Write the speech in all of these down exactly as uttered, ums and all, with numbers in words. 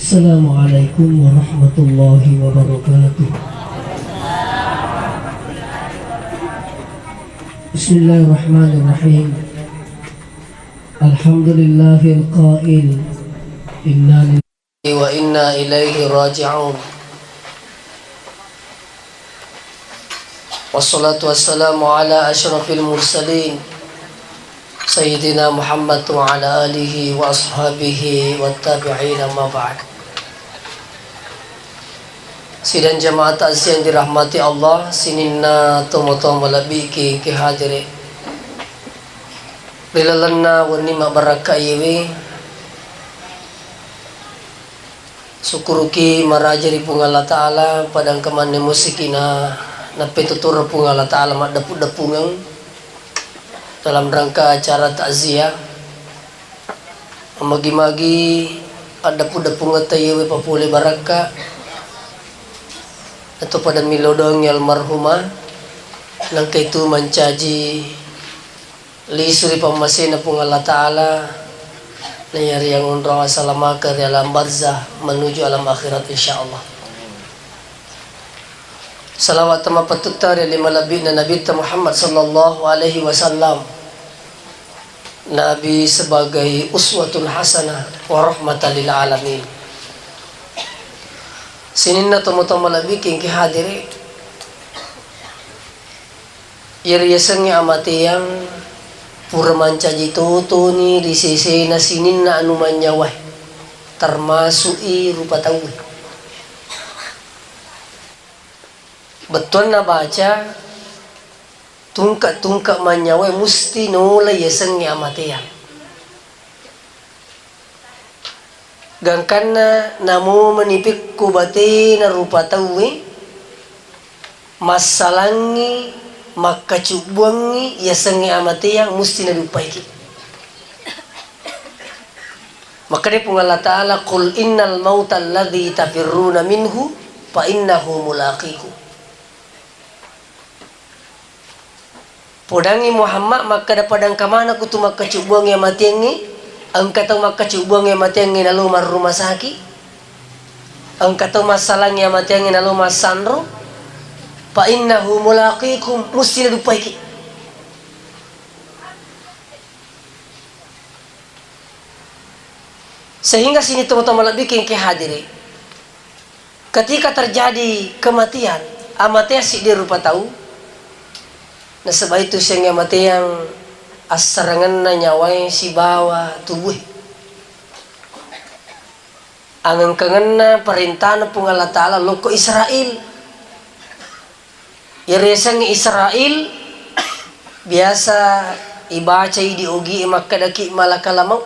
Assalamualaikum warahmatullahi wabarakatuh. Bismillahirrahmanirrahim. Alhamdulillahil qail, inna lillahi wa inna ilaihi raji'un. Wassalatu wassalamu ala asyrafil mursalin, Sayyidina Muhammad wa ala alihi wa ashabihi wa tabi'in, amma ba'd. Sidang jamaah takziah yang dirahmati Allah, sininna tomatoa malebbi'ki ki hadiri. Ri lalenna wenni mabbarakka iyewe, sukkuruki maraja ri Puang Allah Ta'ala, pada engka manne musiki na, nappetuturu Puang Allah Ta'ala maddeppu-deppungeng dalam rangka acara takziah. Magi-magi addeppu-deppungetta iyewe papole barakka, atau pada milodongi almarhumah, nangka itu mancaji lisu ri pammasena Puang Allah Ta'ala, nayariang onrong asalamakeng ri alam barzah menuju alam akhirat, insyaallah. Salawat tamapattutta ri ale malebbi'na Nabitta Muhammad sallallahu alaihi wasallam, Nabi sebagai uswatun hasanah wa rahmatan lil alamin. Sininna tomatoa malebbi'ki engki hadiri, iyaro yasengnge amateang pura mancaji totoni ri sesena sininna anu manyawae, termasuk i rupa tauwe. Bettuanna baca, tungke-tungke manyawae musti nolai yasengnge amateang. Gangkanna namo mani pekko batena rupa tauwe, massalangngi, makkacubbuangngi yasengnge amateang musti naduppaiki. Makkeda Puang Allah Ta'ala, "Qul innal mautal ladzi tafirruna minhu fa innahu mulaqikum." Podangngi Muhammad makkeda, pada engka manekko tu makkacubbuangnge amateangnge, engka tau makkacubbuangnge amateangnge nalo marruma saki, engka tau massalangnge amateangnge nalo massanro, fa innahu mulaqikum, musti naduppaiki. Sehingga sini tomatoa malebbi'ki engki hadiri, ketika terjadi kematian, amateang siddi rupa tau, nasaba itu siaga amateang assarangenna nyawae sibawa tubue. Angengkengenna parentana Puang Allah Ta'ala lokko Israel. Iyaro yasengnge Israel, biasa ibaca idi ogie makkedaki malakal maut.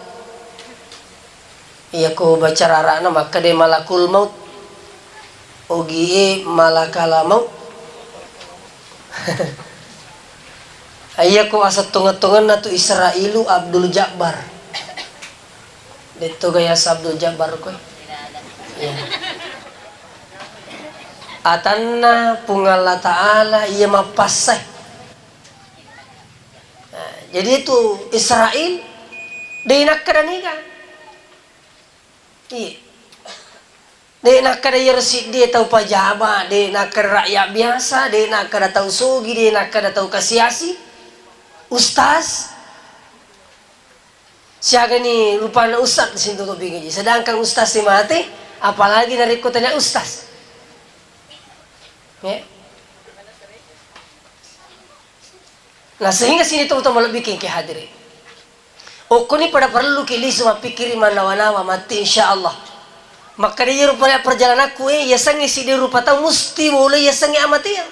Iyako baca rara'na makkedai malakul maut. Ogie malakal maut. Iyako asettongeng-tongenna tu Israelu Abdul Jabbar. Detto gaya Abdul Jabbar koe. Iya. Atanna Puang Allah Ta'ala iya mappassae. Nah, jadi itu Israel de' nakkeda niga. Iya. De' nakkeda iyaro siddi tau pajaba, de' nakkeda rakyat biasa, de' nakkeda tau sogi, de' nakkeda tau kasiasi, ustaz. Siagani rupanna ustaz sintu topi ngaji. Sedangkan ustaz e mate, apalagi narekko tania ustaz. Ya. Nah, sehingga sini tomatoa malebbi'ki engki hadiri. Okkoni pada parelluki lisu mappikkiri mannawa-nawa matti, insyaallah. Makkeda iyaro pada perjalananku e, yasengnge siddi rupa tau musti boloi yasengnge amateang.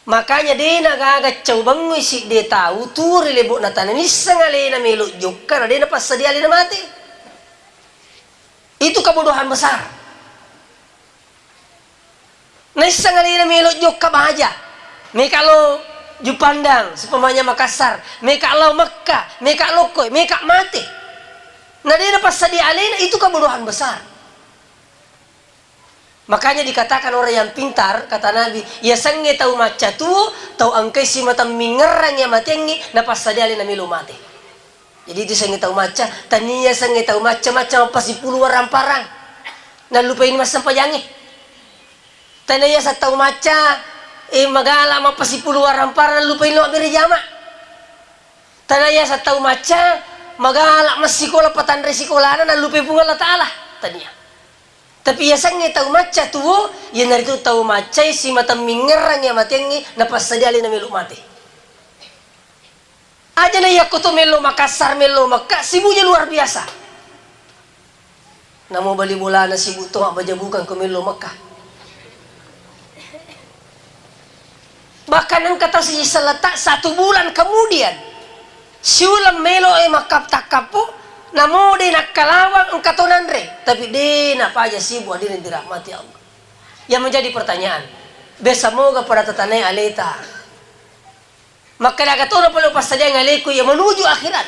Makanya de' nagaga cau bangngui siddi tau tuo ri lebo'na tana nisseng alena melo jokka na de' napassadia alena mate. Itu kebodohan besar. Naisseng alena melo jokka baja. Meka lo Jupandang, supamanya Makassar, meka lao Mekka, meka lokkoe, meka mate. Na de' napassadia alena, itu kebodohan besar. Makanya dikatakan orang yang pintar, kata Nabi, yasengnge tau macca tuo, tau engkai simata mingngerang iya mateangnge, napassadia alena melo mate. Jadi itu sengnge tau macca, tania sengnge tau macca-macca mappasipulu warang-parang. Nallupai ni massempajangnge. Tania sa tau macca, eh, magala mappasipulu warang-parang, nallupai lo mabbere jama. Tania sa tau macca, magala massikola patanre sikolana, nallupai Puang Allah Ta'ala. Tania. Tapi yasengnge tau macca tuwo, iyanaritu tau maccai simata mingngerrangngi amatengnge, napassadia alena melo mate. Aja na iyakko to mello Makassar, mello Mekka, sibuknya luar biasa. Namo bali bolana sibuk to, abbaja bukang ko mello Mekka. Bahkan engka tau siji selletta, satu bulan kemudian, siuleng melo e makkap-, takkappo, namo de nakkalawang engka to nanre, tapi de napaja sibuk, hadirin dirahmati Allah. Yang menjadi pertanyaan, besa moga pada tatanai aleta. Makkeda aga tona pole upassadiang aleku iya menuju akhirat.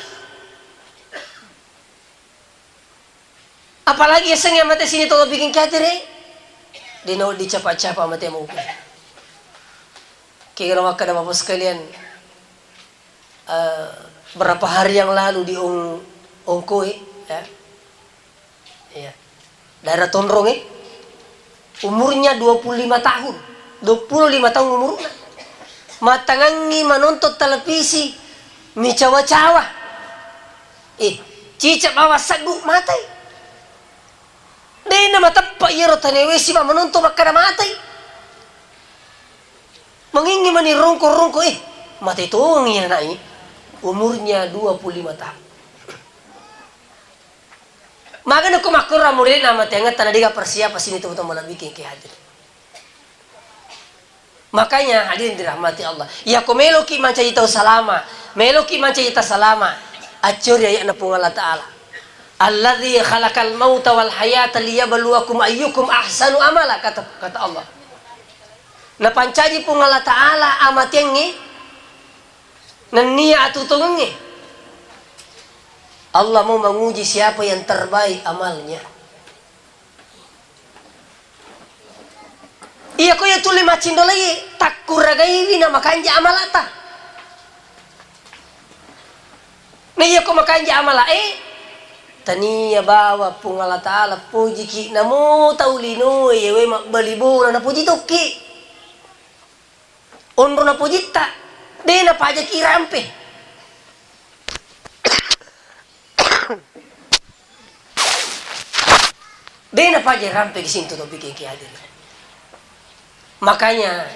Apalagi yasengnge mate sini tolo bikin katere, de nawedding capa-capa mate mauku. Kira makkeda Bapak sekalian, eh, berapa hari yang lalu di Ong-, Ongkoe, ya. Iya. Daerah Tonrong, eh. Umurnya dua puluh lima tahun. Dua puluh lima tahun umurnya. Matangangi menonton televisi, micawa-cawa. Eh, cicak bawa seddu matai. Dena mateppa iyaro tanewe siba menonton makkada matai. Mengingi mani rongko-rongko, eh, mate tongi anaknya. Umurnya dua puluh lima tahun. Magana ko makkoro amurina mate angetta na dega persiapan sini tau-tau malebbiking ke hadir. Makanya hadirin dirahmati Allah, iyako meloki mancaji tau salama, meloki mancaji tau salama, accori ayatna Puang Allah Ta'ala. Alladzi khalaqal mauta wal hayata liyabluwakum ayyukum ahsanu amala, kata, kata Allah. Napancaji Puang Allah Ta'ala amatengnge nennia atutongengnge. Allah mau menguji siapa yang terbaik amalnya. Iyako iya tuli maccinrolai, takkuragaiwi na makanja amalata. Na iyako makanja amala e, tania bawa Puang Allah Ta'ala pojiki, namo tau linoe yewe mabbali bola napoji tokki. Onro napojitta, de napajaki rampe. De napaja rampe ki sintu topiki ki hadir. Makanya,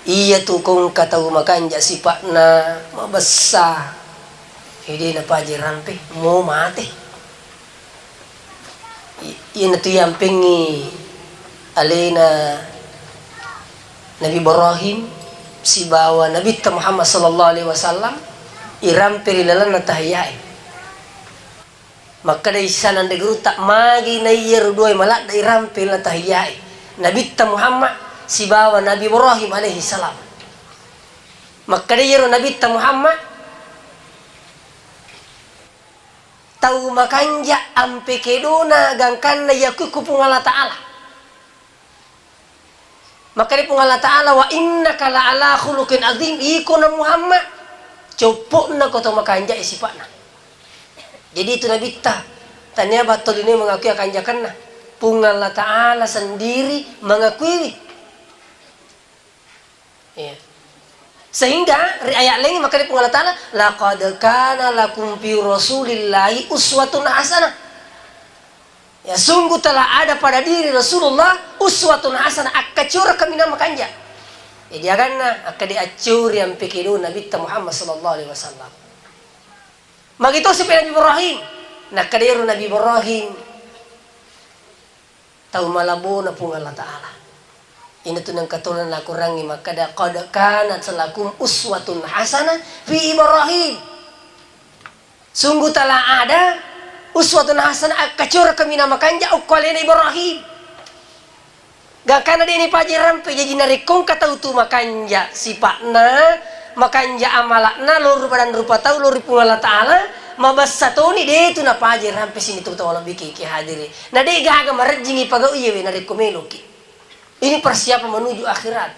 iya tu kongka tau makanja sipa'na mabessa, e de napaja rampe, mo mate. I-, iyanatu yampengngi alena Nabi Ibrahim sibawa Nabitta Muhammad sallallahu alaihi wasallam irampe ri lalenna tahiyae. Makkeda isana anre gurutta, magi naiyaro duae maladde irampe ri lalenna tahiyae, Nabitta Muhammad sibawa Nabi Ibrahim alaihi salam. Makkeda iyaro Nabitta Muhammad, tau makanja ampe kedona gangkanna yakui ku Puang Allah Ta'ala. Makkeda Puang Allah Ta'ala, "Wa innaka la'ala khuluqin azim." Iko na Muhammad, coppo'na ko tau makanja e sipa'na. Jadi itu Nabitta, tania battolinoi mengakui akanjakanna. Puang Allah Ta'ala sendiri mengakuiwi. Iya. Sehingga ri ayat lain makkeda Puang Allah Ta'ala, "Laqad kana lakum fi Rasulillahi uswatun hasanah." Ya, sungguh telah ada pada diri Rasulullah uswatun hasanah, akkacorakeng minang makanja. Jadi aganna, akkade accori ampe kedo Nabitta Muhammad sallallahu alaihi wasallam. Magitosi pe Nabi Ibrahim. Nakkeda ero Nabi Ibrahim, tau malabona Puang Allah Ta'ala. Inatu nengka tolong nakurangi makkeda, "Qad kanat lakum uswatun hasanah fi Ibrahim." Sungguh telah ada uswatun hasanah, akkacorakeng minang makanja okko alena Ibrahim. Gangkanna de' nipaja rampe, jaji narekko engka tau tu makanja sipa'na, makanja amala'na, lao ri padang rupa tau, lao ri Puang Allah Ta'ala, mabessa toni de' tu napaja rampe sini tu tau lebbi ki hadiri. Na de' gaga marejjingi pagau iyawe narekko meloki. Ini persiapan menuju akhirat.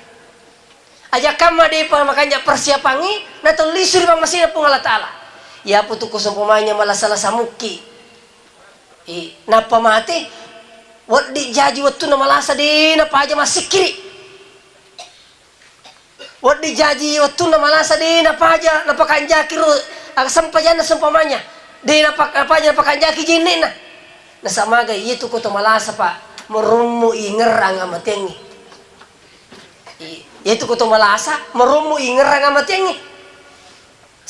Aja kamma de'pa makanja persiapangngi, natau lisu ri pammasena Puang Allah Ta'ala. Iyapo tu ko seumpamanya malasa-lasa mukki, i, nappa mate, wedding jaji wettunna malasa, de napaja massikkiri. Wedding jaji wettunna malasa, de napaja napakanjaki ro, aga sempajanna seumpamanya, de napa-, napaja napakanjaki jenne'na. Nasaba maga iyatu ko to malasa, Pak, marommo ingerrang amateangngi. I-, iyatu ko to malasa, marommo ingerrang amateangngi.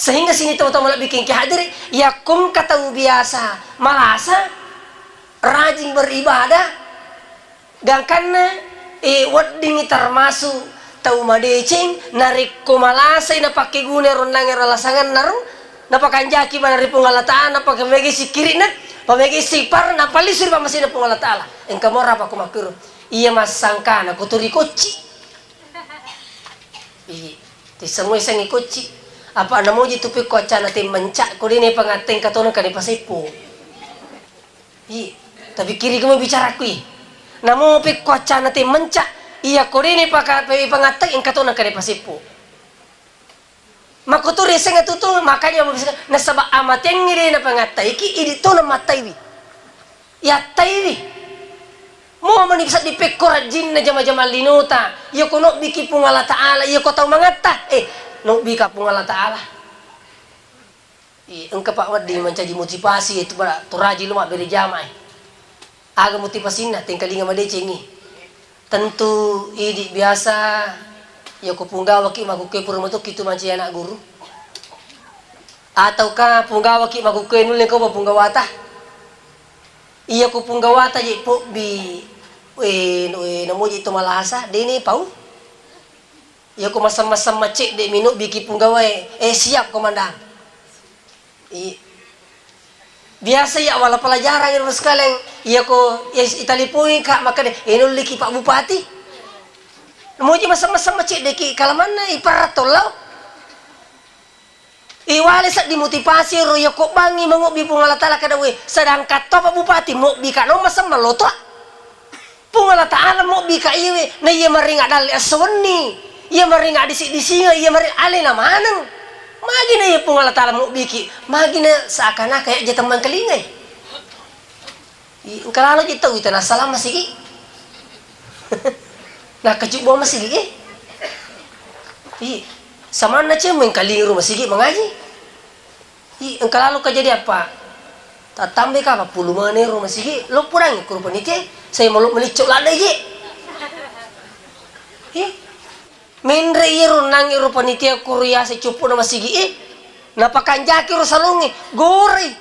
Sehingga sining tau-tau malebbi engka hadiri, yakko engka tau biasa malasa, rajin beribadah, gangkanna, eh, weddingngi termasuk tau madeceng, narekko malasai napakkeguna ro onnangnge ro alasanganna ro, napakanjaki bana ri Puang Allah Ta'ala, napamegei sikkiri'na, pamegei istighfar, napallisui ri pammasena Puang Allah Ta'ala. Engka morapa ko makkuro? Iya massangkana ko turi kocci. Ih, tisseng muissengngi kocci. Apa namoji tu pekko accana temmenca, ko dene pangatteng katona kane paseppo. Ih, tapikkiriki mo bicaraku, ih. Namo pekko accana temmenca, iya ko dene paka-, pe-, pangatteng engka tona kane paseppo. Makkuturi seng atutu, makanya mabisika, nasaba amatengngi de napangattaiki, idi tona mattaiwi. Yattaiwi. Momani seddi pekko rajinna jama-jama linota. Iyako nobbiki Puang Allah Ta'ala, iyako tau mangatta, eh, nobbika Puang Allah Ta'ala. Ih, engka pa wedding mancaji motivasi itu pada toraji lo mabbere jama, eh. Aga motivasinna, tengkalinga madecengi. Tentu idi biasa, iyako punggawaki makkukkoe pura metokki tu mancaji anak guru. Ataukah punggawaki makkukkoe nulle ko punggawata? Iyako punggawata je pobbi, eh, no, eh, namoji to malasa, dene pau. Iyako masam-masam macedde mi nobbiki punggawae, eh, siap komandan. I-, biasa iya wala pelajaran iro sekalian, iyako, eh, italipongi ka makkeda, eh, nulliki Pak Bupati. Namoji masam-masam maceddeki kalamanna iparatto lao. Iwale seddi motivasi ro, iyako bangngi mangobbi Puang Allah Ta'ala kada we, sedangkan to Pak Bupati mobbi ka nomor semmeng lotoa. Puang Allah Ta'ala mobbi ka iwe, na iya maringa dalle esso wenni, iya maringa disi-disinga, iya maringa alena maneng. Magi na iya Puang Allah Ta'ala mobbiki, magi na seakan-akan ya jatang mangkalingai. I, engka lalo ji tau ita nassalang masigi. Nakkacubbu masigi, eh. I, samanna cemeng kalinga ro masigi mangaji. I, engka lalo kejadian, Pak. Tattambai ka pappulu mene ro masigi, lo pudangi kuro panitia, saya melo melicok ladde je. I, menre iyaro nangi ro panitia kuro yase cuppu na masigi, eh. Napakanjaki ro salongi, gorei.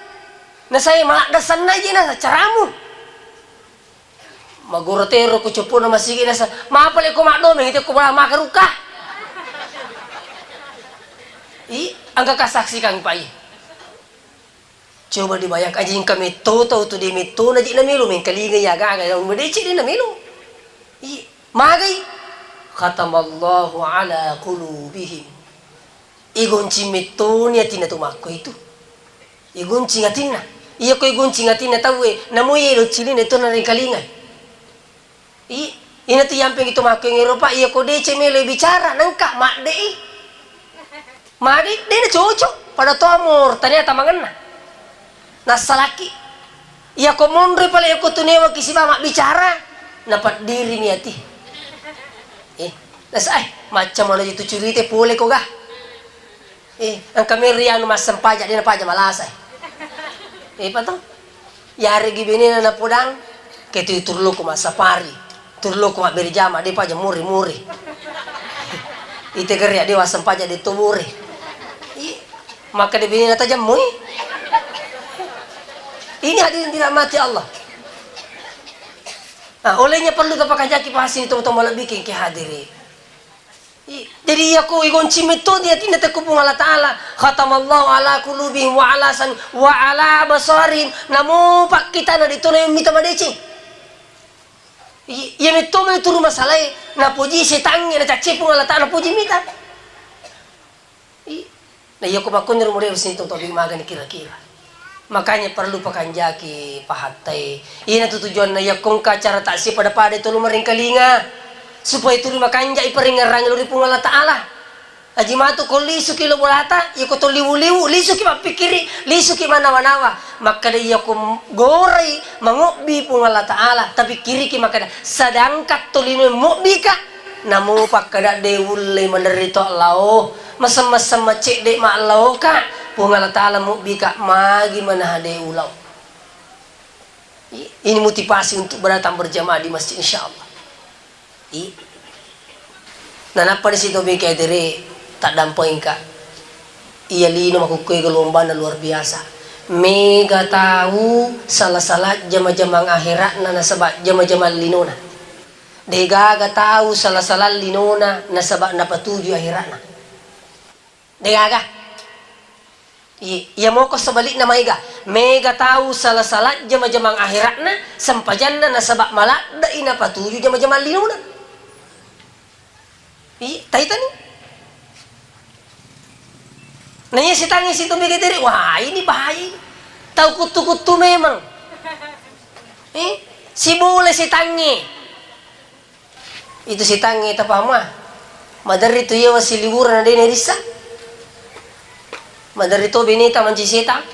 Na saya maladde sanna je na caramu. Magoro tero ku cuppu'na masigi nasa, mapale ko maddomeng ite ko bola maka rukka. I, engka kasaksikan, Pak, i. Coba dibayangkan, aji engka metto tau tu de metto na ji namelo mengkalinga iya gaga, yang madeceng de namelo. I, magai. Khatamallahu ala qulubihim. Igoncing mettoni atinna to makko itu. Igoncing atinna. Iyako igoncing atinna tauwe, namo iye doccilinna to narengkalingai. I, inatu yampengi to makko engero, Pak, iyako deceng melo bicara, nengka madde i. Madde, de na cocok, pada to amor, tania tamangenna. Nassalaki. Iyako monroi pale iyako tunewaki siba mabbicara, napaddirimi ati. Eh, nasa, eh, macca maloji tu curita pole ko ga. Eh, engka meri anu massempajang, de napaja malasa. Eh, pato? Yaregi benena napodang, ke tu turloko massapari, turloko mabbere jama, de paja muri-muri. Ite geria de wassempajang de to muri. I, maka de benena tajammui. Ini hadirin dirahmati Allah. Nah, olehnya perlu tapakanjaki pasini tomatoa malebbiki ke hadiri. I, jadi iyako igoncing metto di atinna tekku Puang Allah Ta'ala, khatamallahu ala qulubihim wa ala sam-, wa ala absarihim, namo pakkitana de tona mita madeceng. I, iya metto mani turu masalae, napoji setangnge, nacacce Puang Allah Ta'ala, napoji mita. I, na iyako makkuniro mode sini to tobi magani kira-kira. Makanya perlu pakanjaki pahattai. Ina tu tujuanna iyako engka acara taksi pada-pada tolu maringkalinga. Supaya tuli makanjai paringerrangi lo ri Puang Allah Ta'ala. Aji matu ko lisuki lo bolata, iyako to liwu-liwu, lisuki mappikkiri, lisuki manawa-nawa. Makkeda iyako gorai mangobbi Puang Allah Ta'ala, tapikkiriki makkeda, sedangkan to lino mobbika, namo pakkeda de ulle maderri to lao, mesem-mesem macedde ma lao ka, Puang Allah Ta'ala mobbika, magi manaha de ulao. I-, ini motivasi untuk berdatang berjamaah di masjid, insya Allah. I-, nanappa di situ bengke atere, taddampengka. Iya lino makukkue gelombangna luar biasa. Mega tau sala-sala jama-jamang akhiratna nasaba jama-jamang linona. Degaga tau sala-sala linona nasaba napatuju akhiratna. Degaga. I-, iya moko sebalikna maega. Mega tau sala-sala jama-jamang akhiratna, sempajanna nasaba maladde'i napatuju jama-jamang linona. I-, taitani. Nah, iya sitangnge situ mega tere, wah, ini bahaya ini. Tau kuttu-kuttu memang. Eh, sibole sitangnge. Itu setangnge tapaham, ah. Maderri tu iyawa siliwureng na de' narissa. Maderri to beneta mancaji setang.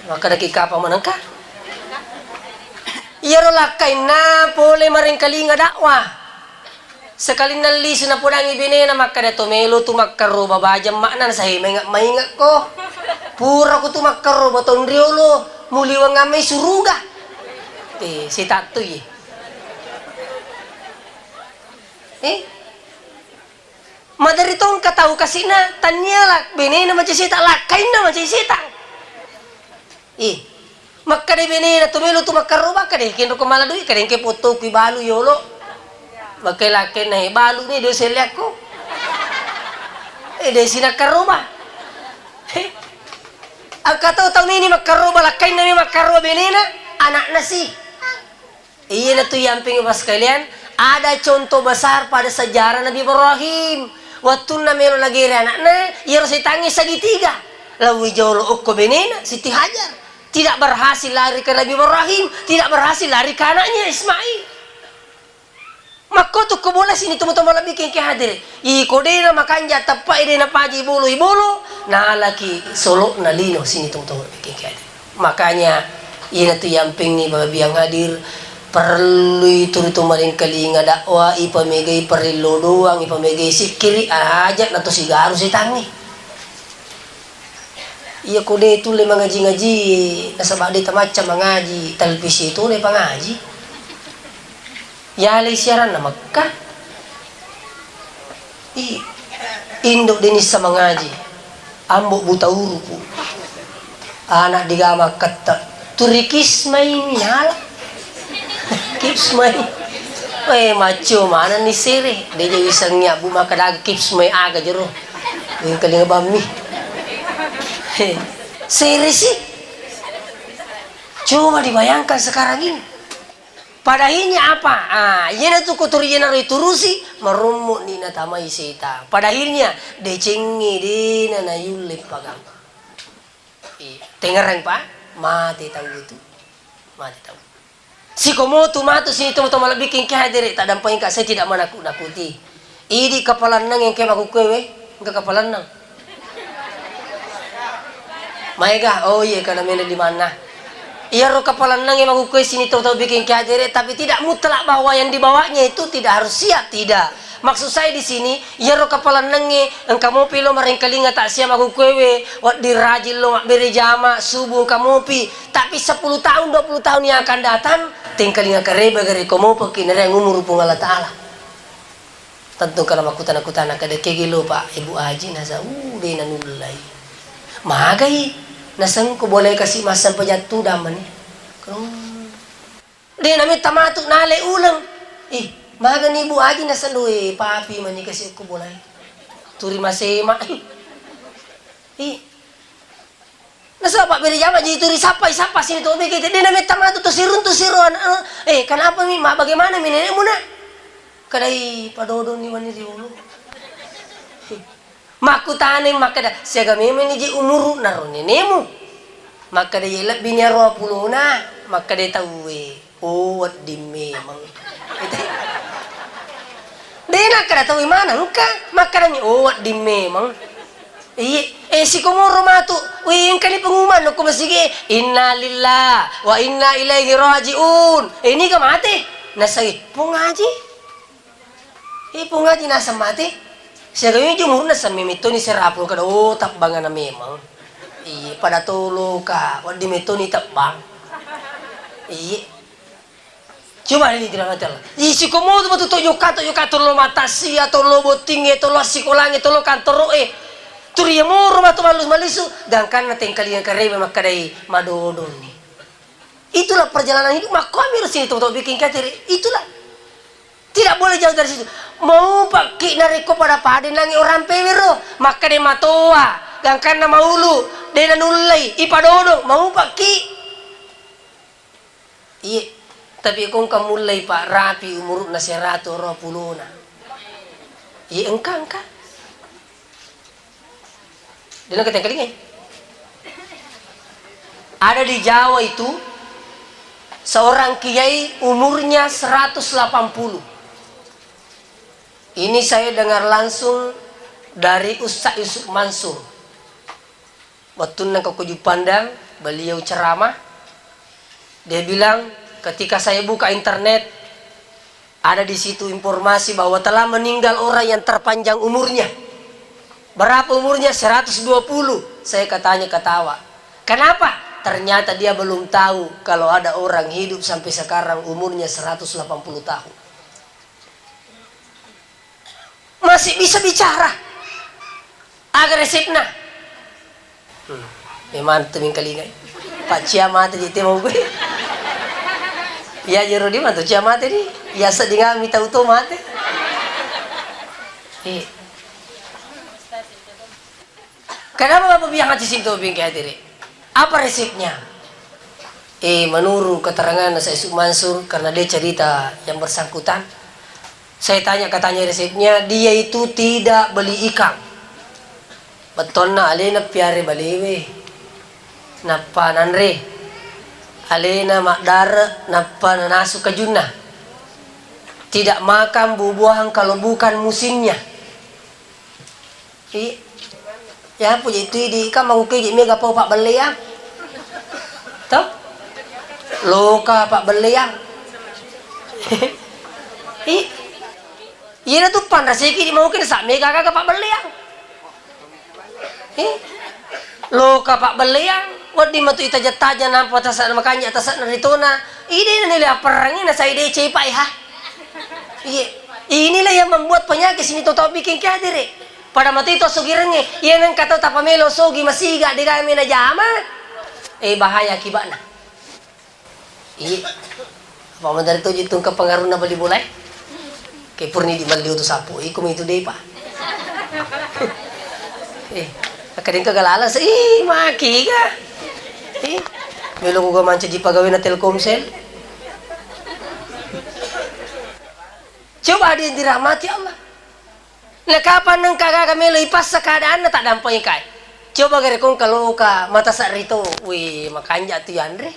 Makkedaki kapa manengka? Iyaro lakkainna pole marengkalinga dakwah. Sekalinna lisu napodangngi benena makkeda to melo tu makkaroba bajang makna nasahe mainga-, maingakko. Purako tu makkaroba tonriolo, muliweng ammai suruga. Eh, setattu ye. Eh? Maderri tongka tau kasina, tannia la-, benena mancaji setang, lakkainna mancaji setang. Ih, makkeda benena to melo tu makkaroba, makkeda kenro ko mala dui, makkeda engke potto kui balu yolo. Makkeda lakkainna, eh, balu ni do selleakko. Eh, de' sinakkaroba. Eh, engka to tau meni makkaroba, lakkainna mi makkaroba benena, anakna si. Iyanatu yampeng Bapak sekalian, ada contoh besar pada sejarah Nabi Ibrahim. Wettunna melo nagere anakna, iyaro setangnge segitiga. Lawi jolo okko benena, Siti Hajar. Tidak berhasil lari ke Nabi Ibrahim, tidak berhasil lari ke anaknya Ismail. Makkotu ko bola sini tomo-tomo lebbi kengke hadere. Iko de' na makanja teppa e de' na paji bolo i bolo, nalaki solo'na lino sini tomo-tomo lebbi kengke hadere. Makanya, iyanatu yampengngi babiang hadir, perlui turi to marengkalinga dakwah, ipamegai parillo doang, ipamegai sikkiri, aja' na to sigaru setangnge. Iya ko de' tulle mangaji-ngaji, nasaba de' tamacca mangaji, televisi tu le pangaji. Yalai siaranna Mekka. Ih, indo' de' nissa mangaji. Ambo' buta uruku. Ana' digama ketta. Turi kismai minala. Kismai. Weh, maccio manenni sere. De' je wisengngi abbu makkeda aga kismai aga jero. Wengkalinga bammi. He. Sere si. Coba dibayangkan sekarang ini. Padahilnya apa? Ah, iyanatu ko turi iyanaro iturusi, marummu'ni natamai setang. Padahilnya, decengnge de' na nayulle pagang. Iya. Tengngerang, Pak? Mate tau itu. Mate tau. Sikomotu matu sini tomo-tomo lebbi kengke hadere, tak dampengka, saya tidak menakut-nakuti. Idi kapalannang engke makkukkuewe, engka kapalannang. Maega, oh iya, karena melo limanna. Iyaro kapalannangnge makkukkue sini tau-tau bikin kehadere, tapi tidak mutlak bahwa yang dibawanya itu tidak harus siap, tidak. Maksud saya di sini, iyaro kapalannangnge engka mopi lo marengkalinga tak siap makkukkuewe, wedding rajin lo mabbere jama, subuh engka mopi. Tapi sepuluh tahun, dua puluh tahun yang akan datang, tengkalinga kareba gare ko mopa ki nareang umuru Puang Allah Ta'ala. Tentu engka makkutana-kutana, kada kegi lo, Pak, Ibu Haji, nasa, uh, de' nanullai. Magai, nasengko boleh kasih masang pejatu damani. Kru. De' nametta matu nale uleng. Ih, magani Ibu Haji, nasa, doe, papi mani kasih ko boleh. Turi masema. Ih, Nasaba pabbere jama ji turi sappai, sappa sini to bege te, de' nametta matu to siruntu siro ana', eh, kenapa mi, ma bagaimana mi nenekmu, Nak? Kadai padodonni mani riolo. Makkutanai makkeda, siaga memang ni je umuru naro nenemu? Makkeda, ye lebbi ni aruwa pulona, makkeda tauwe. Oh, wedding memang. Nakkeda tau, "Imana engka?" Makkedami, "Oh, wedding memang." Iye, eh, sikomoro matu, wih, engkani pengumuman ko masigi, "Innalillah wa inna ilaihi rajiun." Eh, niga mate? Nasai, "Pung Haji." Eh, Pung Haji naseng mate. Siaga meja umurna sami mettoni serapulo kada, oh, tabbangana memang. Iye, pada toloka, wedding mettoni tebbang. Iye. Coba ini dirahmati Allah. Ih, sikomoto matu to jokka, to jokka, to lo matasia, to lo bottingnge, to lo assikolangnge, to lo kantoro'e. Turiamoro matu mallus-mallisu, gangkanna tengkalinga karebe makkedai madodonni. Itulah perjalanan hidup, makkuami ro sini to, to bikin katiri. Itulah. Tidak boleh jauh dari situ. Mau pakki narekko pada-pada nangi orang pewero, makkeda matoa, gangkanna maulu, dena nullei, ipadodong, mau pakki. Iye, tapi ko engka mullei, Pak, rapi umuru'na seratu ro pulona. Iye, engka, engka. Dena ketengkalingai. Ada di Jawa itu seorang kiai umurnya seratus delapan puluh. Ini saya dengar langsung dari Ustaz Yusuf Mansur. Wettunna ko Kuju Pandang, beliau ceramah, dia bilang, "Ketika saya buka internet, ada di situ informasi bahwa telah meninggal orang yang terpanjang umurnya." "Berapa umurnya?" "Seratus dua puluh." Saya katanya ketawa. "Kenapa?" Ternyata dia belum tahu kalau ada orang hidup sampai sekarang umurnya seratus delapan puluh tahun. Masih bisa bicara. Aga resepna? Hmm. Eh, mantap mingkalingai. Pak Cia mate jete mau gue. Ya, jero di matu Cia mate di. Ya, sedinga mita uto mate. Eh. Kenapa Bapak bilang hati sinto bingkai hati, Dek? Apa resepnya? Eh, menurut keterangan Saisuk Mansur, karena dia cerita yang bersangkutan, saya tanya katanya resepnya, dia itu tidak beli ikan. Bettonna alena piare balewe, nappa nanre. Alena maddare, nappa nanasu kajunna. Tidak makan buah-buahan kalau bukan musimnya. I, ya, puje tu idi, kan mangukui je mega pau pabbelleang. To? Loka pabbelleang. I, iyana tu panrasiki di mangukui sa mega gaga pabbelleang. I, loka pabbelleang, wedding matu itaja-taja nampa tasa makanja tasa naritona. Ide na nilai apperangi na sai de cepa, ha. Iye. Inilah yang membuat penyakit sini tau bikin kehadiri. Pada matu itu sogirengnge, iya nengka tau tapamelo sogi masiga de gaga mena jama. Eh, bahaya akibatna. Iye. Apa mentari tu jitung ke pengaruhna bali bola, eh? Ke purni di bali tu sapu, iko mi tu depa. Eh, akadengka galala se, ih, maki ga. Eh, melo ku ga mancaji pegawai na Telkomsel. Coba hadirin dirahmati Allah. Na kapang nengka gaga melo ipassa keadaanna, taddampengika. Coba gare kongka loka mata sarri to, wih, makanja tu yanre.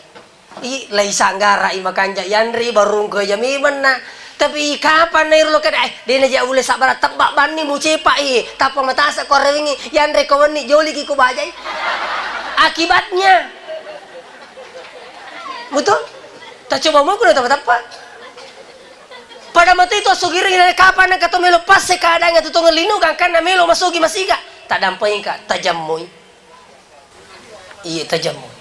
I, lai sanggara i makanja yanre, barungko ja memenna. Tapi i kapang na iro loka, eh, de na ja ule sabbara tebba banni mucepa i, tappa matasa ko arewengi, yanre ko wenni joliki ko bajai. Akibatnya. Betul? Tacoba mo kuno tappa-tappa. Pada mate itu asugiri na kapang nengka to melo passe keadaan tu tongeng lino gangkanna melo masogi masiga. Taddampengika, tajammoi. Iye, tajammoi.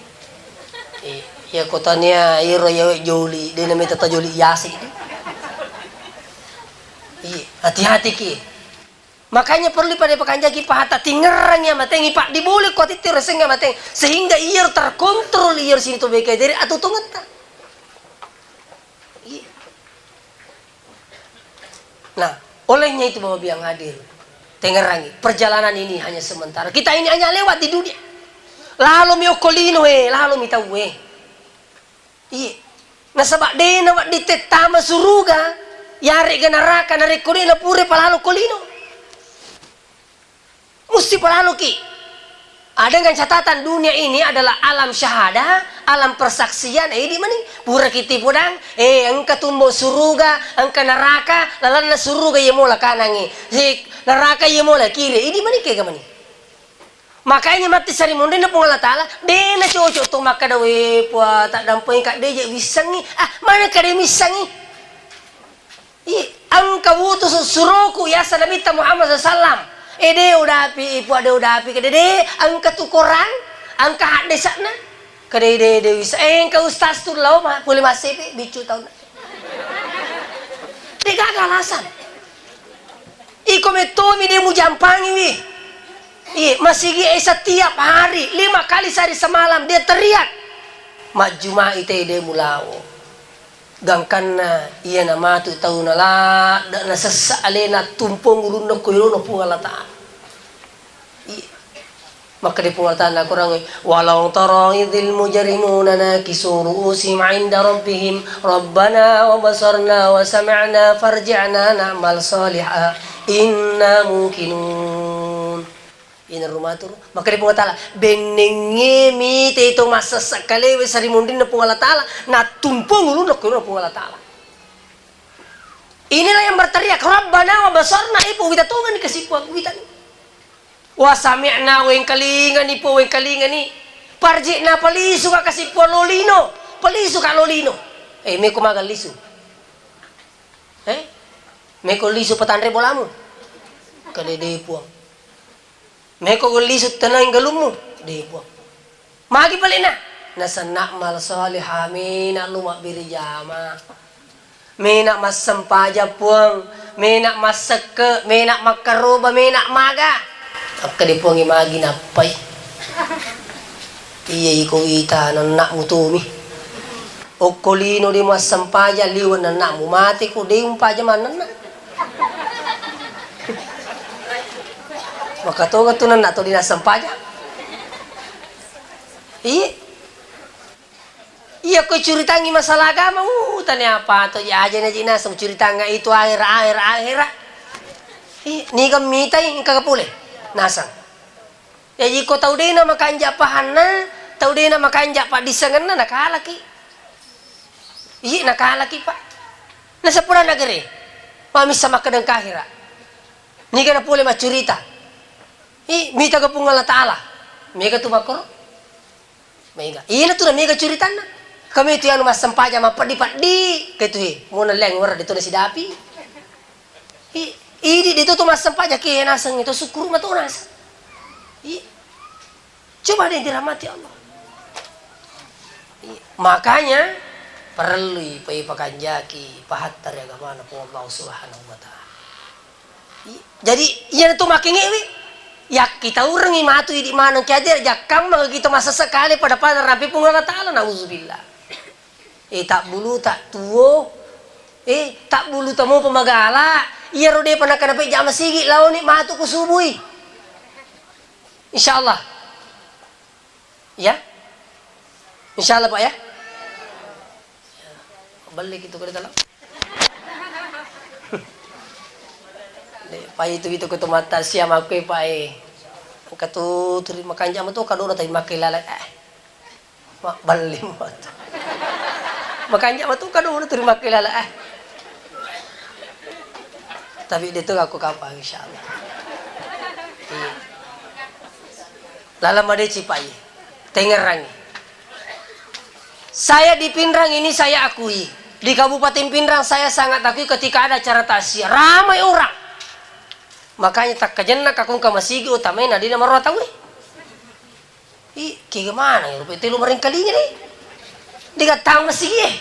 Iye, iya kotania iro yawe joli, de na meta tajoli yasi. Iye, hati-hati ki. Makanya perlu pada pakanjaki pahata tingerang ya matengi pak dibole ko titti reseng ya mateng sehingga iya terkontrol iya sini to beke diri atau tongetta. Iya. Nah, olehnya itu Bapak Ibu yang hadir, tengerangi, perjalanan ini hanya sementara. Kita ini hanya lewat di dunia. Lalo mi okko lino, eh, lalo mi tau, eh. Iye. Nasaba de na wedding tettama suruga, yarega neraka, narekko de na pura palalo ko lino. Musti palaloki. Ah, dengan catatan dunia ini adalah alam syahadah, alam persaksian, eh, idi mani. Pura kita podang, eh, engka tumbo suruga, engka neraka, lalanna suruga iya mola kanangi. Si neraka iya mola kiri, idi mani kega mani. Makanya matti sari munrinna Puang Allah Ta'ala, de na cocok to makkada, "We, Puang, taddampengi ka de je wissengi." Ah, mana ka de missengi? Ih, engka wutu su-, suroku yaseng Nabitta Muhammad sallallahu alaihi wasallam. Eh, de udapi, Puang, de udapi, kede de, engka tu Korang, engka haddesa'na. Kede de, de wisa, eh, engka ustaz tu lao ma, pole massepe, biccu taunna. De gaga alasan. Iko mettomi de mujampangi wi. Iya, masigi e setiap hari, lima kali sehari semalam dia teriak. Majjumai te de mulao. Gangkanna iyana matu tau na ladde nasessa alena tumpong ulunna ko ilono Puang Allah Ta'ala. Iya. Makkeda Puang Allah Ta'ala Korangnge, "Walau tara idzil mujrimuna nakisu ru'usihim 'inda rabbihim, Rabbana wa basarna wa sami'na farji'na na'mal shaliha inna muqinun." Ina rumaturu. Makkeda Puang Allah Ta'ala, bennengnge mite to massessa kalewe sari munrinna Puang Allah Ta'ala, nattumpung ulunna ko Puang Allah Ta'ala. Inilah yang berteriak, "Rabbana wa basarna," ipo wita tongeng ni kasi Puang wita ni. Wa sami'na, wengkalingani Puang, wengkalingani. Farji'na, palisu ka kasi Puang lolino, palisu ka lolino. Eh, meko maga lisu. Eh? Meko lisu patanre bolamu. Kede de Puang. Meko lisu tenang galummu. De Puang. Magi palena? Nasenna mal salihah, mena lu mabbere jama. Mena massempajang Puang, mena massekke, mena makkaroba, mena maga. Makkeda Puangnge magi nappai. Iya iko wita nenna'mu tomi. Okko lino de massempajang liwe nenna'mu mate ko de umpaja mannenna. Maka toga tu nenna to dinassempajang. Iya. Iya, ko curitangi masalah agama, uh, tania apa to, ya aja naji naseng curitangnga itu akhera, akhera, akhera. Ih, niga mitai engka pole naseng. Jaji ko tau dena makanja pahanna, tau dena makanja paddissengenna, nakalaki. Ih, nakalaki, Pak. Nasapurana gere. Mamissa makkedeng kahira. Niga na pole maccurita. Ih, mita ga Puang Allah Ta'ala. Mega tu makkoro. Mega. Ina tu na mega curitanna. Kami tu anu massempajang mapeddi-peddi. Ke tu he. Mona leng wara de tu na sidapi. I, idi de tu tu massempajang ke naseng itu syukur ma tu naseng. I, coba de dirahmati Allah. I, makanya perlu ipa-, ipakanjaki pahatta ri agamana Puang Allah Subhanahu wa Ta'ala. I-, jadi, iyanatu makkenge'wi, yakkitaurengngi matu idi maneng ki aja, jakkang mangagi to masessa kale pada-pada rampe Puang Allah Ta'ala, nauzubillah. Eh, tabbulu, tattuo, eh, tabbulu tamo pemagala, iyaro depa nakkeda pejja masigi, laoni matu ku subui. Insyaallah. Ya? Insyaallah, Pak, ya? Balik itu kereta lo. Pai itu, itu ke mata siam aku, Pak, eh. Engka tu turi makanja matu kadona tapi makke lala, eh. Mak balik matu. Makanja matu kadona turi makke lala, eh. Tapi dia tu aku kapang, insyaallah. Iya. Lala madeci, Pak, iya. Tengerangi. Saya di Pinrang ini saya akui. Di Kabupaten Pinrang saya sangat akui ketika ada acara takziah. Ramai orang. Makanya takkajenna kakung ke masigi utamai nadina marwa tauwe. I, kega mana ya rupa itu lu maringkalingi nih. Digatang masigi eh.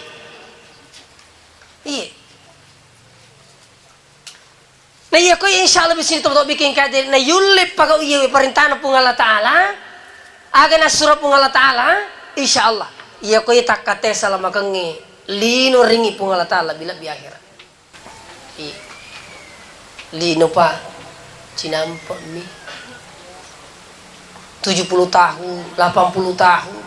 Iya. Na iya ko insyaallah bisini to bikin kade na yulle pagau iya parentana Puang Allah Ta'ala, aga nassuro Puang Allah Ta'ala, insyaallah. Iya ko iya takkate salamakengnge lino ringi Puang Allah Ta'ala bila bi akhirat. I, lino pa cinampe mi tujuh puluh tahun, delapan puluh tahun.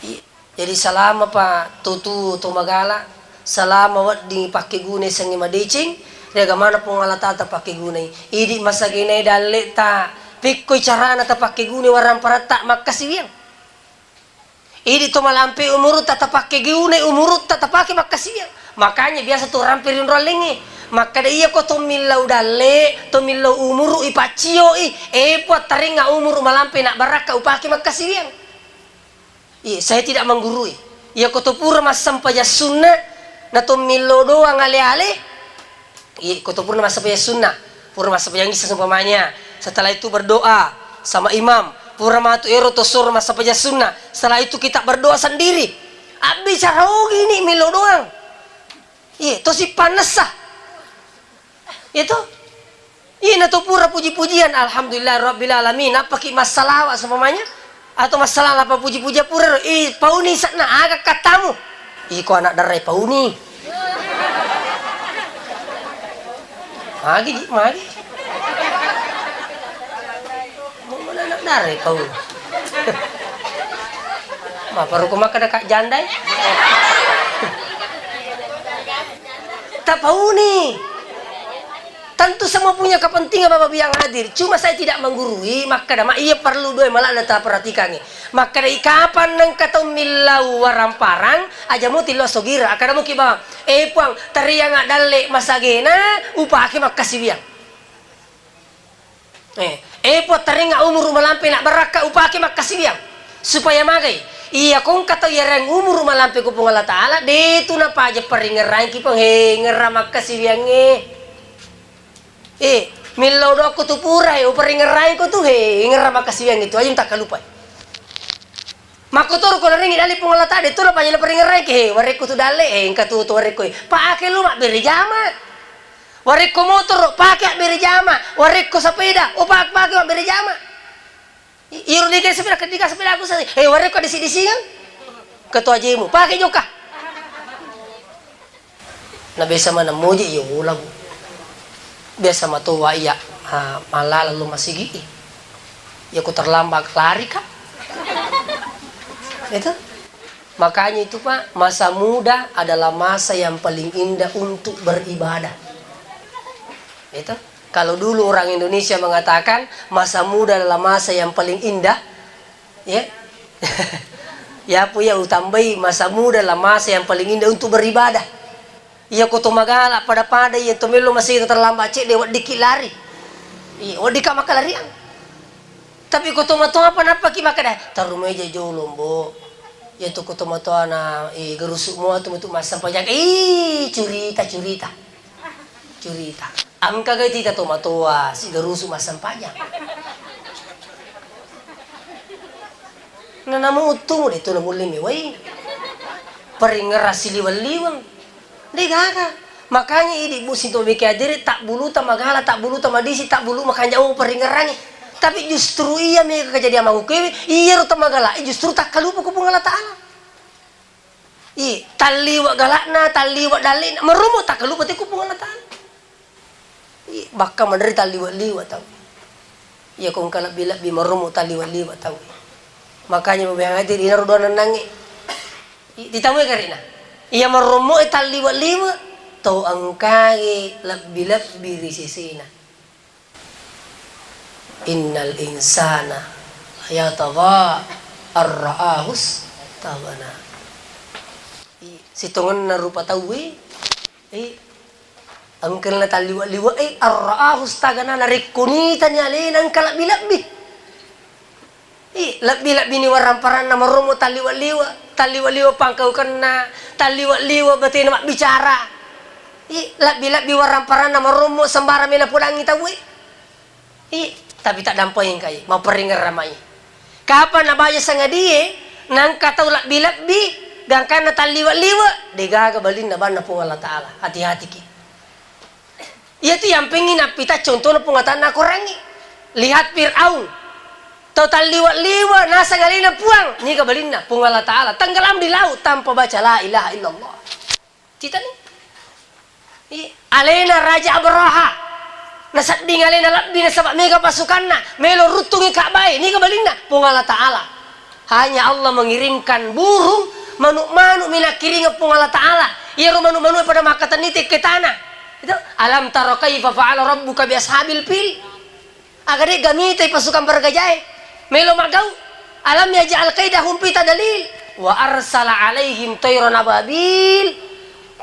I, Jadi, salama pa to tuo to magala, salama wedding pakkegunai sengnge madeceng, ri agamana Puang Allah Ta'ala tapakkegunai. Idi masagenai dalle'ta, Pekkoi carana tapakke guna waramparatta makkasiwiang. Idi to malampe umurutta tapakke guna umurutta tapake makkasiwiang. Makanya biasa tu rampe ri onrong lengnge. Makkada iya ko to millau dalle, to millau umuru ipaccio i, e puang taringa umuru malampe na barakka upake makkasiwiang. Iya, saya tidak menggurui. Iya, ko to pura massempajang sunna, na to millo doang ale-ale. Iya, ko to pura massempajang sunna, pura massempajang isya seumpamanya. Setelah itu berdoa sama imam. Pura matu ero to soro massempajang sunna. Setelah itu kita berdoa sendiri. Abbicara ogi ni millo doang. Iya, tosi pannessa. Iya to? Iya, na to pura puji-pujian, "Alhamdulillah Rabbil Alamin." Nappaki massalawa seumpamanya, atau massalawa apa puji-pujian pura, eh, pauni sakna, aga kattamu? Iko anak darrai pauni. Magi, Ji, magi. Mau mana anak dare kau? Maparuko makkeda kak jandai? Tapauni. Tentu semua punya kepentingan Bapak Ibu yang hadir. Cuma saya tidak menggurui, makkeda ma iya perlu dua malak na taperhatikangi. Makkeda i kapang nengka tau millau waramparang, aja mo tillo sogira. Akkeda muki bawang, eh puang, teriang dalle masagena, upake makkasiwiang. Eh, eh, Puang, taringa umuru malampe na barakka upake makkasiwiang. Supaya magai. Iya kongka tau yareng umuru malampe ku Puang Allah Ta'ala, de tu napaja paringerangki Puang, he, ngerra makkasiwiangnge. Eh, millau doakku tu pura, he, uparingerangko tu, he, ngerra makkasiwiangnge tu, aja takkalupai. Makkotoro ko narengi dale Puang Allah Ta'ala, de tu napaja naparingerangki, he, warekku tu dalle, he, engka tu, tu warekku, he. Pake lu mabbere jama. Warekko motoro, pake abbere jama. Warekko sepeda, o pa-, pake mabbere jama. I-, iro dega sepeda, ketika sepeda aku sa-, eh, warekko disi-disingang. Ketua jemu, pake joka. Na biasa mana muji, ya ula, Bu. Biasa matoa iya, ah, malala lu masigi. Ya ku terlambat lari, Kak. Itu. Makanya itu, Pak, masa muda adalah masa yang paling indah untuk beribadah. Itu. Kalau dulu orang Indonesia mengatakan, masa muda adalah masa yang paling indah, ya. Ya, apa ya, utambai masa muda adalah masa yang paling indah untuk beribadah. Iya, ko to magala pada-pada, iya, to melo masih terlambat cek, de weddikki lari. Iya, weddikka makkalariang. Tapi ko tomatoa apa nappaki makkeda, "Tarumai ja jolo, Mbo. Iya tu ko tomatoa na, eh, gerusu mua tu metu massempajang." Ih, curita, curita. Curita. Engka ga tita tomatoa si gerusu massempajang. Na namu uttu de tu namulle mi wai. Paringerang siliweng-liweng. De gaga. Makanya idi bu sinto meke ajere, tabbuluta magala, tabbuluta madisi, tabbulu makanja o paringerangi. Tapi justru iya mega kejadian mangukewe, iyaro temagala, eh, justru takkalupa ku Puang Allah Ta'ala. I, talliwa galakna, talliwa dalle'na, merumu takkalupa te ku Puang Allah Ta'ala. I, bakka meneri talliwa-liwa tau. Iya ko engka lebbi-lebbi marommo talliwe-liwe tau. Makanya mabehang hadir inaro dua nennangnge. I-, ditau e karena. Iya marommo e talliwe-liwe, tau engkae lebbi-lebbi ri sesena. Innal insana layatagha arra'ahus taghna. I-, sitongenna rupa tauwe, Eh, engkana talliwe-liwe, eh, arra'ahu staghna, narekko nitani alena engka lebbi-lebbi. Eh, lebbi-lebbini waramparanna marommo talliwe-liwe, talliwe-liwe pangkaukenna, talliwe-liwe batena mabbicara. Eh, lebbi-lebbi waramparanna marommo sembarang mena podangi tauwe. I, tapi taddampai engkai, mapparingerrang mai. Kapang nabaja sangadie, nangka tau lebbi-lebbi, gangkanna talliwe-liwe, degaga balinna banna Puang Allah Ta'ala. Hati-hatiki. Iyatu yampingngi nappita contohna Puang Allah Ta'ala nakorangngi. Lihat Fir'aun. Tau talliwe-liwe, nasang alena Puang, niga balinna Puang Allah Ta'ala. Tenggelam di laut tanpa baca la ilaha illallah. Citani. I, alena Raja Abraha. Nasedding alena lebbi nasaba mega pasukanna. Melo ruttungi Ka'bae. Niga balinna? Puang Allah Ta'ala. Hanya Allah mengirimkan burung, manu'-manu' minakkiringeng Puang Allah Ta'ala. Iyaro manu'-manu' pada makkatenni tekke tana. Itu, "Alam tara kaifa fa'ala rabbuka bi ashabil fil?" Aga de'ga mitai pasukang bargajae melo maggau? Alam yaj'al kaidahum fi tadlil wa arsala alaihim thairan ababil.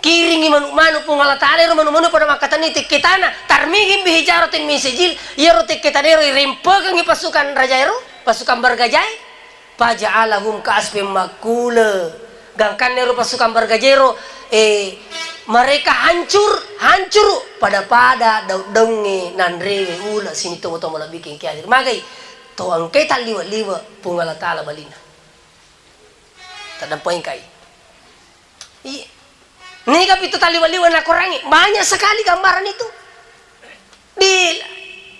Kiringi manu'-manu' Puang Allah Ta'ala, ero manu'-manu' pada makkatenni tekketana, tarmihim bihijaratin min sijil, iyaro tekketanero irempekengngi pasukan rajaero, pasukan bargajae, faja'alahum ka'asfin ma'kula. Gangkanna ero pasukan bargajaero, eh, mereka hancur, hancuru pada-pada daung-daungnge nanrewe ula sining tomatoa malebbi engkae hadir. Magai? To engkae talliwe'-liwe' Puang Allah Ta'ala balinna. Taddampengkai. Iya. Niga pitu talliwe'-liwe' nakorangi? Banyak sekali gambaran itu. Di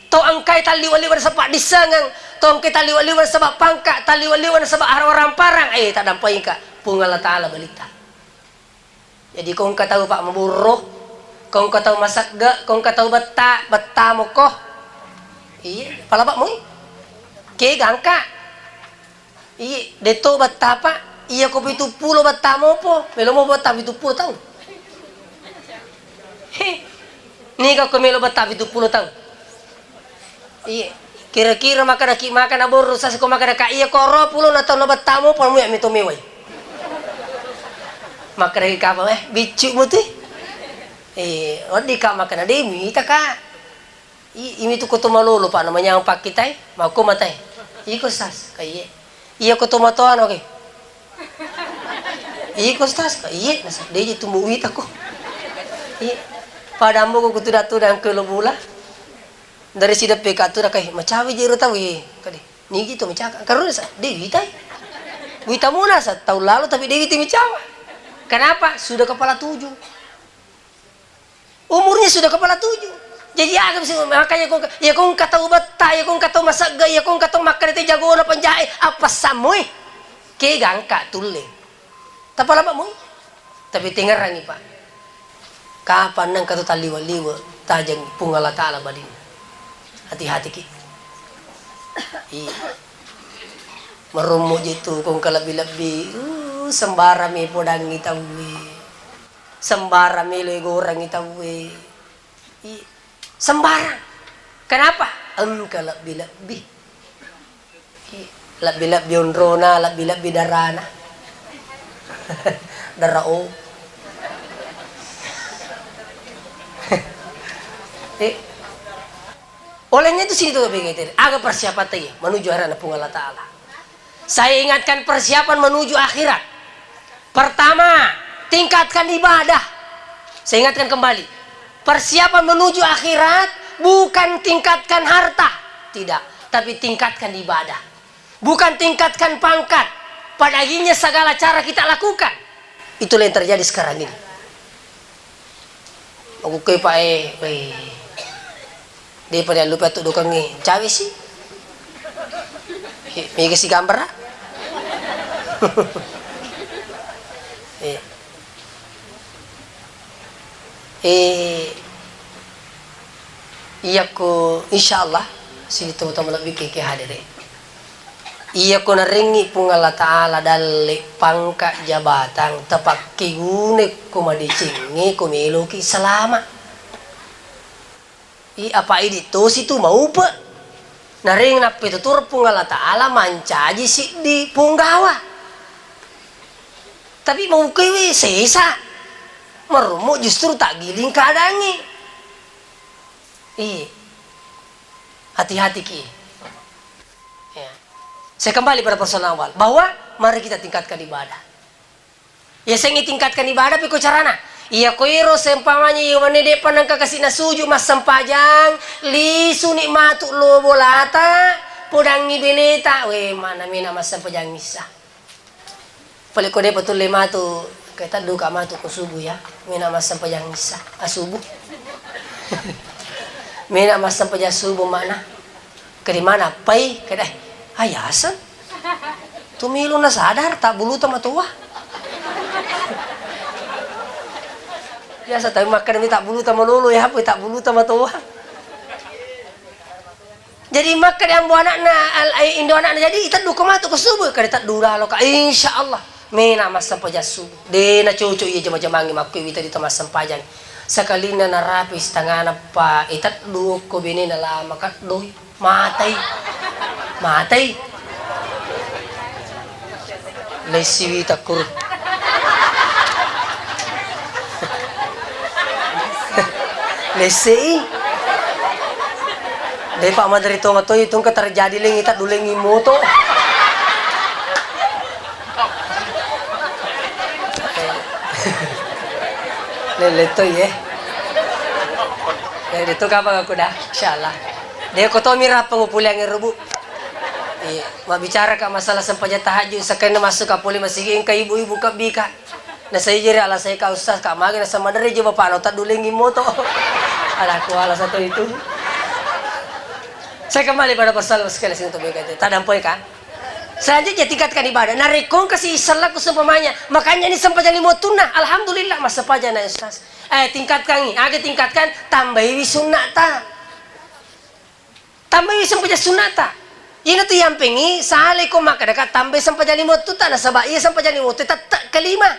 to engkae talliwe'-liwe' nasaba dissengeng, to engkae talliwe'-liwe' nasaba pangka, talliwe'-liwe' nasaba aramparang, eh, taddampengka Puang Allah Ta'ala balitta. Jadi ko engka tau pa maburru, ko engka tau masegge', ko engka tau betta, betta moko. Iya, palaba' moi. Kega engka. Iye, de' to betta, Pak. Iya ko pitu pulo betta mopo, melo mo betta pitu pulo taung. He. Niga ko melo betta pitu pulo taung. Iye. Kira-kira makkeda ki, makkeda borru sas ko makkeda ka iya ko ro pulo na taung na betta mopo, muya mi to mewai. Makkeda ki kapang, eh, biccu mo tu. Eh, wedding ka makkeda de' muita ka. I, imi tu ko to malolo, Pak, namanya pakkitai, makko matai. Iko sas, ka iye. Iya ko to matoa no ke. Iko sas, ka iye, nasa, de' je tumbu wita ko. Iye. Pada ambo ko kutuda-tuda ke lo bula. Dari sideppe ka tuda kai, macawe je ro tau, iye. Kade. Nigi to macaka. Karena sa, de' witai. Wita mona sa, tau lalo tapi de' wita macawa. Kenapa? Sudah kepala tujuh. Umurnya sudah kepala tujuh. Jadi, aga bisa, makanya ko, iya ko engka tau betta, iya ko engka tau masegge', iya ko engka tau makkeda te jagona penjahat, apa samoi? Kega engka tulle. Tapalaba' moi. Tapi tengerangi, Pak. Kapang nengka tu talliwe'-liwe', tajeng Puang Allah Ta'ala balinna. Hati-hati ki. Iya. Marummu je tu ko engka lebbi-lebbi. Uh, sembarang mi podangi tauwe. Sembarang melo igorangi tauwe. I, sembarang. Kenapa? Engka lebbi-lebbi. I, lebbi-lebbi onrona, lebbi-lebbi darana. Dara o. Eh. Olehnya itu sini tuh, aga persiapan tadi menuju hadarat Puang Allah Ta'ala. Saya ingatkan persiapan menuju akhirat. Pertama, tingkatkan ibadah. Saya ingatkan kembali, persiapan menuju akhirat bukan tingkatkan harta, tidak, tapi tingkatkan ibadah. Bukan tingkatkan pangkat, padahinya segala cara kita lakukan. Itulah yang terjadi sekarang ini. Makkukkue, Pak, e, weh. De'pa diallupai attudukengnge. Cawe si. He, mega si gambara. Eh. Eh, iyakko insyaallah sining tomatoa malebbi ke hadere. Iyako narengngi Puang Allah Ta'ala dalle pangka jabatang, tapakkeguna ko madecengnge ko meloki salama. I, apa idi tosi tu maupe. Nareng nappetuturo Puang Allah Ta'ala mancaji siddi punggawa. Tapi maukewe sesa. Marummu justru taggiling keadaangnge. Iya. Hati-hati ki. Ya. Saya kembali pada persoalan awal, bahwa mari kita tingkatkan ibadah. Yasengnge tingkatkan ibadah, pekko carana? Iya ko ero seumpamanya iya wenni de'pa nengka kasi nasuju massempajang, lisuni matu lo bolata, podangngi beneta, we, mana mena massempajang issa. Pale ko de'pa tulle matu, ke tadduka matu ko subuh ya, mena massempajang issa, asubuh. Mena massempajang subuh makna. Kede mana pai, kede, ayaseng. Tu melo nasadar, tabbulu tama toa. Biasa tapi makkeda mi tabbulu tama lolo, ya apa tabbulu tama toa. Jadi makkeda ambo anakna, al-, ai, indo anakna, jadi iteddu ko matu ko subuh, kade teddu lalo ka, insya Allah. Mena massempajang subuh. De na cocok iya jama-jamangnge makko wita di tama sempajang. Sakalinna narapi setengana pa iteddu okko benena lama kaddoi. Matai. Matai. Lessiwi takkuru. Lessei. Depa maderi tonga toi tungke terjadi lengi tak dulengi moto. Lele toi, eh. Jadi tu kapang aku dah, insyaallah. Dia ko to mira pengupuliang rubu. Iya, mabbicara ka masalah sempajang tahajud, sekenna masuk ka pole masigi engka ibu-ibu ka bika. Nasai jere ala sai ka ustaz ka magi nasa madere je bapak no tak dulengi moto. Ala ku ala satu itu. Saya kembali pada persoalan sekali sing to bika itu. Tadampoi ka? Selanjutnya tingkatkan ibadah. Narekko engka si isellakku seumpamanya, makanya ini sempajang lima wettunna. Alhamdulillah, massempajang na ustaz. Eh, tingkatkan, aga tingkatkan, tambaiwi sunnata. Tambaiwi sempajang sunnata. Ina tu yampengi, salai ko makkadaka tambai sempajang lima wettuta, nasaba iya sempajang lima wettu tette kelima.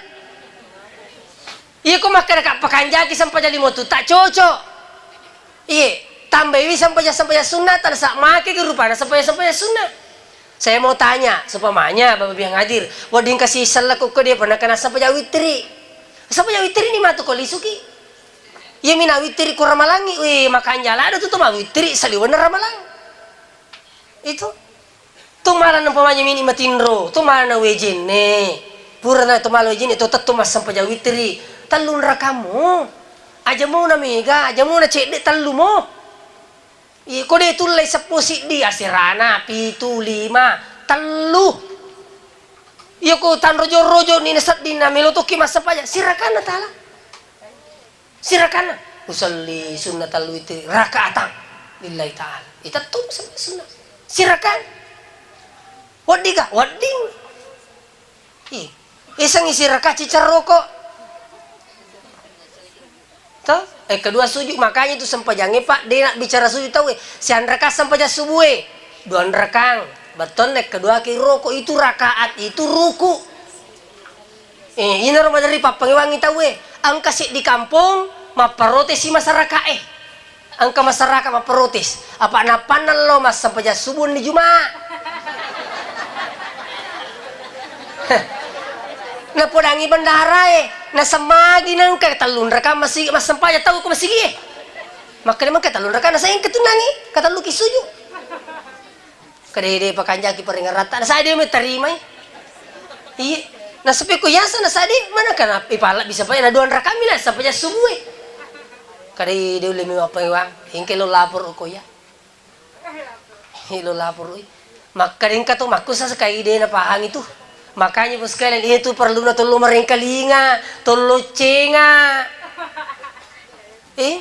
Iya ko makkadaka pakanjaki sempajang lima wettuta, cocok. Iye, tambaiwi sempajang-sempajang sunnah, tanasa makegi rupana sempajang-sempajang sunnah. Saya mau tanya, seumpamanya Bapak Biang hadir, wedding kasi sellekku ko dia pernah kena sempajang witri. Sempajang witri ni matu ko lisuki. Iya mina witri ko ramalangi, wih, makanja lada tu tu ma witri saliwenna ramalang. Itu. Tu mala umpamanya mini matinro, tu mala na wejenne. Purana tu mala wejenne, tu tettu massempajang witri. Tellu nrakamu. Aja muna mega, aja muna cedde, tellu mo. Iya, ko de tullai seppulo siddi, aserana, pitu, lima, tellu. Iya, ko tanrojo-rojo ni na sedding na melo tokki massempajang, sirakanna tala. Sirakanna, usalli sunnatal witri rakaatang lillahi ta'ala. Itattu sunna. Sirakan. Weddiga? Wedding. Ih, isengi siraka cicerroko. Toh? Eh, kedua sujud, makanya itu sempajangnge, Pak, de nak bicara sujud tau, eh. Sianraka sempajang subue. Dua nrekang. Betul, eh, kedua ki roko itu rakaat, itu ruku. Eh, inaro maderri pappangewangi tauwe. Engka seddi kampong mapparotesi masarakae. Engka masaraka mapparotes. Apa nappanna lo massempajang subuh ni Jumat. Napodangi bendarae, nasemmagi nengka tellunraka masigi, massempajang tau ko masigie. Makkeda mengka tellunraka, nasengka tunangi, katalluki sujud. Kadede pakanjaki paringeratta, na sade me tarimai. Iye, nasepeko yasa na sade, mana kana ipala bisa pa na doang rakami la sapa ja subue. Kadede ulle me mappewang, engke lo lapor ko ya. He lo lapor oi. Makka dengka to makkusa sekai de na pahang itu. Makanya bos sekalian, itu perlu na tollo marengkalinga, tollo cenga. Eh,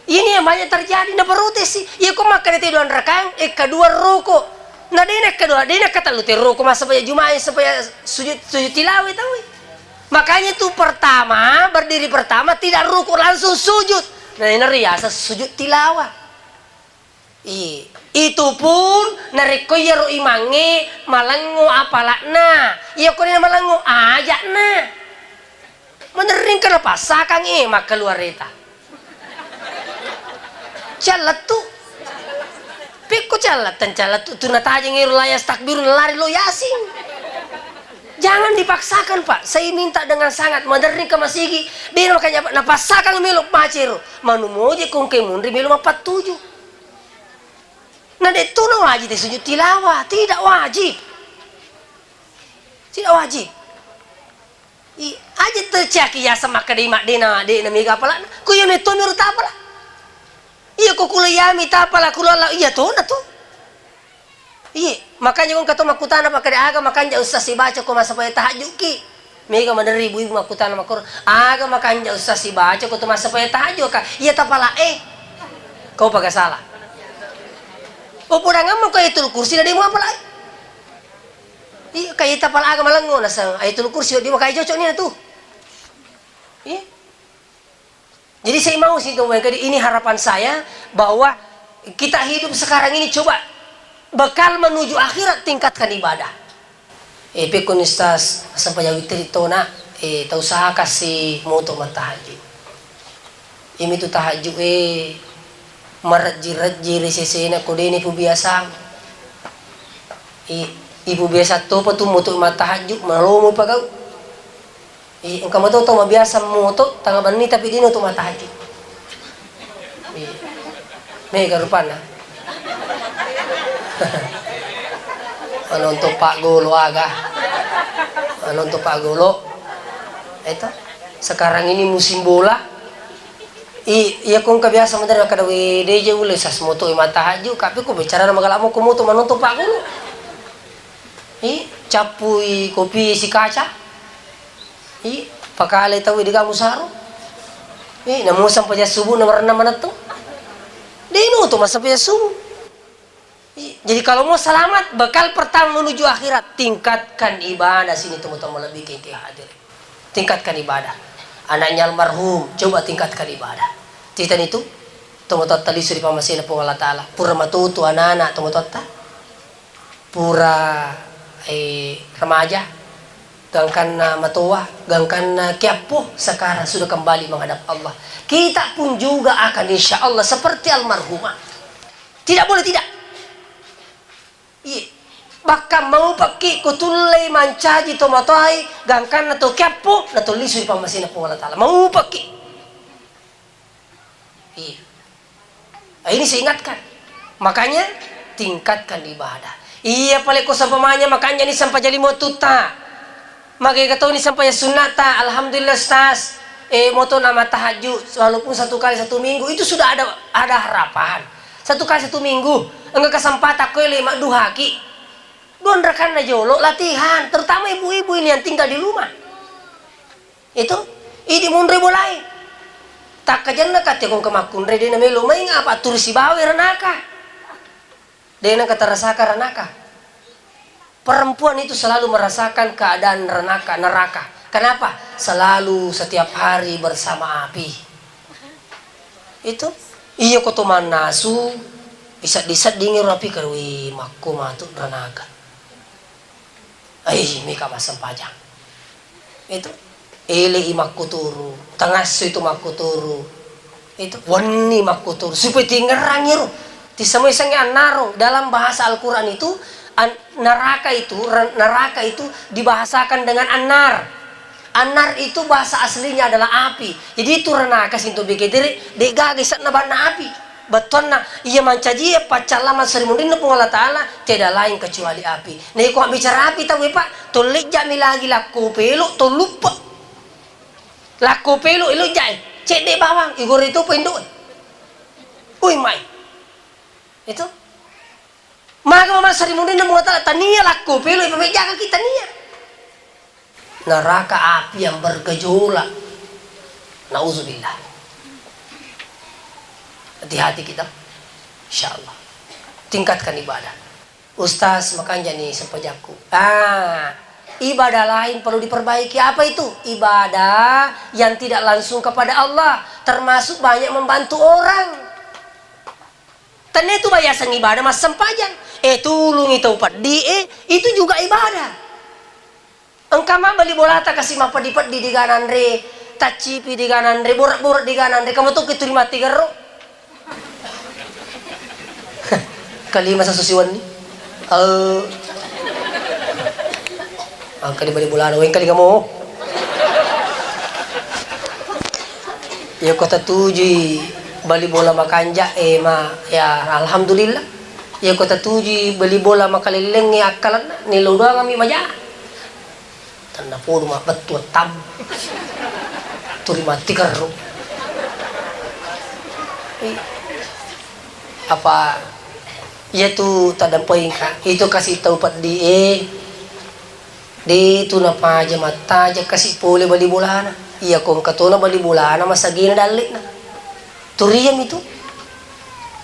ini yang banyak terjadi, na protes sih. Iya, ko makkeda te doang rakang, eh, kedua roko. Na dena kedua, dena kata lu te roko masa paya Jumat, supaya sujud, sujud tilawah tahu. Makanya itu pertama, berdiri pertama, tidak roko, langsung sujud. Nah, ini riasa sujud tilawah. Iya, itu pun narekko iyaro imangnge malengo apalakna. Iya, ko dena malengo, ajakna. Maderring kana passakang e makkaluareta. Callettu. Pekko calletteng callettu tu natajeng ero la yastakbirun lari lo Yasin. Jangan dipaksakan, Pak. Saya minta dengan sangat, maderring ke masigi. Dena makanya napassakang melo macero. Manu moje kongke munri melo mappattuju. Na dettu na wajib te sujud tilawah, tidak wajib. Tidak wajib. I, aja terciaki yasa makkeda imak dena, dena mega apalakna. Ku iya metto mero tapala. Iya ko kula yami tapala kula Allah iya tona tu. Iya, makanya kong kato makkutana pakkeda aga makanja ustaz sibaca ko masa paya tahajud ki. Mega maderri ibu-ibu makkutana makkoro, aga makanja ustaz sibaca ko to masa paya tahajud ka. Iya tapala e. Kau paga salah. Oh, podangammu ko ayatul kursi na demo apala e. Iya, kaita pala aga malengo naseng ayatul kursi, di makai cocok ni tu. Iya. Jadi saya mau sih tuh, ini harapan saya bahwa kita hidup sekarang ini coba bekal menuju akhirat, tingkatkan ibadah. Eh, pekkoni ustaz, sempajang witri tona, eh, tau usaha kasi moto mattahajud. Imi tu tahajud, eh, Marejji-rejji ri sesena ko deni pubiasang. I, ipubiasang topa tu moto mattahajju, malomo pagau. I, engka mato tau mabiasa moto tanga benni tapi dino tu mattahajju. I, mega rupanna. Manonton paggolo aga. Manonton paggolo. Eta, sekarang ini musim bola. I, iya ko engka biasa maderri makkeda, "We, de je ulle sas moto i mattahajju, tapi ko bicarana magala mo ko moto manonton paggolo." I, cappui kopi si kaca. I, pakale tau de gaga musaro. I, namo sampajang subuh na marenna manetto. De no to masampajang subuh. I, jadi kalau mau selamat, bekal pertama menuju akhirat, tingkatkan ibadah. Sini teman-teman lebih ke hadir. Tingkatkan ibadah. Anaknya almarhum, coba tingkatkan ibadah. Cerita itu, teman-teman talisu di pamasena Puang Allah Ta'ala. Pura matutu anak-anak teman-teman. Pura, eh, remaja, gangkanna matoa, gangkanna kiappo, sekarang sudah kembali menghadap Allah. Kita pun juga akan insya Allah seperti almarhumah. Tidak boleh tidak. Iya. Bahkan mau pekki ko tullei mancaji to matoai, gangkanna to kiappo, na to lisu di pammasena Puang Allah Ta'ala. Mau pekki. Iya. Eh, ini saya ingatkan. Makanya, tingkatkan ibadah. Iya, pale ko seumpamanya makanja ni sampajang lima wattutta. Magega toni sampajang sunnata. Alhamdulillah, Ustaz. Eh, moto nama tahajud, walaupun satu kali satu minggu, itu sudah ada, ada harapan. Satu kali satu minggu, engka kesempatan ko ele madduhaki. Dua rakanna jolo latihan, terutama ibu-ibu ini yang tinggal di rumah. Itu, idi munri bolai. Takkajenna kate kong kemakkunre de namelo maing apa turu sibawa ranaka. De nengka terasaka ranaka. Perempuan itu selalu merasakan keadaan ranaka, neraka. Kenapa? Selalu setiap hari bersama api. Itu, iya ko to mannasu, isedding-seddingi ro api, karui makko matu ranaka. Ai, mika massempajang. Itu, elei makkuturu, tangasso itu makkuturu. Itu, wenni makkuturu. Supaya tingerrangi ro. Tisemua isengnge annaro. Dalam bahasa Al-Quran itu, an-, neraka itu, ren-, neraka itu dibahasakan dengan annar. Annar itu bahasa aslinya adalah api. Jadi itu ranaka sinto begetere, de gaga ise'na banna api. Bettuanna, iya mancajie paccallama sarimunrinna Puang Allah Ta'ala, tiada lain kecuali api. Na iko mabbicara api tau e, Pak, to lejja'mi lagi lakko pelo, to luppe. Lakko pelo, lejja'e, cedde bawang, igore topa indo'e. Ui, mai. Itu. Maga mama sarimunrinna Puang Allah Ta'ala, tania lakko pelo, ipamejjakaki tania. Neraka api yang bergejolak. Nauzubillah. Hati-hati kita. Insya Allah. Tingkatkan ibadah. Ustaz, makanja ni sempajakku. Ah, ibadah lain perlu diperbaiki. Apa itu? Ibadah yang tidak langsung kepada Allah, termasuk banyak membantu orang. Tenna itu biasang ibadah massempajang. Eh, tulungi tau peddi, eh, itu juga ibadah. Engka ma bali bolata kasi mappeddi-peddi digana anre, taccipi digana anre, borek-borek digana anre, kamu tuh keturi mati gero. Kalima sasusi wenni. Eh. Angka di bali bolana, wengka di kamu. Iya ko tatujui bali bola makanja, eh, ma, ya, alhamdulillah. Iya ko tatujui bali bola makalellengnge akkalenna, nelo doangami maja. Tennapodo mabbettu wettammu. Turi matti kerru. I, apa, iyatu taddampengka, itu kasi tau peddi e, de tu napaja mattaja kasi pole bali bolana. Iya ko engka tona bali bolana masagena dalle'na. Turiang itu.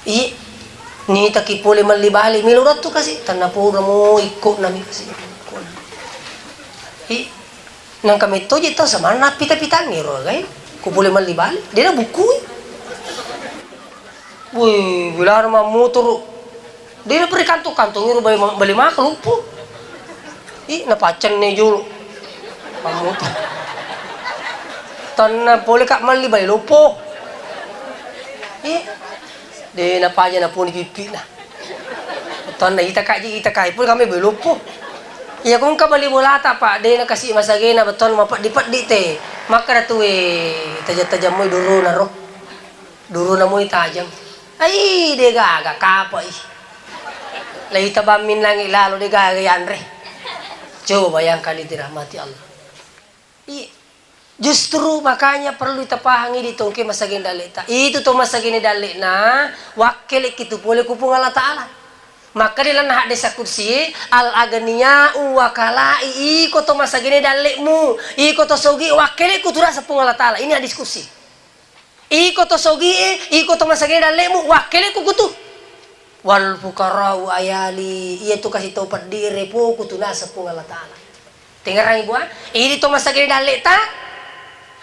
Iye, nitaki pole melli bale, melo dattu kasi, tennapodo mo ikko nami kasi. I, nangka mettoje tau samanna pita-pitangnge ro gai, ko pole melli bale, dena bukkui. Woi, bilana mammotoro. Dena pura kantong-kantong ro bale, bale maka luppo. I, napaccenne jolo. Mammotoro. Tenna pole ka melli bale loppo. I, De' napaja napuni pippina. Bettuanna ita kaji, ita kai pun kami beluppu. Iya ko engka bali bolata, Pak, de' nakasi masagena, bettuanna mapeddi-peddi te. Makkeda tu, eh, tajang-tajang moi duruna ro. Duruna moi tajang. Ai, de' gaga kapa i. Lai tabammin langi lalo de' gaga yanre. Coba bayangkan, dirahmati Allah. Iya. Justru makanya perlu tapahangi di tongke masagena dalle'ta. Itu to masagena dalle'na, wakkelekki tu pole ku Puang Allah Ta'ala. Makkeda lalenna hadis kudsi, "Al-aghniya'u wakala'i," iko to masagena dalle'mu, iko to sogi wakkelekku tu rasa Puang Allah Ta'ala. Ini hadis kudsi. Iko to sogie, iko to masagena dalle'mu, wakkelekku kutu. "Wal fuqara'u ayali," iya tu kasi to peddi repoku tu naseng Puang Allah Ta'ala. Tengerangi bua, idi to masagena dalle'ta,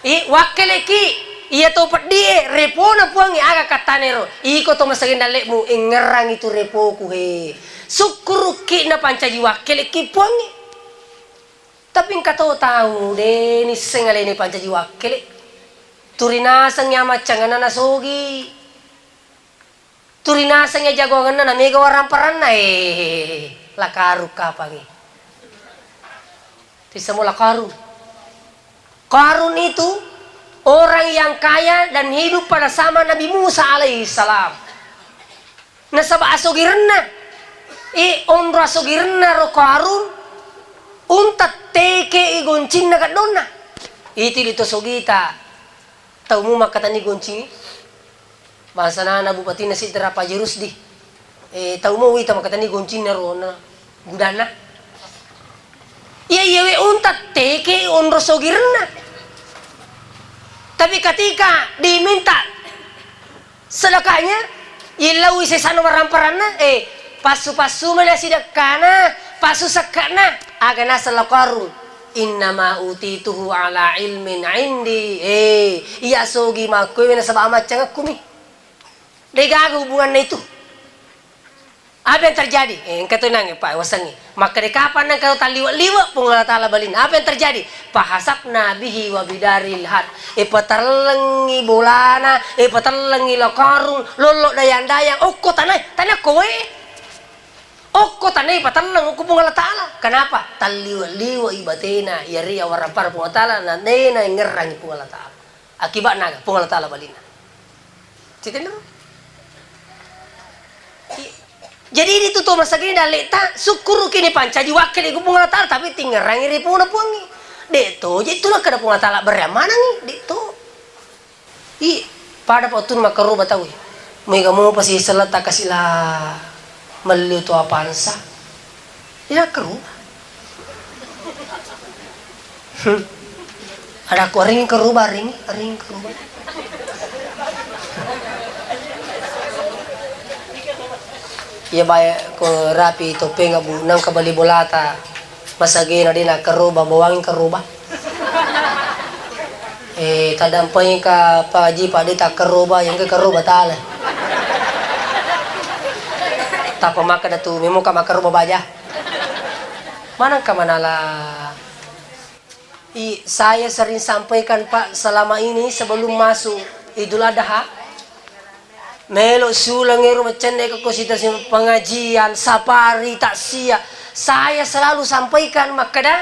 i wakkelekki, iya to peddi e repona Puangnge aga kattanero, iko to masagena dalle'mu engngerangi tu repoku he. Sukkurukki napancaji wakkelekki Puangnge. Tapi engka to tau de' nisseng alena pancaji wakkele. Turi naseng iya maccangenna nasogi. Turi naseng iya jagongenna, na mega waramparanna, eh, la karung kapangi. Tissemo la karung. Karun itu orang yang kaya dan hidup pada zaman Nabi Musa alaihissalam. Nasaba asogirenna, eh, onro asogirenna ro Karun, unta teke i goncinna gaddonna. Itu di to sogita. Tau mu makkatenni goncingnge? Bangsana na bupatinna Sidrap Haji Rusdi. Eh, tau mau wita makkatenni goncinna ro na gudanna? Iya, iya we unta teke onro sogirenna. Tapi ketika diminta sedekahnya, yellauwi sesana waramparanna, eh, passu-passu mena sidekkana, passu sekkana, aga naseng la Qarun. Innama utituhu ala ilmin indi. Eh, iya sogi makkuwe nasaba amaccangekku mi. Degaga hubunganna itu. Apa yang terjadi? Eh, engka to nange, Pak, wasengngi. Makkeda kapang nengka to talliwe-liwe Puang Allah Ta'ala balinna. Apa yang terjadi? Fahasafna bihi wa bidaril had. Eh, patellengi bolana, eh, patellengi la Qarun, lollo dayang-dayang, okko tanae, tanae okko we. Okko tanae patelleng okko Puang Allah Ta'ala. Kenapa? Talliwe-liwe i batena, iyari awarampara Puang Allah Ta'ala, na dena ngerrangi Puang Allah Ta'ala. Akibatna aga? Puang Allah Ta'ala balinna. Citennaro. I-, jadi itu to masagini dalle'ta, sukkuruki ni pancaji wakkili ku Puang Allah Ta'ala, tapi tingngerangi ripona Puangngi. De' to, jadi tu nakkeda Puang Allah Ta'ala berre manangi, de' to. I, pada pa tu makkaroba tau. Mega mopa si selletta kasi la melli to apansa. Iya, keruba. Hmm. Ada ko ring keruba, ring, ring keruba. Iya, bae ko rapi topeng, Bu, nang kebali bolata. Masagena de' na keruba, bawang keruba. Eh, tadampai ka Pak Haji, Pak, de' takkeruba, yang ke keruba tale. Tapa makkeda tu, memang ka makkeruba baja. Maneng ka manala. I, saya sering sampaikan, Pak, selama ini sebelum masuk Idul Adha, melo siuleng ero macenne ko sita pengajian, safari, taksia. Saya selalu sampaikan makkeda,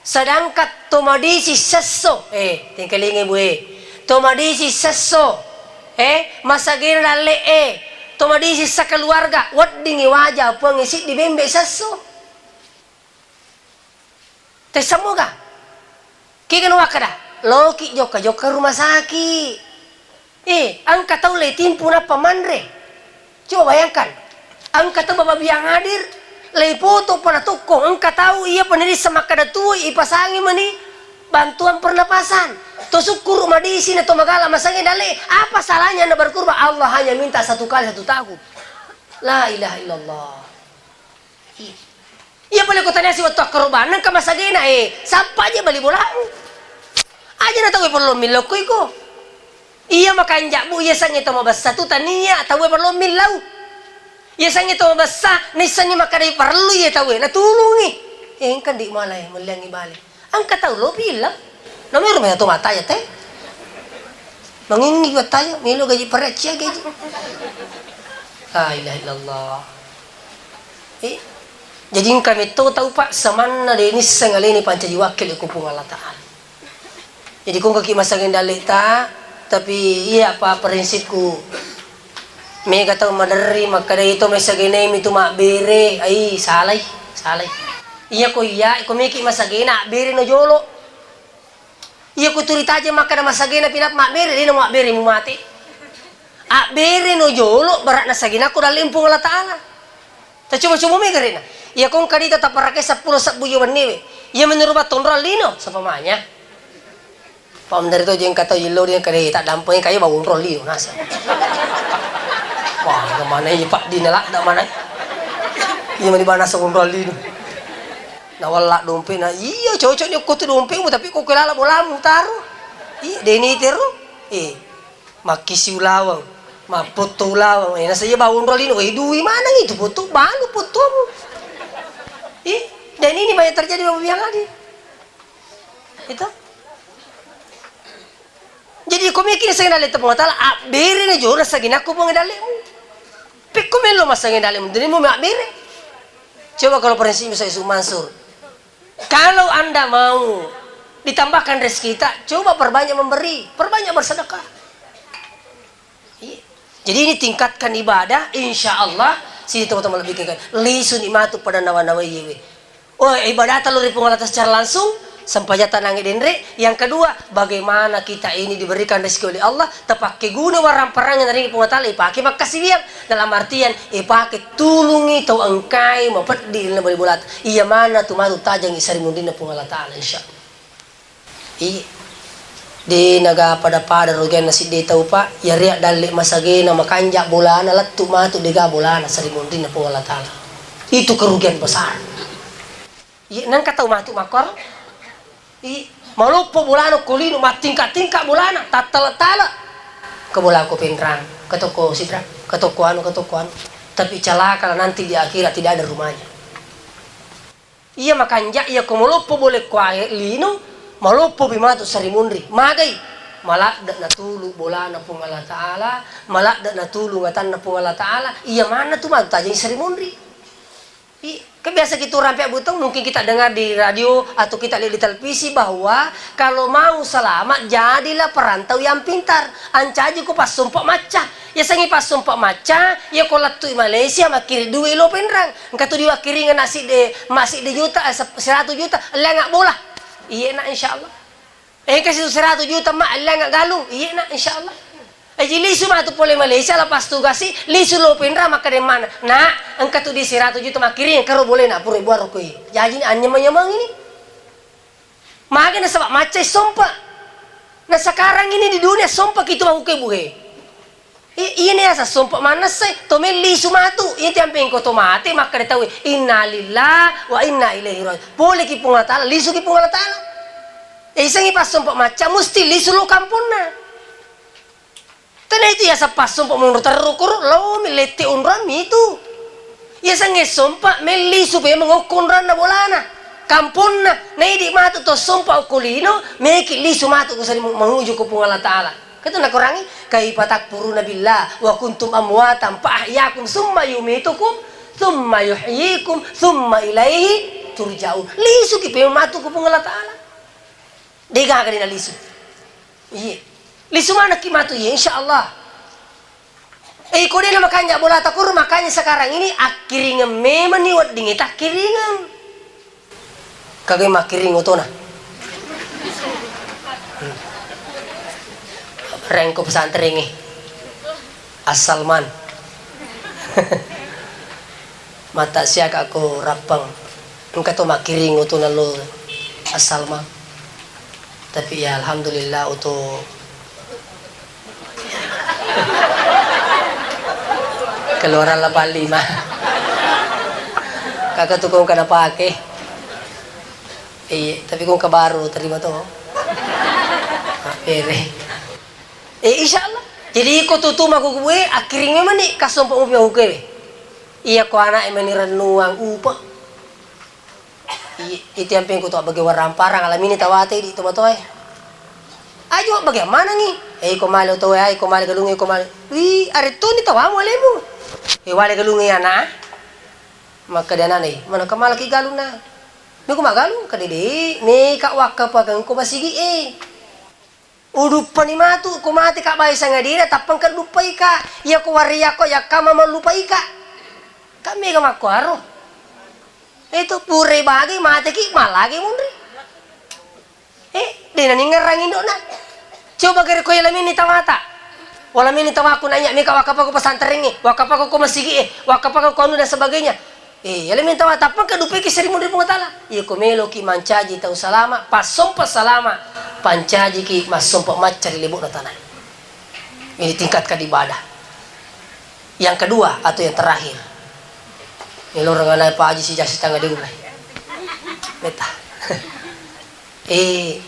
sedangkan to madisi sesso, eh, tengkalingai Bu e. To madisi sesso, eh, masagena dalle e, to madisi sekeluarga, weddingi waja Puangnge siddi bembe sesso. Tessemmoga? Kegana wakkeda, loki jokka-jokka rumah sakit. Eh, engka tau le timpu nappa manre. Coba bayangkan, engka tau bapak biang hadir, le foto pada tokko, engka tau iya penirissa makkeda tuwoi ipasangi mani bantuan pernapasan. To sukkuru madisi na to magala masangi dalle, apa salahnya anda berkurban? Allah hanya minta satu kali satu tahun. La ilaha illallah. Iya. Iya pale ko tania siwettu akkarobanna engka masagena, eh, sappa aja bali bolamu. Aja na tauwe parellu millau ko iko. Iya makanja, Bu, iya sangnge to mabessa tu tania tauwe parellu millau. Iya sangnge to mabessa, naissenni makkeda parellu iya tauwe, natulungi. Eh, engka di malai melliangi bale. Engka tau lo pillau. Namero mega to mata ya te. Mangingi wattaya, melo gaji pareccia gaji. La ilaha illallah. Eh, jadi engka metto tau, Pak, samanna de nisseng alena pancaji wakkil ko Puang Allah Ta'ala. Jadi ko engkaki masageng dalleta, tapi iya, Pak, prinsipku. Mega tau maderri makkeda ito masagenai mitu mabbere, ai salai, salai. Iya ko iya, ko meki masagena abbere no jolo. Iya ko turi tajeng makkeda masagena pinap mabbere, de no mabbere mu mate. Abbere no jolo barakna sagena ko dalle Puang Allah Ta'ala. Tacoba-coba mega rena. Iya ko engka dita taparake seppulo sebbu iya wennewe. Iya menurut battonro lino, sapamanya. Pamdari to jengka tau illo dia kade tak dampeng kayu bau onrol lino nasa. Wah, kemana iya Pak Dina lah, dak mana? Iya mani bana onrol lino. Nawalla dompet na, iya cocok ni ko tu dompetmu, tapi ko kelala bolamu taruh. Iya, deni teru. Eh, makkisi ulaweng, mappotto ulaweng. Eh, nasa iya bau onrol lino, eh, dui mana itu foto, balu fotomu. Eh, dan ini banyak terjadi Bapak Biang Adi. Itu. Jadi ko meki naseng dalle Puang Ta'ala, abbere na jolo sagena ko Puang dallemu. Pekko melo masageng dallemu, dirimu mabbere. Coba kalau prinsipnya saya Yusuf Mansur. Kalau Anda mau ditambahkan rezeki kita, coba perbanyak memberi, perbanyak bersedekah. Iya. Jadi ini tingkatkan ibadah, insya Allah, sini teman-teman lebih tingkat. Lisu ni matu pada nawa-nawa iyewe. Oh, ibadah talo ri Puang Allah secara langsung, sempajang tanangi denre. Yang kedua, bagaimana kita ini diberikan rezeki oleh Allah, tapakke guna warang-parang yang dari Puang Allah Ta'ala, ipake makkasiwiang. Dalam artian, ipake tulungi tau engkai mapeddi lena bali bolata. Iya mana tu matu tajangi sari munrinna Puang Allah Ta'ala, insya Allah. Iye. De naga pada-pada rugianna sidde tau, Pak, yaria dalle masagena makanja bolana lettu matu dega bolana sari munrinna Puang Allah Ta'ala. Itu kerugian besar. Iye, nengka tau matu makkoro. Iye, maloppo bolana ko lino, mattingka-tingka bolana, tattale-tale. Ke bola ko Pinrang, ke toko Sidrap, ke toko anu, ke toko anu. Tapi celakalah nanti di akhirat tidak ada rumahnya. Iya makanja, iya ko maloppo bole ko ae lino, maloppo pi matu sari munri. Magai? Maladde natulu bolana Puang Allah Ta'ala, maladde natulu ngatanna Puang Allah Ta'ala, iya manna tu matu tajeng sari munri. I, kan biasa kita orang pihak butong, mungkin kita dengar di radio atau kita lihat di televisi bahwa kalau mau selamat, jadilah perantau yang pintar. Ancaji ko passompa macca. Yasengnge passompa macca, iya ko lettu i Malaysia, makkiri dui lo Pinrang. Engka tu diwakkiringeng na sidde, ma sidde juta, eh, se-, seratu juta, elleang bola. Iye na, insyaallah. Engka situ seratu juta, ma, elleang galung. Iye na, insyaallah. Eji lisu matu pole Malaysia, lepas tugas i, lisu lo Pinrang, makkeda mana. Nak, engka tu di seratu juta makkiringeng, engka ro bolana, pura buaro koi. Jaji ni anyameng-nyameng ini. Maga nasaba maccai sompa. Nah, sekarang ini di dunia sompa ki tu makkukue buhe. I-, ini asa sompa manessai, to mellisu matu. Iya tiampeng ko to mate, makkeda tau, "Innalillahi wa inna ilaihi raji'un." Pole ki Puang Allah Ta'ala, lisu ki Puang Allah Ta'ala. Eh, isengi pas sompa macca, musti lisu lo kamponna. Tena itu yaseng passompa monro terru kuru, laomi lette onroammi itu. Yasengnge sompa mellisu pe mengokko onroanna bolana, kamponna. Naidi matu to sompa okko lino, meki lisu matu ko salimu manguju ko Puang Allah Ta'ala. Katu nakorangi, "Kaifa takfuruna billah wa kuntum amwatan fa ahyakum summa yumitukum summa yuhyikum summa ilaihi turja'un." Lisu ki pe matu ko Puang Allah Ta'ala. Degaga de nalisu. Iye. Lisu manekki matu, iye, insyaallah. Eh, iko de na makanja bolata koro, makanya sekarang ini akkiringeng memang ni weddingnge takkiringeng. Kagai makkiring otona. Hmm. Rengko pesantrengnge. Assalman. Mata siaka ko rappang. Engka to makkiring oto nallo Assalman. Tapi ya alhamdulillah oto keluaran lapan lima. Kaka tu kong kana pake. Iya, tapi kong ka baru terima to. Pere. Eh, insyaallah. Jadi iko tutu makkukue, akkiring memang ni kasompa mupi makkukue. Iya ko anak e meni rennuang upa. I-, itu yang pengko to bagi warang parang alamini tawate di tomatoe. Ayo bagi manengi. Eh, iko male oto e, iko male galung e, iko male. Wi, arettoni tawamu alemu. Eh, wale galung e ana. Makkeda anana, "Eh, mana kamalaki galunna?" Meko magalung, kede de, meka wakkapakeng ko masigi e. Uduppani matu, ko mate ka bae sangadina, tappang ka duppai ka. Iya ko wariyako yakkama mallupai ka. Ka mega makkuaro. Itu pura bage mateki, malage munri. Eh, de naningerang indokna. Coba gare ko yala mini tawata. Wala mini tawaku nanya meka wakkapako pesantrengnge, wakkapako ko masigi e, wakkapako ko anu dan sebagainya. Eh, yala mini tawata, tappang ka duppai ki seri munri Puang Taala. Iya ko meloki mancaji tau salama, passompa salama, pancajiki massompa macca ri lebo'na tanae. Ini tingkatkan ibadah. Yang kedua atau yang terakhir. Ini lo rengana Pak Haji sijasi tangga diurai. Meta. Eh,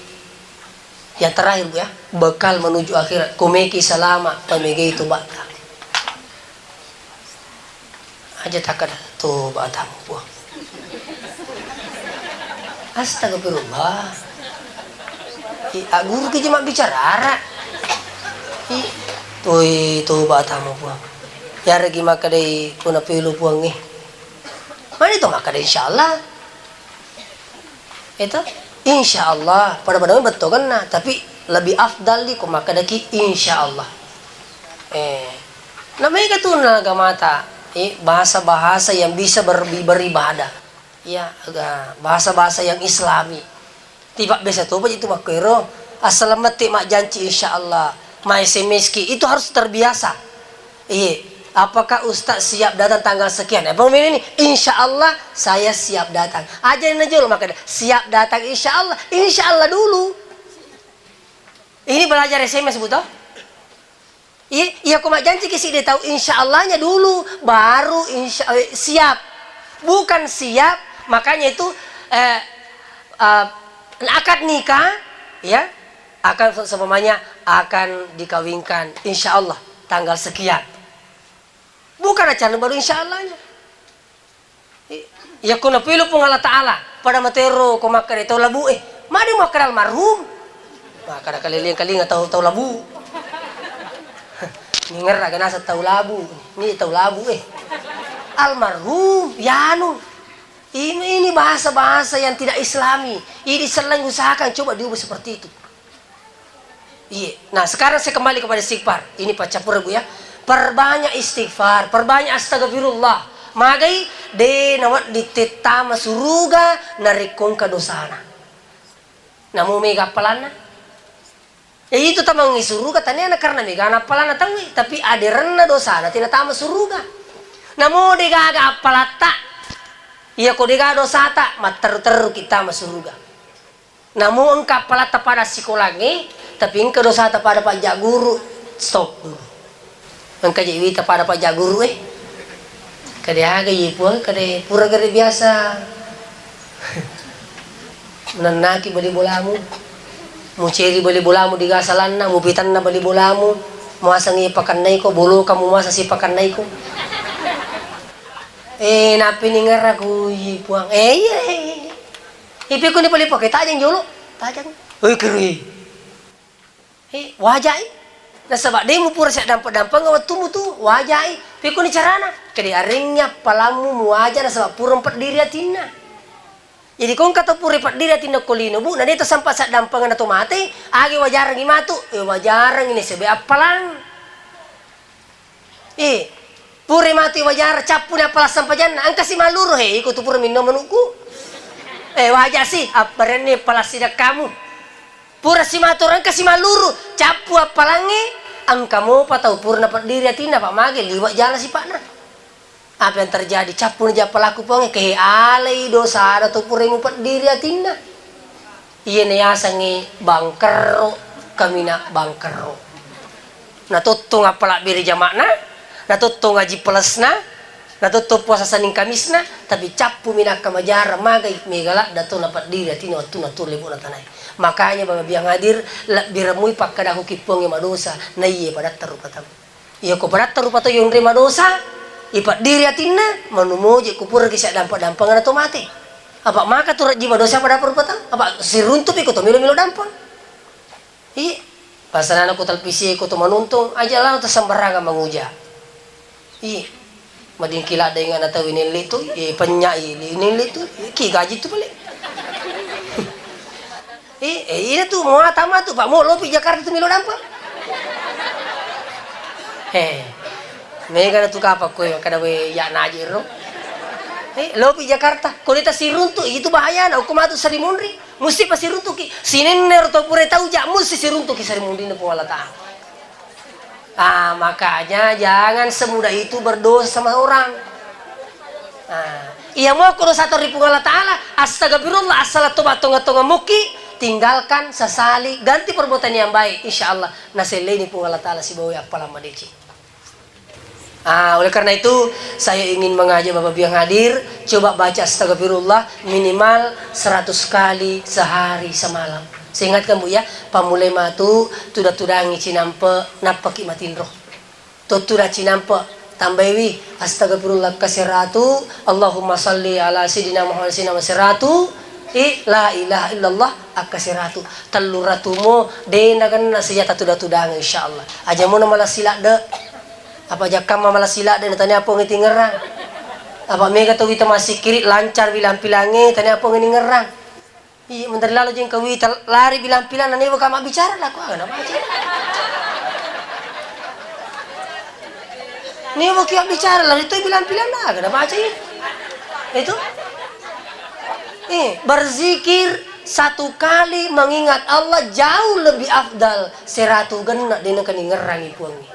yang terakhir, Bu, ya, bekal menuju akhirat. Komeki salama, pamegei tobatta. Aja takkada, "Tobatamu, Puang." Astagfirullah. I, agguruki je mabbicara Arab. I, toi, tobatamu, Puang. Yaregi makkedai puna pelu, Puang, eh. Mani to makkeda insyaallah. Itu insyaallah, pada-pada bettokenna, tapi lebih afdal di ko makkedaki insyaallah. Eh, namega tu naga mata, eh, bahasa-bahasa yang bisa ber-, beribadah. Ya, aga-, bahasa-bahasa yang islami. Tiba biasa tu apa itu makkuero. Asal mette majjanci insyaallah. Ma S M S ki, itu harus terbiasa. Iya, apakah Ustaz siap datang tanggal sekian? Apa ini nih? Insya Allah saya siap datang. Aja na jolo makkeda, "Siap datang insya Allah." Insya Allah dulu. Ini belajar S M S, Bu, toh? Iya, iya, ko majjanci ki siddi tau, insya Allahnya dulu, baru insya, eh, siap. Bukan siap, makanya itu, eh, eh, akad nikah, ya, akan se-, seumpamanya akan dikawinkan, insya Allah, tanggal sekian. Bukan acara baru insya Allahnya. I-, iya, ko napilu Puang Allah Ta'ala, pada matero ko makkeda tau labu, eh, made makkeda almarhum. Makkeda kalileng-kalinga tau, tau labu. Ningerra ganasa tau labu, ni tau labu, eh. Almarhum, yanu. Ini, ini bahasa-bahasa yang tidak islami. Ini selalu usahakan coba diubah seperti itu. Iya. Nah, sekarang saya kembali kepada istighfar. Ini paccappureng, Bu, ya. Perbanyak istighfar, perbanyak astagfirullah. Magai de nawedding tettama suruga narekko engka dosana. Namo mega appalanna. Ya, itu tamangngi suruga tania na karena mega na appalanna tauwe, tapi aderenna dosana tina tama suruga. Namo degaga appalatta, iya ko dega dosata, matteru-teru kita tama suruga. Namo engka appalatta pada sikolangnge, tapi engka dosata pada pajjagguru, stop dulu. Engka je wita pada pajjagguru, eh. Kade aga ye Puang, kade pura gare biasa. Nennaki bali bolamu. Muceri bali bolamu di gasalanna, mupitanna bali bolamu. Muaseng ye pakannaiko, bolokamu muaseng si pakannaiko. Eh, napi ningerra ku ye Puang. Eh, iya, eh. Ipi kuni pale pake tajang jolo, tajang. Oi, kerui. Eh, wajai. Nasaba de mupura siaddampeng-dampeng wettumu tu, wajai. Ipi kuni carana? Kede arengngi appalammu muwaja nasaba pura peddiri atinna. Jadi ko engka to pura peddiri atinna ko lino, Bu, na de to sempat siaddampeng na to mate, age wajarangi matu, eh, wajarangi nasaba appalang. Eh, pura matu wajarang, cappuni appala sempajanna, engka si malluru, he, iko tu pura minno manukku. Eh, waja si, apparenni appala sidakkamu. Pura si matu engka si malluru, cappu appalangnge, engka mopa tau pura napeddiri atinna, Pak, mage liwa jala sipakna. Apa yang terjadi? Cappuni ja appalakku Puangnge, ke alai dosana tau pura mupeddiri atinna. Iyana yasengnge bangkerro, kaminang bangkerro. Natottong appalabbere jama'na, natottong ngaji pelesna, natottong puasa Senin Kamisna, tapi cappumi nakka majarang magai mega ladda to napeddiri atinna wettunna tu lebo'na tanae. Makanya Bapak Biang hadir, lebbi remui pakkadaku ki Puangnge madosa, naiye padatta rupa tau. Iyako padatta rupa to yonre madosa, ipeddiri atinna, manu moje kupuraki siaddampa-dampangna to mate. Apa maka tu rajji madosa padatta rupa tau? Apa siruntupi ko to milo-milo dampang? Iya. Pasanana ko televisi, ko to manonton, aja lao tasembarangan manguja. Ih, madingki ladde ngana tau inelli tu, eh, pennyai inelli tu, ki gaji tu pale. Eh, eh, ina tu mua tama tu, Pak, mo lopi Jakarta tu melo dampa. Eh, mega na tu kapa koe kada we ya naji ro. Eh, lopi Jakarta, ko deta siruntu, itu bahaya na, hukum atu sarimunri. Musti pasiruntuki. Sininna ro to pura tau ja, musti siruntuki sarimunrinna Puang Allah Ta'ala. Ah, makanya jangan semudah itu berdosa sama orang. Ah, iya moko dosa ri Puang Allah Ta'ala, astagfirullah, asala toba tonga-tonga muki, tinggalkan, sesali, ganti perbuatan yang baik, insya Allah naselleni Puang Allah Ta'ala sibawa appalang madeceng. Ah, oleh karena itu, saya ingin mengajak Bapak Ibu yang hadir, coba baca astagfirullah minimal seratus kali sehari semalam. Saya ingatkan, Bu, ya, pammulai matu tuda-tudangi cinampe, nappaki matinro. Tottuda cinampe, tambaiwi astagfirullah ka seratu, Allahumma salli ala sayyidina Muhammad sayyidina seratu, i la ilaha illallah akka seratu. Tellu ratu mo, de nagenna sejata tuda-tudangeng, insyaallah. Aja mo na malassi ladde. Apa jakkamma malassi ladde, na tania Puang tingerang. Apa mega to wita massikkiri, lancar bilang-pilangnge, tania Puang ningerang. Iya, menteri lalo jengka wita, lari bilang-pilang, na newa ka mabbicara, lako aga na baca. Newa ki bicara, lari tu bilang-pilang, aga na baca, iya. Itu. Eh, berzikir satu kali mengingat Allah jauh lebih afdal seratu genna de nengka ningerrangi Puangnge.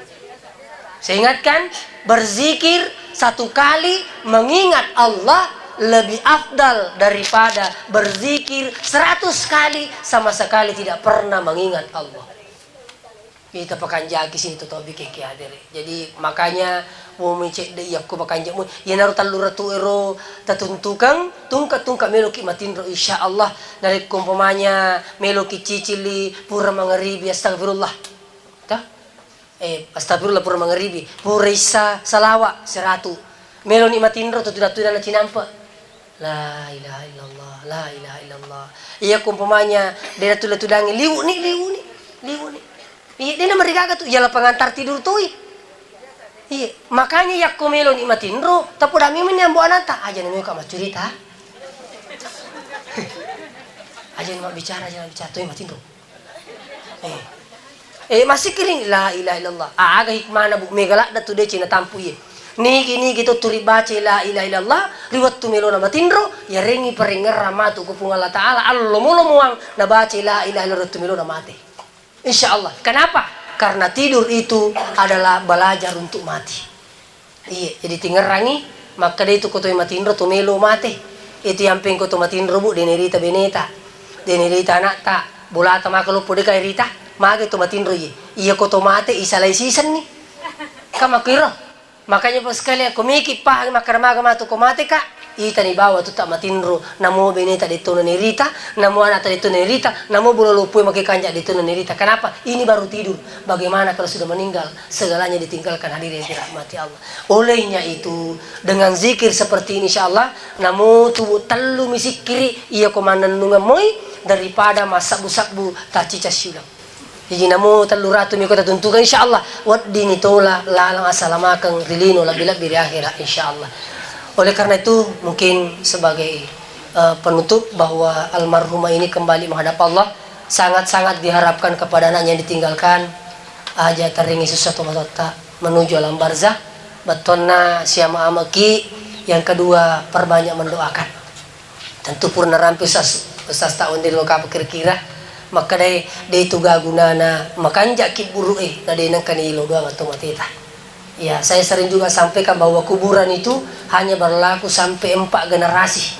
Saya ingatkan, berzikir satu kali mengingat Allah lebih afdal daripada berzikir seratus kali sama sekali tidak pernah mengingat Allah. Kita pakanjaki sini tu tobi ke hadere. Jadi makanya mau mecek de yakko pakanja mu, iyanaro tellu ratu ero tatuntukang, tungka-tungka meloki matinro, insya Allah. Narekko umpamanya meloki cicili pura mangaribi, astagfirullah. Tah? Eh, astagfirullah, pura mangaribi, pura issa salawa seratu. Meloni matinro tu tuda-tudana cinampe. La ilaha illallah, la ilaha illallah. Iya ko umpamanya de natuda-tudangi, liwuni, liwuni, liwuni. Iya, de namarigaga tu, iyalah pengantar tidur toi. Iya, makanya yakko meloni matinro, tapodami meni ambo ananta, aja nami ka maccurita. Aja nami bicara, aja nami bicara toi matinro. Eh. Eh, massikkiri, la ilaha illallah. Aga hikmana, Bu? Mega ladde tu deceng natampu iye. Nigi-nigi to turi baca la ilaha illallah, ri wettu melona matinro, yarengngi parengngerang matu ku Puang Allah Ta'ala, allo molo muang nabaca la ilaha illallah ri wettu melona mate. Insya Allah. Kenapa? Karena tidur itu adalah belajar untuk mati. Iya, jadi tingerrangi, makkeda itu ko to matinro to melo mate. Itu yampeng ko to matinro, Bu, de nairita beneta, de nairita anakta, bolata maka loppo deka irita, mage to matinro iye. Iya ko to mate, isalai sisenni. Ka makkiro. Makanya, Pak, sekalian, ko meki pahang makkeda maga matu ko mate, Kak. Itani bawa tu tak matinro, namo beneta de tona nairita, namo anakta de tona nairita, namo bola loppo make kanja de tona nairita. Kenapa? Ini baru tidur. Bagaimana kalau sudah meninggal? Segalanya ditinggalkan, hadirin yang dirahmati Allah. Olehnya itu, dengan zikir seperti ini, insya Allah, namo tubuh tellu misikkiri, iya ko mannennungeng moi, daripada massabbu-sabbu taccica siulang. Jadi, namo tellu ratu miko tatuntukang, insya Allah, weddini tola lalang assalamakeng ri lino lebbi-lebbi ri akhirat, insya Allah. Oleh karena itu, mungkin sebagai, eh, penutup bahwa almarhumah ini kembali menghadap Allah, sangat-sangat diharapkan kepada anaknya yang ditinggalkan, aja taringi sussa tomatoatta menuju alam barzah, bettuanna siama-amaki, yang kedua, perbanyak mendoakan. Tentu pura narampe Ustaz, Ustaz ta onde lo kapa kira-kira, makkedai, de tu gagunana makanja kibburu'e, na de nengkani lo doang atau mateta. Ya, saya sering juga sampaikan bahwa kuburan itu hanya berlaku sampai empat generasi.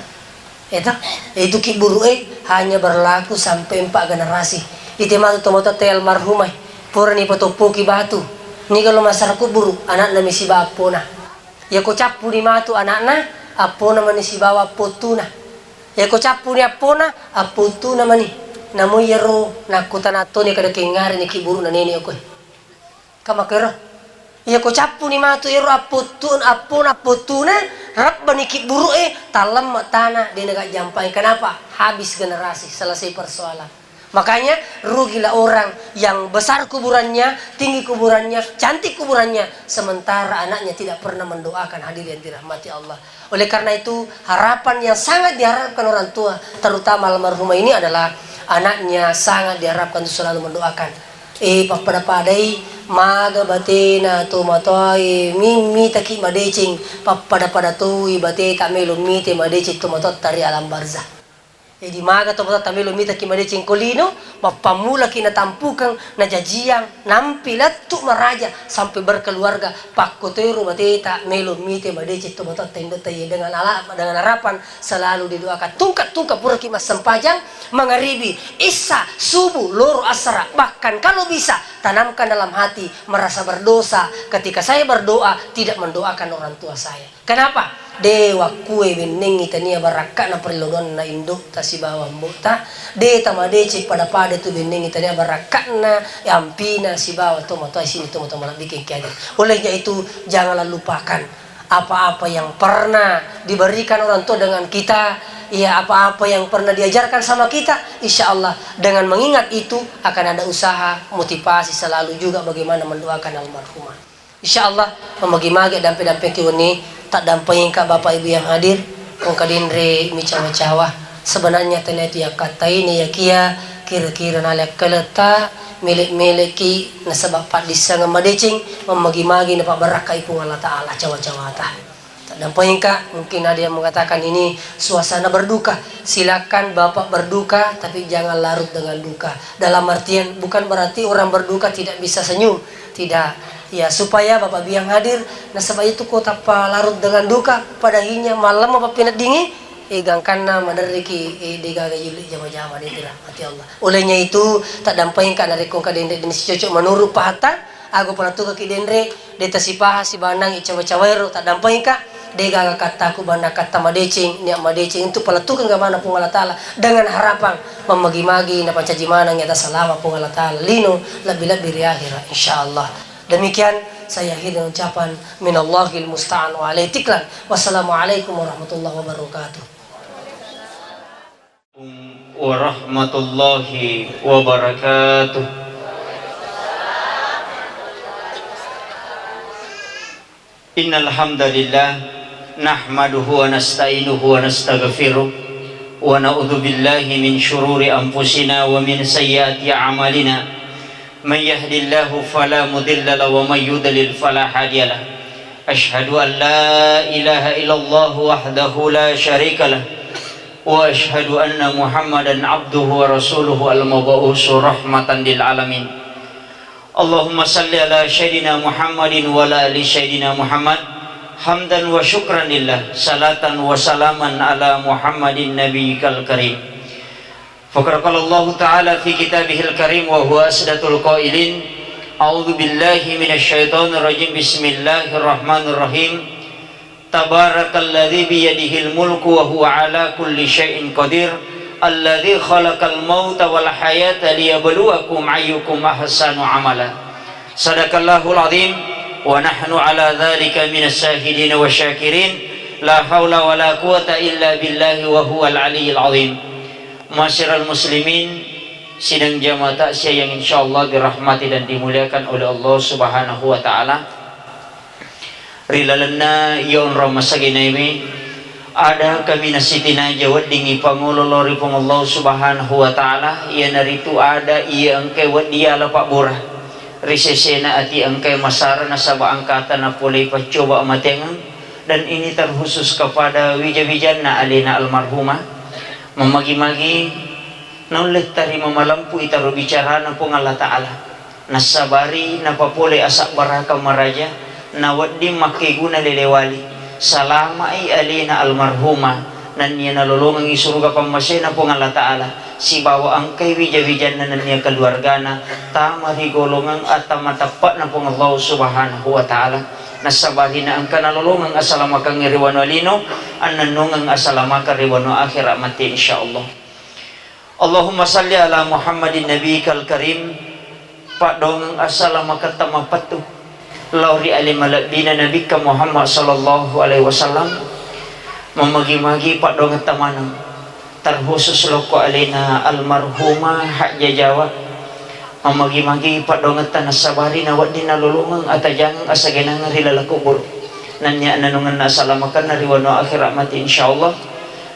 Eta, itu kibburu'e hanya berlaku sampai empat generasi. Ite matu tomatoatta almarhumah, purani patoppoki batu, niga lo massara kubburu, anakna mi sibawa appona. Yako cappuni matu anakna, appona mani sibawa appottuna. Yako cappuni appona, appottuna mani. Namo iyaro nakkutana toni kada kengareni kibburu'na nene koe. Ka makkero. Iya ko cappuni matu ero appottun-, appona appottuna, rabbani kibburu'e, tallemme tana, de nagajjampai. Kenapa? Habis generasi, selesai persoalan. Makanya, rugilah orang yang besar kuburannya, tinggi kuburannya, cantik kuburannya, sementara anaknya tidak pernah mendoakan. Hadirin yang dirahmati Allah. Oleh karena itu, harapan yang sangat diharapkan orang tua, terutama almarhumah ini, adalah anaknya sangat diharapkan untuk selalu mendoakan. Eh, pappada-padai, maga batena tomatoae, mi-, mitaki madeceng, pappada-pada toi bateta melo mite madeceng tomatoatta ri alam barzah. Jadi, maga tomatoatta melo mitaki madeceng ko lino, mappammulaki natampukeng, najajiang, nampi lettu maraja sampai berkeluarga, pakkotoiro bateta melo mite madeceng tomatoatta indotta iye dengan ala-, dengan harapan selalu didoakan. Tungka-tungka puraki massempajang, mangaribi, issa, subuh, loro, asara, bahkan kalau bisa tanamkan dalam hati merasa berdosa ketika saya berdoa tidak mendoakan orang tua saya. Kenapa? De wakkue bennengngi tania barakka'na parello doanna indo'ta sibawa ambo'ta, de tamadeceng pada-pada tu bennengngi tania barakka'na ampina sibawa tomatoa sini tomatoa malebbikeng kiade. Olehnya itu, janganlah lupakan apa-apa yang pernah diberikan orang tua dengan kita, ya, apa-apa yang pernah diajarkan sama kita, insya Allah dengan mengingat itu akan ada usaha motivasi selalu juga bagaimana mendoakan almarhumah. Insya Allah, mamagi-magi dampe-dampengki wenni, taddampengika Bapak Ibu yang hadir, engka denre micawa-cawa. Sebenarnya tania tu yakkattaini yakia, kira-kira nalekkaletta, melek-melekki, nasaba paddissengeng madeceng, mamagi-magi napabbarakkai Puang Allah Ta'ala cawa-cawata. Taddampengika, mungkin ada yang mengatakan ini suasana berduka. Silakan Bapak berduka, tapi jangan larut dengan duka. Dalam artian, bukan berarti orang berduka tidak bisa senyum. Tidak. Ya, supaya Bapak Ibu yang hadir, nasaba itu ko tappa larut dengan duka, pada akhirnya malemma pappineddingi, eh, gangkanna maderriki, eh, degaga yulli jama-jama, de dirahmati Allah. Olehnya itu, taddampengika narekko engka denre-denre sicocok menurut pahatta, ago palettukaki denre, de tasipaha sibanang icawa-cawaero, taddampengika, degaga kattaku banna katta madeceng, niat madeceng untuk palettukeng agamana Puang Allah Ta'ala dengan harapan mammagi-magi napancaji maneng iyata salama Puang Allah Ta'ala lino lebbi-lebbi ri akhira, insya Allah. Demikian saya akhiri dengan ucapan minallahil musta'an wa alaihi tiklan. Wassalamualaikum warahmatullahi wabarakatuh. Warahmatullahi wabarakatuh. Innal hamdalillah, nahmaduhu wa nasta'inuhu wa nastaghfiruh, wa na'udzu billahi min syururi anfusina wa min sayyiati a'malina. Man yahdillahu fala mudilla lahu wa man yudlil fala hadiya lah. Asyhadu an la ilaha illallah wahdahu la syarika lah, wa asyhadu anna Muhammadan abduhu wa rasuluhu al-mab'usu rahmatan lil alamin. Allahumma salli ala Sayyidina Muhammadin wa ala ali Sayyidina Muhammad, hamdan wa syukran lillah, salatan wa salaman ala Muhammadin nabiyikal karim. Faqad qala Allahu ta'ala fi kitabihil karim wa huwa asdaqul qailin, a'udzu billahi minasy syaithanir rajim, bismillahirrahmanirrahim. Tabarakalladzi biyadihil mulku wa huwa ala kulli syai'in qadir, alladzi khalaqal mauta wal hayata liyabluwakum ayyukum ahsanu amala. Sadaqallahul azim, wa nahnu ala dzalika minas syahidin wa syakirin, la haula wa la quwata illa billahi wa huwal aliyyil azim. Ma'asyiral muslimin, sidang jamaah takziah yang insyaallah dirahmati dan dimuliakan oleh Allah Subhanahu wa taala. Ri lalenna iya onrong masaginaiwi, ada kaminang sitinaja wedding ipangolo lao ri Puang Allah Subhanahu wa Ta'ala, iyanaritu ada iya engkae wedding yala pabbura ri sesena ati engkae masara nasaba engkata napolei paccoba amateangeng, dan ini terkhusus kepada wija-wijanna alena almarhumah. Mamagi-magi naulle tarima malempu itaro bicarana Puang Allah Ta'ala. Nassabari napapole asabbaraka maraja, nawedding makkeguna lele wali. Salama'i alena almarhumah, nennia nalolongengngi suruga pammasena Puang Allah Ta'ala, sibawa engkai wija-wijanna nennia keluargana tama ri golongang attama teppa'na Puang Allah Subhanahu wa Ta'ala. Nassabari na engka nalolongeng asalamakeng ri wanua lino, annennungeng asalamakeng ri wanua akhera matti, insyaallah. Allahumma salli ala Muhammadin nabiyikal karim, paddoangeng assalamaketta mappettu lao ri ale malebbina Nabikka Muhammad sallallahu alaihi wasallam, mamagi-magi paddoangetta maneng Terkhusus lokko alena almarhumah Hajjah Jawa. Mammagi-magi paddoangetta nassabari nawedding nalolongeng atajangeng asagenangeng ri laleng kuburu. Nennia ananungenna asalamakenna ri wanua akhirat mate, insyaallah.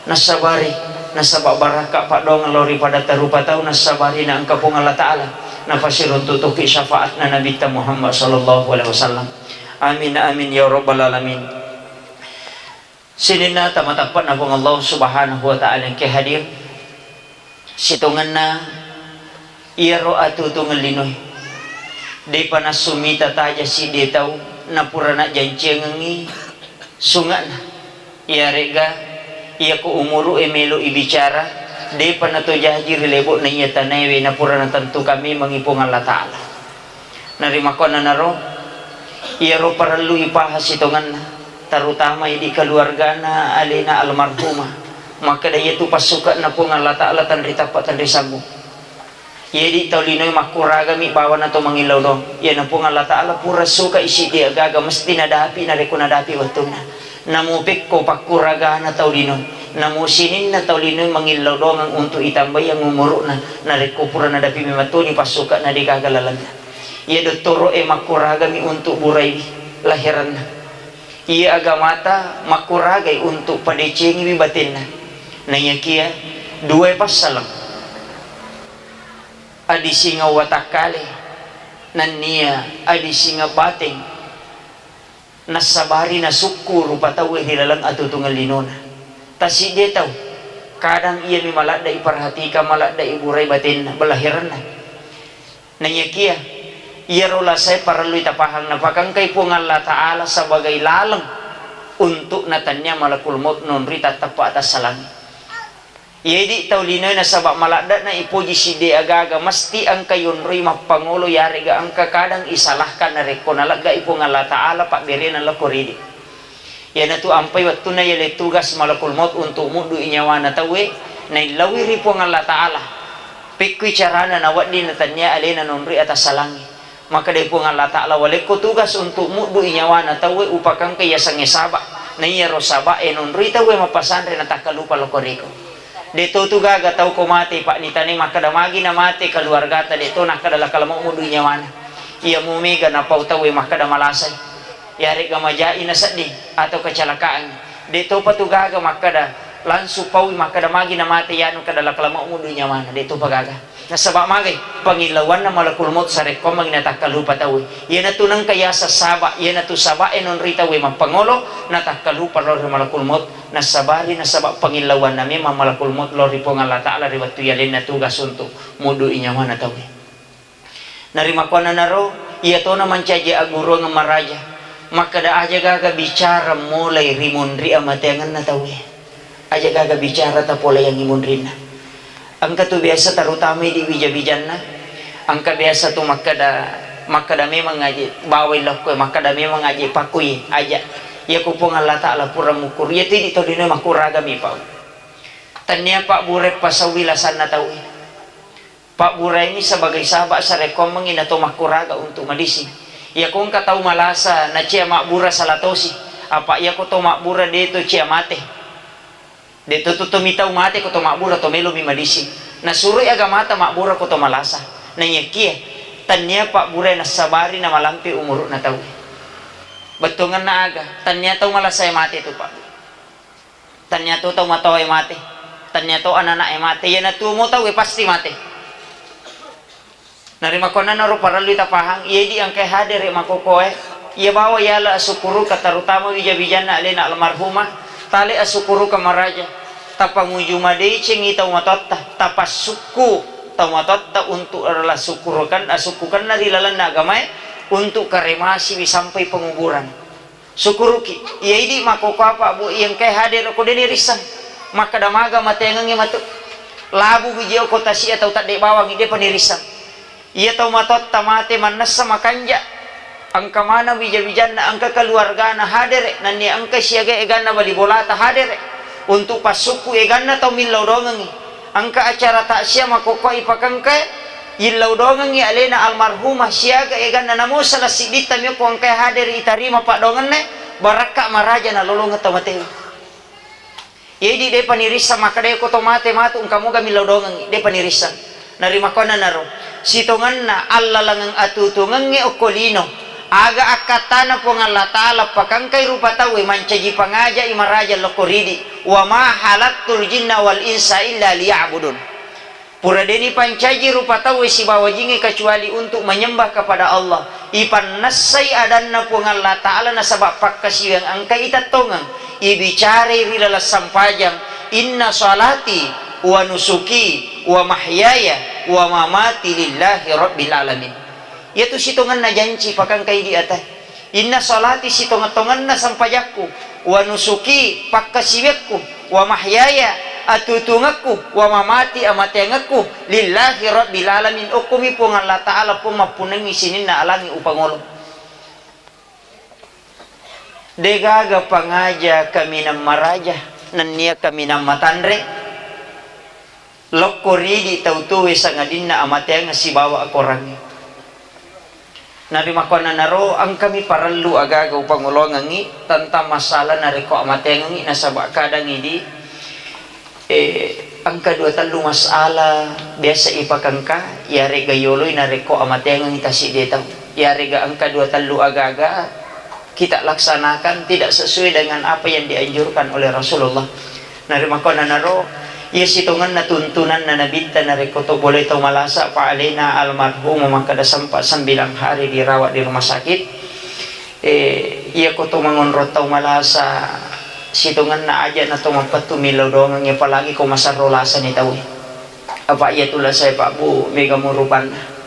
Nassabari, nasaba barakka paddoangeng lao ri padatta rupa tau, nassabari naengka Puang Allah Ta'ala napasiruntu tokki syafaatna Nabitta Muhammad sallallahu alaihi wasallam. Amin, amin, ya rabbal alamin. Sininna tama tappe'na Puang Allah Subhanahu wa Ta'ala engke hadir, sitongenna iyaro atutungeng linoe, depa nassumita taja sidde tau napura najjanciangengngi sunga'na, iyaregga iyako umuru'e melo ibicara, depa natojaji ri lebo'na iya tanaewe napura natentukan memengngi Puang Allah Ta'ala. Narimakkuannanaro, iyaro parellu ipaha sitongenna, terutama idi keluargana alena almarhumah, makkeda iyatu passuke'na Puang Allah Ta'ala tenri tappa tenri sammu. Iyadi tau linoe makkuragami bawana to mangillau doang, iyana Puang Allah Ta'ala pura sukai siddi agaga mesti nadapi narekko nadapi wettunna. Namo pekko pakkuragana tau linoe, namo sininna tau linoe mangillau doangeng untuk itambaiang umuru'na, narekko pura nadapi memettoni passuke'na degaga lalenna. Iya dottoro'e makkuragami untuk buraiwi laheranna. Iya agamata makkuragai untuk padecengiwi batenna. Naiyakia duae passaleng, adisingeng watakkale nennia adisingeng bateng, nassabari nasukku rupa tauwe ri laleng atutungeng linona. Tasidde tau, kadang iyami maladde iperhatikang, maladde iburai batenna, belaherenna. Naiyakia, iyaro lasae parellui tapahang, napakengkai Puang Allah Ta'ala sebagai laleng untuk natannia malakul maut nonroi tatteppa atassalangi. Iyedi tau linoe nasaba maladde'na ipoji sidde agaga, mesti engka yonroi mappangolo yarega engka kadang isalahkan narekko naleggai Puang Allah Ta'ala pabberena lokko ridi. Iyanatu ampai wettunna yale tugas malakul maut untuk muddui nyawana tauwe, naillaui ri Puang Allah Ta'ala. Pekkui carana nawedding natannia alena nonroi atassalangi. Makkedai Puang Allah Ta'ala, walekko tugas untuk muddui nyawana tauwe, upakangkai yasengnge saba. Naiyaro sabae nonroi tauwe mappasanre natakkalupa lokko riko. De'to tu gaga tau ko mate, Pak, nitanai makkeda magi namate keluargata, de'to nakkeda lakala mau muddui nyawana. Iya mu mega napau tauwe makkeda malasai. Iyaregga majai nasedding atau kecelakaan. De'topa tu gaga makkeda langsung paui makkeda magi namate yanu kada lakala mau muddui nyawana, de'topa gaga. Nasaba magai pangillauanna malakul maut sarekkoammengngi natakkalupa tauwe. Iyanatu nengka yaseng saba, iyanatu sabae nonroi tauwe mappangolo, natakkalupa lao ri malakul maut, nassabari nasaba pangillauanna memang malakul maut lao ri Puang Allah Ta'ala ri wettu yalenna tugas untuk muddui nyawana tauwe. Narimakkuannanaro, iyatona mancaji agguruangeng maraja, makkeda aja gaga bicara mulai ri munri amateangenna tauwe. Aja gaga bicara tapolaiangngi munrinna. Engka tu biasa tarutamai di wija-wijanna, engka biasa tu makkeda, makkeda memang aje bawai lokkoe, makkeda memang aje pakkui, aja. Iyako Puang Allah Ta'ala pura mukkuru, iyatu idi tau linoe makkuragami pau. Tennia pabbura pasaui lasanna tauwe. Pabburaini sebagai saba sarekkoammengngi nato makkuraga untuk madising. Iyako engka tau malasa nacia mabbura sala tosi, apa iyako to mabbura de'to cia mate. De'to to, to mitau mate ko to mabbura, to melomi madising. Nasuroi agamata mabbura ko to malasa. Naiyakia tennia pabbura nassabari namalampe umuru'na tauwe. Bettuangenna aga, tennia tau malasae mate tu, Pak. Tennia to tau matoae mate, tennia to anana'e mate, iyanatuo mo tauwe pasti mate. Narimakkuannanaro parellui tapahang, iyedi engkae hadere makkokkoe, iya bawa yala asukkuruka, terutama wija-wijanna alena almarhumah, tale asukkuruka maraja, tapanguju madecengi tau matoatta, tapassukku tau matoatta untuk adalah sukkurukan, asukkukanna ri lalenna agamae, untuk karemasiwi sampai penguburan. Sukkuruki, iya idi makkokko apa, Bu, iya engkae hadere ko de nirissang. Makkeda maga mateangengngi matu. Labu wiji okko tasi'a tau tadde bawangngi, depa nirissang. Iya tau matoatta mate mannessa makanja. Engka maneng wija-wijanna, engka keluargana hadere, nennia engka siaga eganna bali bolata hadere. Untuk passukku eganna tau millau dongengngi. Engka acara taksia makkokkoe ipakengkae, illau dongengngi alena almarhumah siaga eganna, namo sala sidditta mi okko engkae hadere itarima paddoangenna, barakka maraja nalolongeng tau matewe. Jadi depa nirissang makkeda ko to mate matu engka moga millau dongengngi, depa nirissang. Narimakkuannanaro, sitongenna allalengeng atutungengnge okko lino, aga akkattana Puang Allah Ta'ala pakangkai rupa tauwe mancaji pangajai maraja lokko ridi, wa ma khalaqtul jinna wal insa illa liya'budun. Pura deni pancaji rupa tauwe sibawa jingnge kecuali untuk menyembah kepada Allah. Ipannassai adanna Puang Allah Ta'ala nasaba pakkasiwiang engka itettongeng. Ibicarai ri laleng sampajang, "Inna salati wa nusuki wa mahyaya wa mamati lillahi rabbil alamin." Iyatu sitongenna janci pakangkai di atas. Inna salati sitongeng-tongenna sampajakku, wa nusuki pakkasiwekku, wa mahyaya atutungekku, wa mamati amateangekku, lillahi rabbil alamin. Okkomi Puang Allah Ta'ala, Puang mappunengngi sininna alangnge upangolo. Degaga pangaja kaminang maraja, nennia kaminang matanre, lokko ridi tau tuwe sangadinna amateangeng sibawa akorangnge. Narimakkuannanaro engkami parellu agaga upangoloangengngi tentang masalah narekko amateangengngi nasaba kadangngi di, eh, engka dua tellu masalah biasa ipakengka, iyarega yoloi narekko amateangengngi tasidde tau. Iyarega engka dua tellu agaga kita laksanakan tidak sesuai dengan apa yang dianjurkan oleh Rasulullah. Narimakkuannanaro, iya sitongenna tuntunanna Nabitta narekko to boleh tau malasa, Pak Alena almarhum makkeda sempat sembilan hari dirawat di rumah sakit. Eh, iya ko to mangonro tau malasa, sitongenna aja na to mappettu millau doangeng, apalagi ko masarro lasani tau. Apa iya tu lasai Pak Bu, mega murupanna.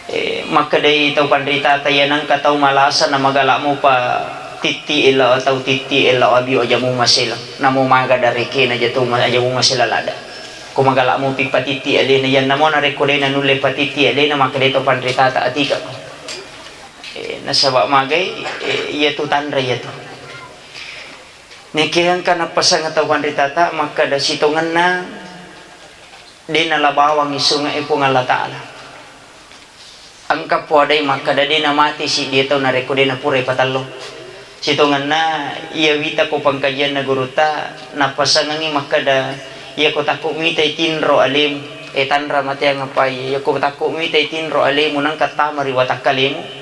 Eh, makkedai tau panritata, iya nengka tau malasa na magala mupa titti ella tau titti ella abio aja mu masela. Namo maga darekena aja tu ma-, aja mu masela lada. Ko magala mu pi patitti alena, iya namo narekko dena nulle patitti alena, makkedai tau panritata atika ko. Eh, nasaba magai, eh, iya tu tanra iya tu. Neke engka nappasang tau panritata makkeda sitongenna de nala bawang isunge Puang Allah Ta'ala. Engka poadai makkeda de namati siddi tau narekko de napura ipatello. Sitongenna iya wita ko pengkajianna gurutta nappasangengi makkeda iya ko takko mitai tinro alemu, eh, tanra mateang apai, iya ko takko mitai tinro alemu nengka tama ri watakkalemu.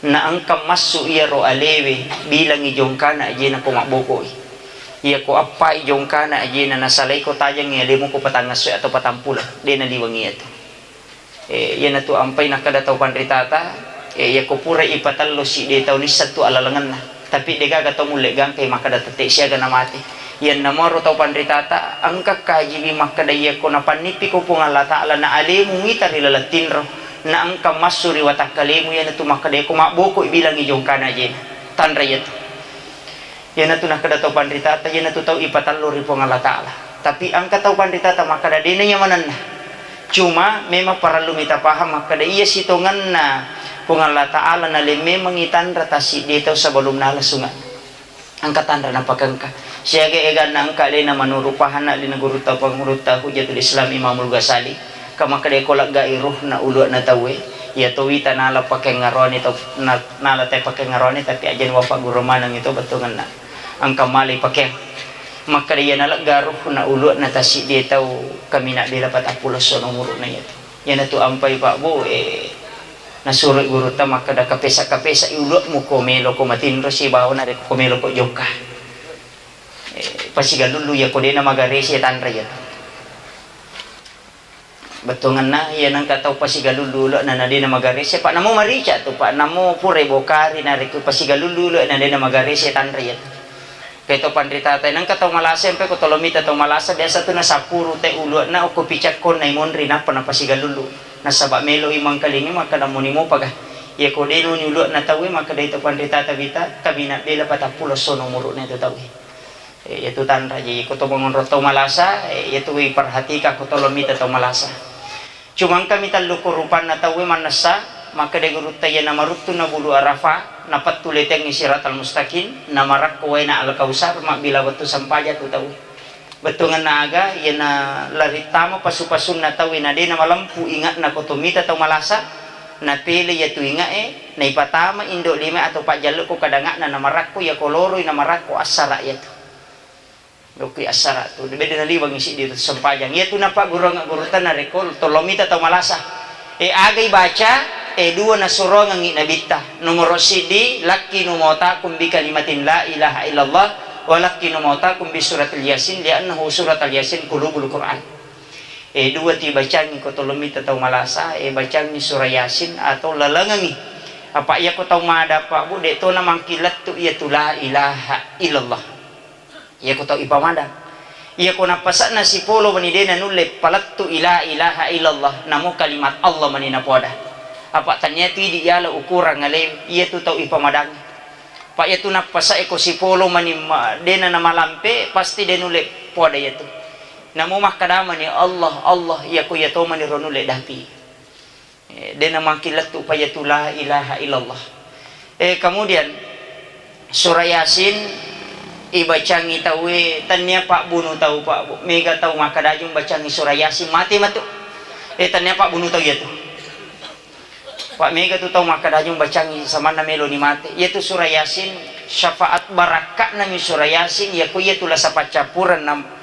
Na engka massu iyaro alewe, bilangngi jongkana ajena ko mabbokoi. Iyako appai jongkana ajena, nasalaiko tajengngi alemu ko patangngesso atau patampuleng, de naliwengi iyatu. Eh, iyanatu ampai nakkeda tau panritata, eh, iyako purai ipatello siddi tau nisseng tu alalengenna, tapi degaga tau mulle gangkai makkeda tette siaga namate. Iyanna muaro tau panritata, engka kajiwi makkeda iyako napannippiko Puang Allah Ta'ala na alemu mita ri laleng tinro, na engka massu ri watakkalemu, iyanatu makkeda iyako mabbokoi bilangngi jongkana ajena. Tanra iyatu. Iyanatu nakkeda tau panritata, iyanatu tau ipatello ri Puang Allah Ta'ala. Tapi engka tau panritata makkeda dena iya manenna. Cuma memang parellu mita paham makkeda iya sitongenna Puang Allah Ta'ala naleng memangngi tanra tasiddi tau sebelum nala sunge. Engka tanra napakengka. Siaga eganna engka alena menurut pahanna alena gurutta pangurutta Hujjatul Islam Imamul Ghazali. Ka makkeda ko leggai ruhna ulu'na tauwe, iya to wita nala pakengngaroane tau, na-, nala te pakengngaroane, tapi ajana wafa guru maneng itu bettuangenna. Engka malai pakeng. Makkeda iya nalegga ruhna ulu'na tasiddi tau kaminang bela patappulo sono umuru'na iyatu. Iyanatu ampai Pak Bu, eh, Nasuroi gurutta makkeda, "Kapesa-kapesai ulu'mu ko meloko matinro sibawa narekko ko meloko jokka." Eh, pasigalullu iya ko dena magarese tanra iyatu. Bettuangenna iya nengka tau pasigalullu ulu'na na dena magarese, Pak, namo marica tu, Pak, namo purai bokari narekko pasigalullu ulu'na dena magarese tanra iyatu. Ke to panritata, nengka tau malasa, empe ko tolo mita tau malasa, biasa tu nasappuru te ulu'na okko picakkonna imonri nappa napasigalullu. Nasaba meloi mangkalingi makkeda moni mopaga. Iya ko de noni ulu'na tauwe, makkedai to panritata wita, kaminang bela patappulo sono umuru'na itu tauwe. Eh, iya tu tanra ji, ko to mongonro tau malasa, eh, iya tu iperhatika ko tolo mita tau malasa. Cuma engkami tellu ko rupanna tauwe mannessa, makkeda gurutta iyana maruttu na bulu Arafa, napettu letengngi Siratal Mustaqim, namarakko waena Al-Kautsar, mabbila wettu sampaja tu tauwe. Bettuangenna aga, iyana lari tama pasu-pasunna tauwe na de namalempu inge'na ko to mita tau malasa, napele iya tu inge'e, naipatama indo lime atau pajjallo ko kadanga'na namarakko, iya ko loroi namarakko assara iyatu. Lokki assara tu, beda naliwengi siddi tu sempajang. Iyatu nappagguruang gurutta narekko tollo mita tau malasa. E, agai baca, e, dua nasurongengngi nabitta. Nomoro siddi, lakkinu mautakum bi kalimatin la ilaha illallah, wa lakkinu mautakum bi suratil Yasin, liannahu suratul Yasin qulubul Quran. E, dua tu ibacangi ko tollo mita tau malasa, e, bacangi surah Yasin atau lalengengi. Apa iyako tau mada, Pak Bu, de to namangki lettu iyatu la ilaha illallah. Iyako tau ipamadang. Iyako nappasa'na sipolo mani de nanulle palettu i la ilaha illallah, namo kalimat Allah mani napoada. Apa tania tu idi yala ukurang ale, iyatu tau ipamadangi. Pa iyatu nappasa'e ko sipolo mani ma-, dena namalampe, pasti de nulle poada iyatu. Namo makkadamani, "Allah, Allah," iyako iyato mani ro nulle dapi. Eh, de namangki lettu pa iyatu la ilaha illallah. Eh, kemudian surah Yasin ibacangi tauwe, tania pabbunu tau, Pak Bu. Mega tau makkadajung bacangi surah Yasin, mate matu. Eh, tania pabbunu tau iyatu. Pak, mega tu tau makkadajung bacangi samanna meloni mate. Iyatu surah Yasin, syafaat barakka'na mi surah Yasin, iyako iyatu lasa paccappurenna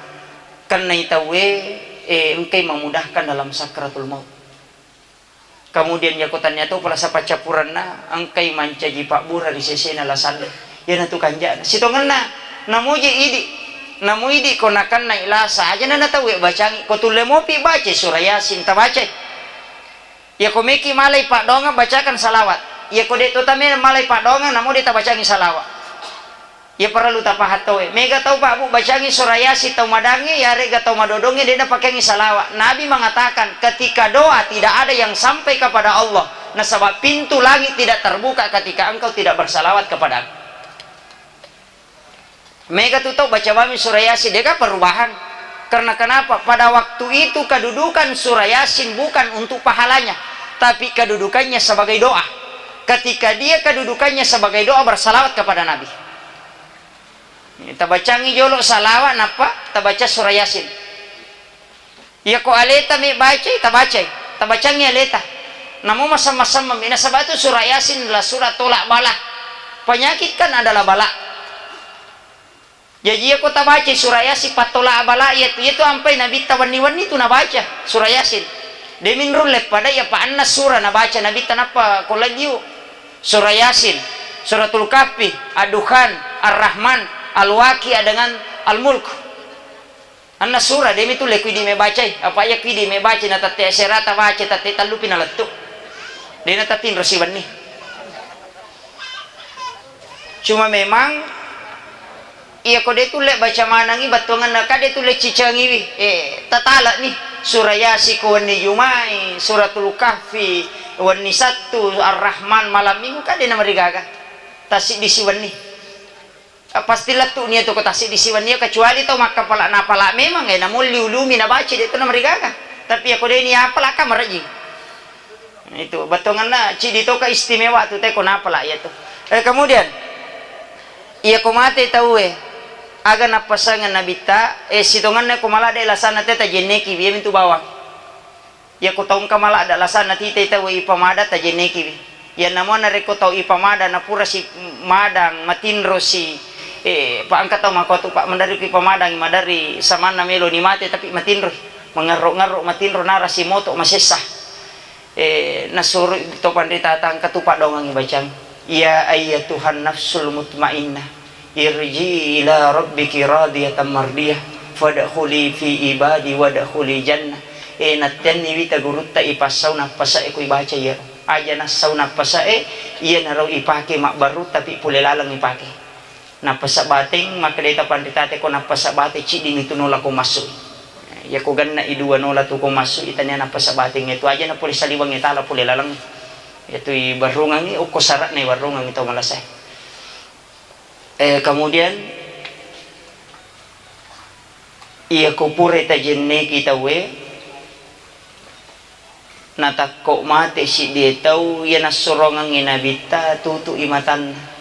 kennai tauwe, eh, engkai memudahkan dalam sakratul maut. Kemudian iyako tania to pala sapa cappurenna, engkai mancaji pabbura ri sesena lasanna. Iyanatu kanja'na. Sitongenna, namuji idi, namuidi ko nakennai lasa, aja na tauwe bacangi, ko tulle mopi baca surah Yasin, tabacai. Iyako meki malai paddoangeng, bacakan salawat. Iyako de to tame malai paddoangeng, namo de tabacangi salawat. Iya parellu tapaha tauwe. Mega tau, Pak Bu, bacangi surah Yasin tau madangnge, yarega tau madodongnge, de napakeangi salawat. Nabi mengatakan, ketika doa tidak ada yang sampai kepada Allah, nasaba pintu langit tidak terbuka ketika engkau tidak bersalawat kepada Aku. Mega tu tau baca bami surah Yasin, dega perubahan. Karena kenapa? Pada waktu itu kedudukan surah Yasin bukan untuk pahalanya, tapi kedudukannya sebagai doa. Ketika dia kedudukannya sebagai doa, bersalawat kepada Nabi. Tabacangi jolo salawat, nappa tabaca surah Yasin. Iyako aleta me bacai, tabacai, tabacangi aleta. Namo masam-masam mi, nasaba tu surah Yasin adalah surah tolak bala. Penyakit kan adalah bala. Jaji iyako tabacai surah Yasin, pattola bala iyatu, iyatu ampai Nabitta wenni-wenni tu nabaca surah Yasin. De minrulle pada iya pa anna surah nabaca Nabitta nappa ko lajiu. Surah Yasin, Suratul Kahfi, Ad-Dukhan, Ar-Rahman, Al-Waqiah dengan Al-Mulk. Anna surah, de mitu le kuidi mebacai. Apa iya kuidi mebacai na tette asera tabaca, tette tallupi nalettu. De na tatinro siwenni. Cuma memang, iyako de tulle baca manengngi battuangenna, ka de tulle cicangiwi, eh, tatala ni. Surah Yasin ko wenni Jumai, Suratul Kahfi wenni Sattu, Ar-Rahman malam Minggu, ka de namarigaga. Tasiddi siwenni. Ah, pasti lettu ni tu ko tasiddi siwenni, kecuali tau makkapala napala memang, eh, namolli ulumi nabaca, de tu namarigaga. Tapi iyako de ni apala ka marejing. Itu, bettuangenna cidi toka istimewa tu teko napala iya tu. Eh, kemudian, iyako mate tauwe, aga nappasangeng Nabitta, eh, sitongenna ko maladde lasanna te tajenneki, iya mintu bawang. Iyako tau engka maladde lasanna tite tauwe ipamada tajennekiwi. Iyanna mo narekko tau ipamada napura si madang matinro si, eh, pa engka tau makotu pa maderri ku ipamadangi maderri samanna melo ni mate tapi matinroi. Mangerro-ngerro matinro nara si moto masessa. Eh, nasuro to panritata engka tu padongang ibacang. Ya ayyatuhan nafsul mutmainnah, irji'i ila rabbiki radiyatan mardiyah, fadkhuli fi ibadi wadkhuli jannah. Eh, nattenni wita gurutta ipassau nappasa'e ku ibaca iyaro. Aja nassau nappasa'e, iyanaro ipake mabbaru, tapi pole laleng ipake. Nappasa bateng, makkedai ta panritate ko nappasa bateng, ciddimi tu nola ko massu. Iyako genna i dua nola tu ko massu, itania nappasa bateng itu aja na pole saliweng itala pole laleng. Itu ibarrungangi, ukko sara'na ibarrungangi tau malasae. Eh, kemudian, iyako purai tajenneki tauwe, natakko mate siddie tau, iya nassurongengngi Nabitta, tutu'i matanna.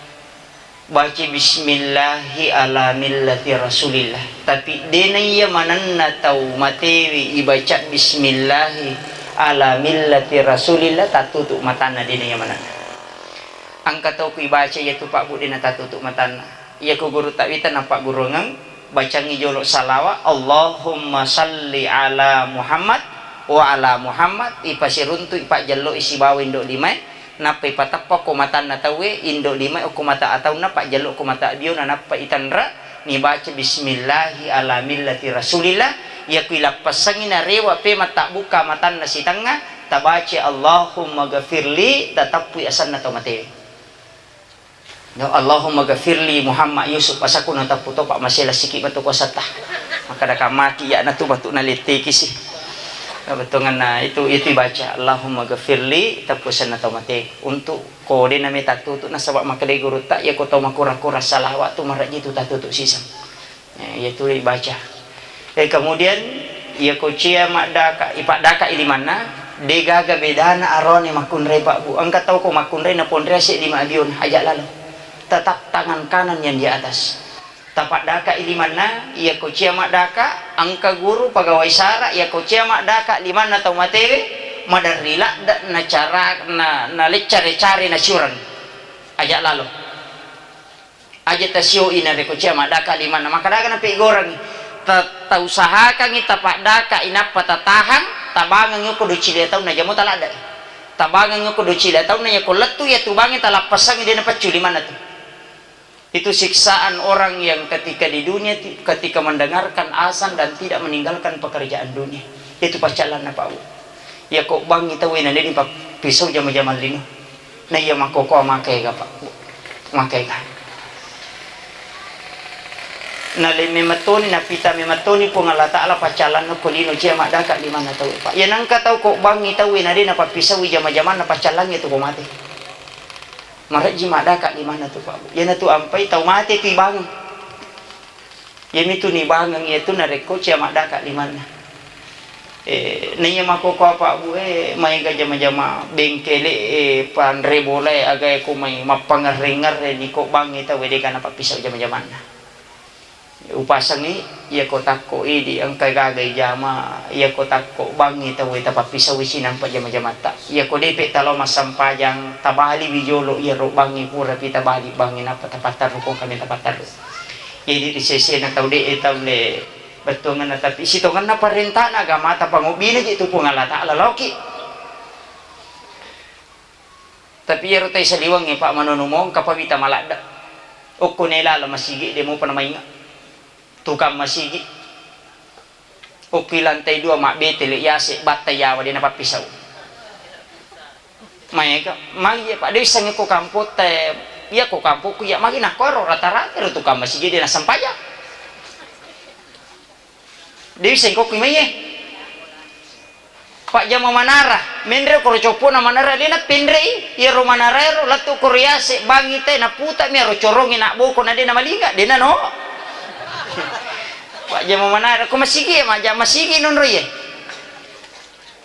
Baca bismillahi ala millati Rasulillah. Tapi dena iya manenna tau matewe ibaca bismillahi ala millati Rasulillah, tattutu matanna, dena iya manenna. Engka tau ku ibaca iyatu Pak Bu, dena tattutu matanna. Iya ku guru takwita napaggurungeng, Bacangngi jolo salawa, Allahumma salli ala Muhammad wa ala Muhammad, ipasiruntu, ipajjello i sibawa indo limae, nappa ipateppa ko matanna tauwe, indo limae ko mata ataunna, pajjello ko mata biona, nappa itanra, nibaca bismillahi ala millati rasulillah, iya ku ilappessangngi narewa pe mattabbukka matanna sitengnga, tabaca Allahumma gafirli, tateppui asenna tau matewe. No, Allahumma ghafirli Muhammad Yusuf, asakku natappu topa masela siki batu kuasatta. Makkada kamaki ya natu batu naletteki si. Bettuanna itu, itu ibaca, Allahumma ghafirli, tappu senna tau mate. Untuk ko de name tatutu nasaba makkada gurutta, ya ko tau makura-kura salawat tu marajji tu tatutu siseng. Eh, iyatu ibaca. Eh, kemudian, iya ko cia maddaka, ipaddaka i limanna, de gaga bedana arone makkunrai, Pak, Bu. Engka tau ko makkunrai naponria seddi mabion, aja lalo. Tetap tangan kanan yang di atas. Tapaddaka i limanna, iya ko cia maddaka, engka guru pegawai sara, iya ko cia maddaka limanna tau matewe, maderri ladde na cara, na, na leccare-care na siurang. Aja lalo. Aja tasioi narekko cia maddaka limanna, makkadaga napeggorengngi. Ta-, tausahakangngi tapaddaka i nappa tatahang, tabangengngi okko duci lima taunna, jamo taladdai. Tabangengngi okko duci lima taunna, iya ko lettu iya tubangngi talappessangngi de napaccu limanna tu. Itu siksaan orang yang ketika di dunia ti-, ketika mendengarkan azan dan tidak meninggalkan pekerjaan dunia. Itu paccallanna, Pak, Bu. Iya ko bangngi tauwe na de ni pappisau jama-jamang lino. Na iya makkokoa makega, Pak. Makega. Nalemme mettoni, napita memettoni Puang Allah Ta'ala paccallanna ko lino cia maddaka limanna tauwe, Pak. Iya nengka tau ko bangngi tauwe na de napappisaui jama-jamanna paccallangngi tu ko mate. Marejji maddaka limanna tu, Pak. Iyanatu ampai tau mate tu ibangeng. Iyamitu nibangeng iyatu narekko cia maddaka limanna. Eh, naiya makkokkoe, Pak, Bu, eh, maega jama-jama bengkele, eh, panre bolae, agae ko mai mappangerre-ngerre ni ko bangngi tau, eh, dega napappisau jama-jamanna. Upasengngi, iya ko takko idi engka gaga ijama, iya ko takko bangngi tau, eh, tapappisaui sinampa jama-jamatta. Iya ko depe talao massempajang, tabaliwi jolo iyaro bangngi, purapi tabali bangngi nappa tapatterru ko kami tapatterru. Jadi ri sesena tau de'e tau le bettuangenna, tapi sitongenna parentana agamata pangobbina je tu Puang Allah Ta'ala laoki. Tapi iyaro tai saliwengnge, Pak, manono mongka pawita maladde. Okko ne laleng masigi de mopa namainga. Tukang masigi. Okki lantai dua mabbetele yase batta yawa de napappisau. Maega, magi, Pak, de wissengngi ko kampotta, iya ko kampokku, iya magi nakko ero rata-rata ero tukang masigi de nassempajang. De wissengngi ko kui maiye. Pajjama manara, menre koro coppo'na manara, alena penre'i, iyaro manara ero lettu koro yase, bangi te, naputa'mi aro corongnge, nabboko, na de namalinga, de nano. Pajjama manara, ko masigi e, majjama masigi nonroiye.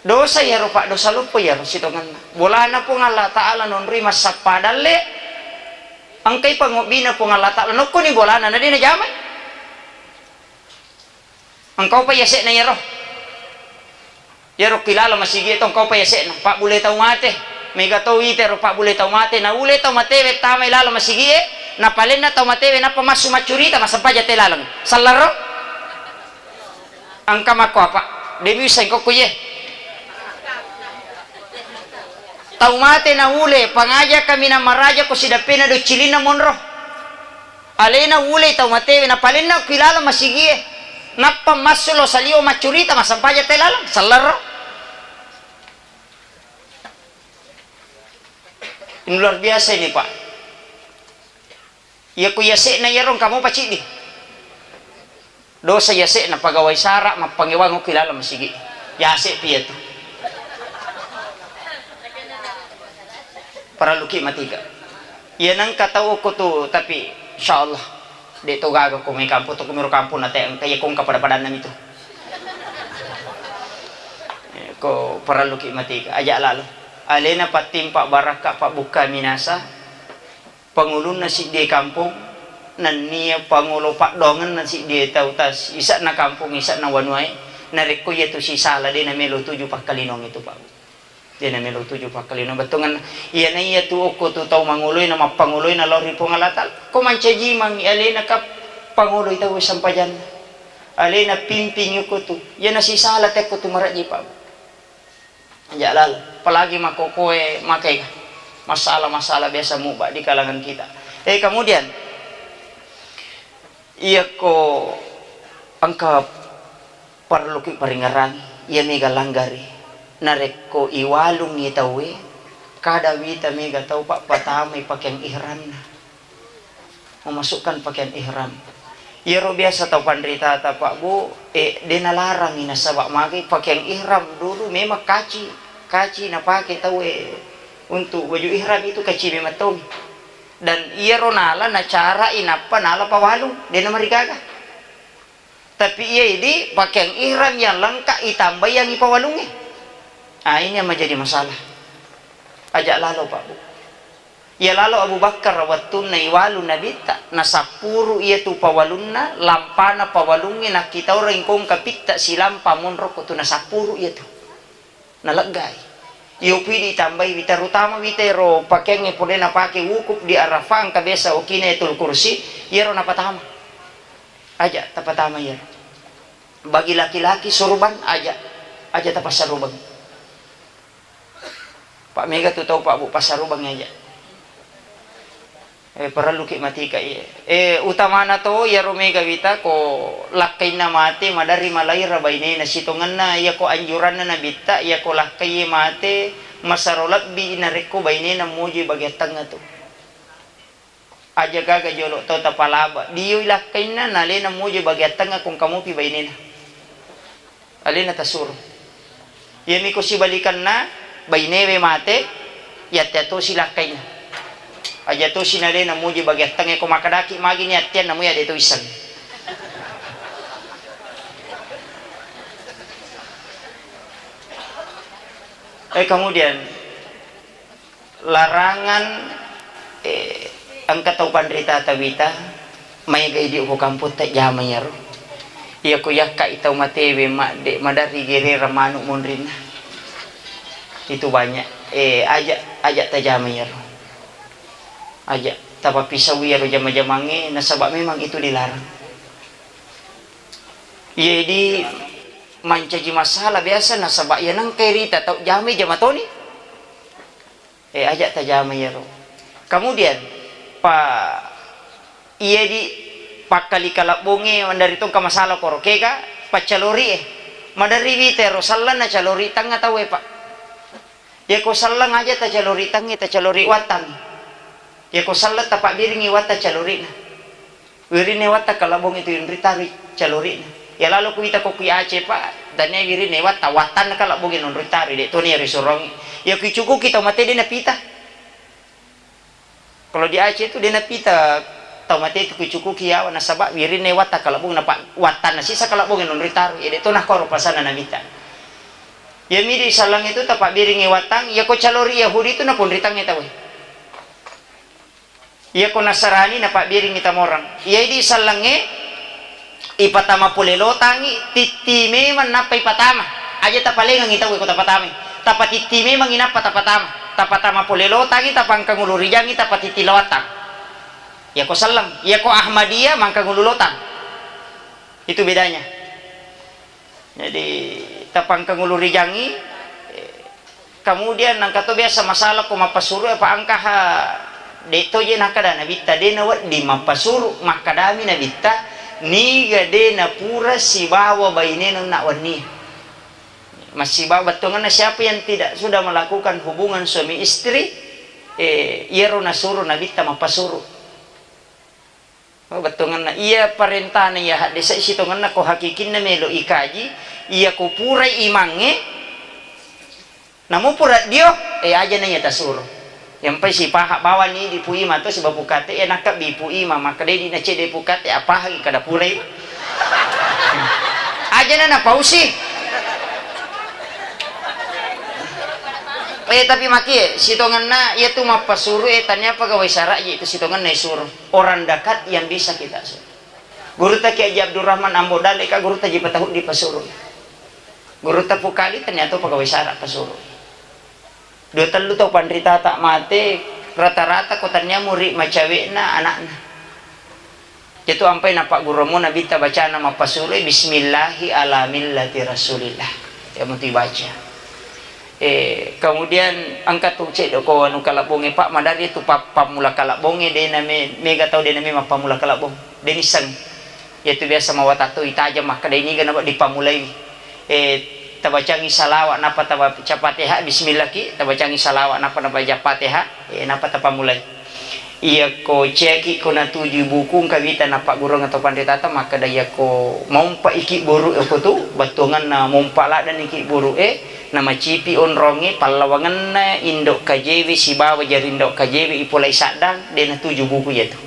Dosa iyaro, Pak, dosa loppo iyaro sitongenna. Bolana Puang Allah Ta'ala nonroi massappa dalle, engkai pangobbina Puang Allah Ta'ala, nokkoni bolana, na de najamai. Engkaupa yase'na iyaro. Iyaro ki laleng masigi e to engkaupa yase'na. Pabbule tau mate. Mega to ite ro pabbule tau mate. Naule tau matewe tamai laleng masigi e. Napalenna tau matewe nappa massu maccurita, massempajang te laleng. Sellero? Engka makko apa? De'mi wisseng kokko iye. Tau mate naule, pangaja kaminang maraja ko sidappena doccilinna monro. Alena ulei tau matewe, napalenna ki laleng masigie, nappa massu lo saliwo maccurita, massempajang te laleng, sellero. Ini luar biasa ini, Pak. Iya ku yase'na iyaro engka mopa ciddi. Dosa yase'na pagawai sara mappangewang ki laleng masigi. Yase'pi iyatu. Parelluki matika. Iya nengka tau okko tu, tapi insyaallah de to gaga ko mai kampong to, ko miro kampong na te engka iya ko engka pada-padanna mitu. Ko parelluki matika, aja lalo. Alena pattimpa barakka, pabbukka minasa. Pangulunna siddie kampong, nennia pangolo paddoangenna siddie tau tas, ise'na kampong, ise'na wanuae, narekko iyatu sisala de namelo tuju pakkalinong itu, Pak. De namelo tuju pakkalinong. Bettuangenna, iyana iyatu okko tu tau mangoloe na mappangoloe na lao ri Puang Allah Ta'ala. Ko mancaji mangi alena kap-, Pangoloi tau sampajanna. Alena pimping iko tu. Iya nasisala tekko tu marejji, Pak. Aja lalo. Apalagi makokoe makkega. Masalah-masalah biasa muba di kalangan kita. Eh, kemudian, iyako engka parelluki paringerangi, iya mega langgari. Narekko iwalungngi tauwe, kada wita mega tau, Pak, patamai pakeang ihramna. Memasukkan pakaian ihram. Iyaro biasa tau panritata, Pak, Bu, eh, de nalarangi nasaba magai pakaian ihram dulu memang kaci, kaci napake tau, eh, untuk baju ihram itu kaci memang tomi. Dan iyaro nala nacarai nappa nala pawalung, de namarigaga. Tapi iya idi pakaian ihram yang lengkap itambai yang ipawalungnge. Ah, ini yang menjadi masalah. Aja lalo, Pak, Bu. Iya lalo Abu Bakar wettunna iwalu Nabitta, nasappuru iyatu pawalunna, lampana pawalungnge nakkitaureng kongka pitta silampa monro ko tu nasappuru iyatu. Naleggai. Iyopi ditambai wita, terutama wita ero pakeangnge pole napake wukuf di Arafah, engka biasa okina Ayatul Kursi, iyaro napatama. Aja tapatama iyaro. Bagi laki-laki surban, aja. Aja tapassarubang. Pak, mega tu tau, Pak, Bu, passarubang aja. Eh, parelluki matika iye. Eh, utamana to iyaro mega wita ko lakkainna mate, maderri malaira bainena, sitongenna iyako anjuranna Nabitta, iyako lakkaiye mate, masero lebbi narekko bainena mojoi bagian tengnga tu. Aja gaga jolo tau tapalaba. Dioi lakkainna, nalena mojoi bagian tengnga, kongka mopi bainena. Alena tasuro. Iyami ko sibalikanna, bainewe mate, yattea tosi lakkainna. Aja tosi nalena muji bagian tengnge, ko makkedaki magi ni attianna muya de to isseng. Eh, kemudian, larangan, eh, engka tau panrita tawita, maega idi ko kamputta jama iyaro. Iyako yakkai tau matewe madde, maderri gererang manu monrinna. Itu banyak. Eh, aja, aja tajama iyaro. Aja tapapisau iyaro jama-jamangnge, nasaba memang itu dilarang. Iya, di mancaji masalah biasa, nasaba iya nengkai rita tau jamai jama toni. Eh, aja tajama iyaro. Kemudian, pa, iya di pakkali kalabbongnge, maderri tongka masalah koro kega, paccalori e. Maderri wita ero selleng nacalori tengnga tau e, Pak. Iyako selleng aja tacalori tengnge, tacalori wattang. Iyako selleng tapabbiringi wattang calorina. Wirinna wattang kalabbongnge tu nritarui calorina. Iya lalo kuita ko kui Aceh, Pak, tania wirinna wattang, wattanna kalabbongnge nonritarui, de toni risurong. Iya kui cukuki tau mate de napita. Kalau di Aceh tu de napita tau mate tu kui cukuki yawa, nasaba wirinna wattang kalabbongnge, napa wattanna sisa kalabbongnge nonritarui, de to nakoro pasanna namita. Iya midi sallang itu tapabbiringi wattang, iyako calori Yahudi tu naponritangnge tau e. Iyako Nasrani napabbiringngi tamorang. Iya idi sallangnge ipatama pole lotangngi, titti memang nappa ipatama. Aja tapalengengngi tau ko tapatamai. Tapatitti memangngi nappa tapatama. Tapatama pole lotangngi, tapangkangulu rijangngi, tapatitti lawattang. Iyako sallang, iyako Ahmadiyah mangkangulu lotang. Itu bedanya. Jadi, tapangkangulu rijangngi, eh, kemudian nangka to biasa masalah ko mappasuru apa angkaha, de to je nakkada Nabitta, de nawedding mappasuru, makkadami Nabitta, niga de napura sibawa bainena onna wenni. Massibawa bettuanna siapa yang tidak sudah melakukan hubungan suami istri, eh, iyaro nasuru Nabitta mappasuru. Oh, bettuanna iya parentana iya haddese sitongenna ko hakikinna melo ikaji, iya ko purai imangnge, namo pura dio, eh, aja na iya tasuro. Yang pai sipaha bawani di Pu Ima to sibawa Pu Kate, eh, nakka bi Pu Ima, makkeda di na cede Pu Kate, apa lagi kada purai. Aja na napausi. Eh, tapi maki, eh, sitongenna iya tu mappasuru, eh, tania pegawai sara je itu sitongenna isuro. Orang dekat yang bisa kita suruh. Gurutta Kiai Haji Abdurrahman Ambo Dale ka gurutta Haji Patahut dipasuru. Gurutta Pukali tania to pegawai sara pasuru. Dua tellu tau panritata mate, rata-rata ko tania muri macawe'na anakna. Iyatu ampai napaggurummo Nabitta bacana mappasuru, "Bismillahi ala millati Rasulillah." Iya mutu ibaca. Eh, kemudian engka tu ceddo ko anu kalebbongnge, Pak, madari tu pa-, pammula kalebbongnge, de na me-, mega tau de na memang pammula kalebbong. De nisseng. Iyatu biasa mawatang to itajeng makkeda, "Iniga na, Pak, dipammulai?" Eh, tabacangi salawat, nappa tabaca Fatihah, bismillah ki, tabacangi salawat, nappa nabaca Fatihah, eh, nappa tapammulai. Iyako ciaki ko natujui buku, engka wita napaggurung atau panritata makkeda, iyako maumpa iki buru e ko tu, bettuanganna maumpa ladani ki buru e, namacipi onrongnge, pallawangenna indo kajewe sibawa jari indo kajewe ipolai saddang, de natuju buku iyatu.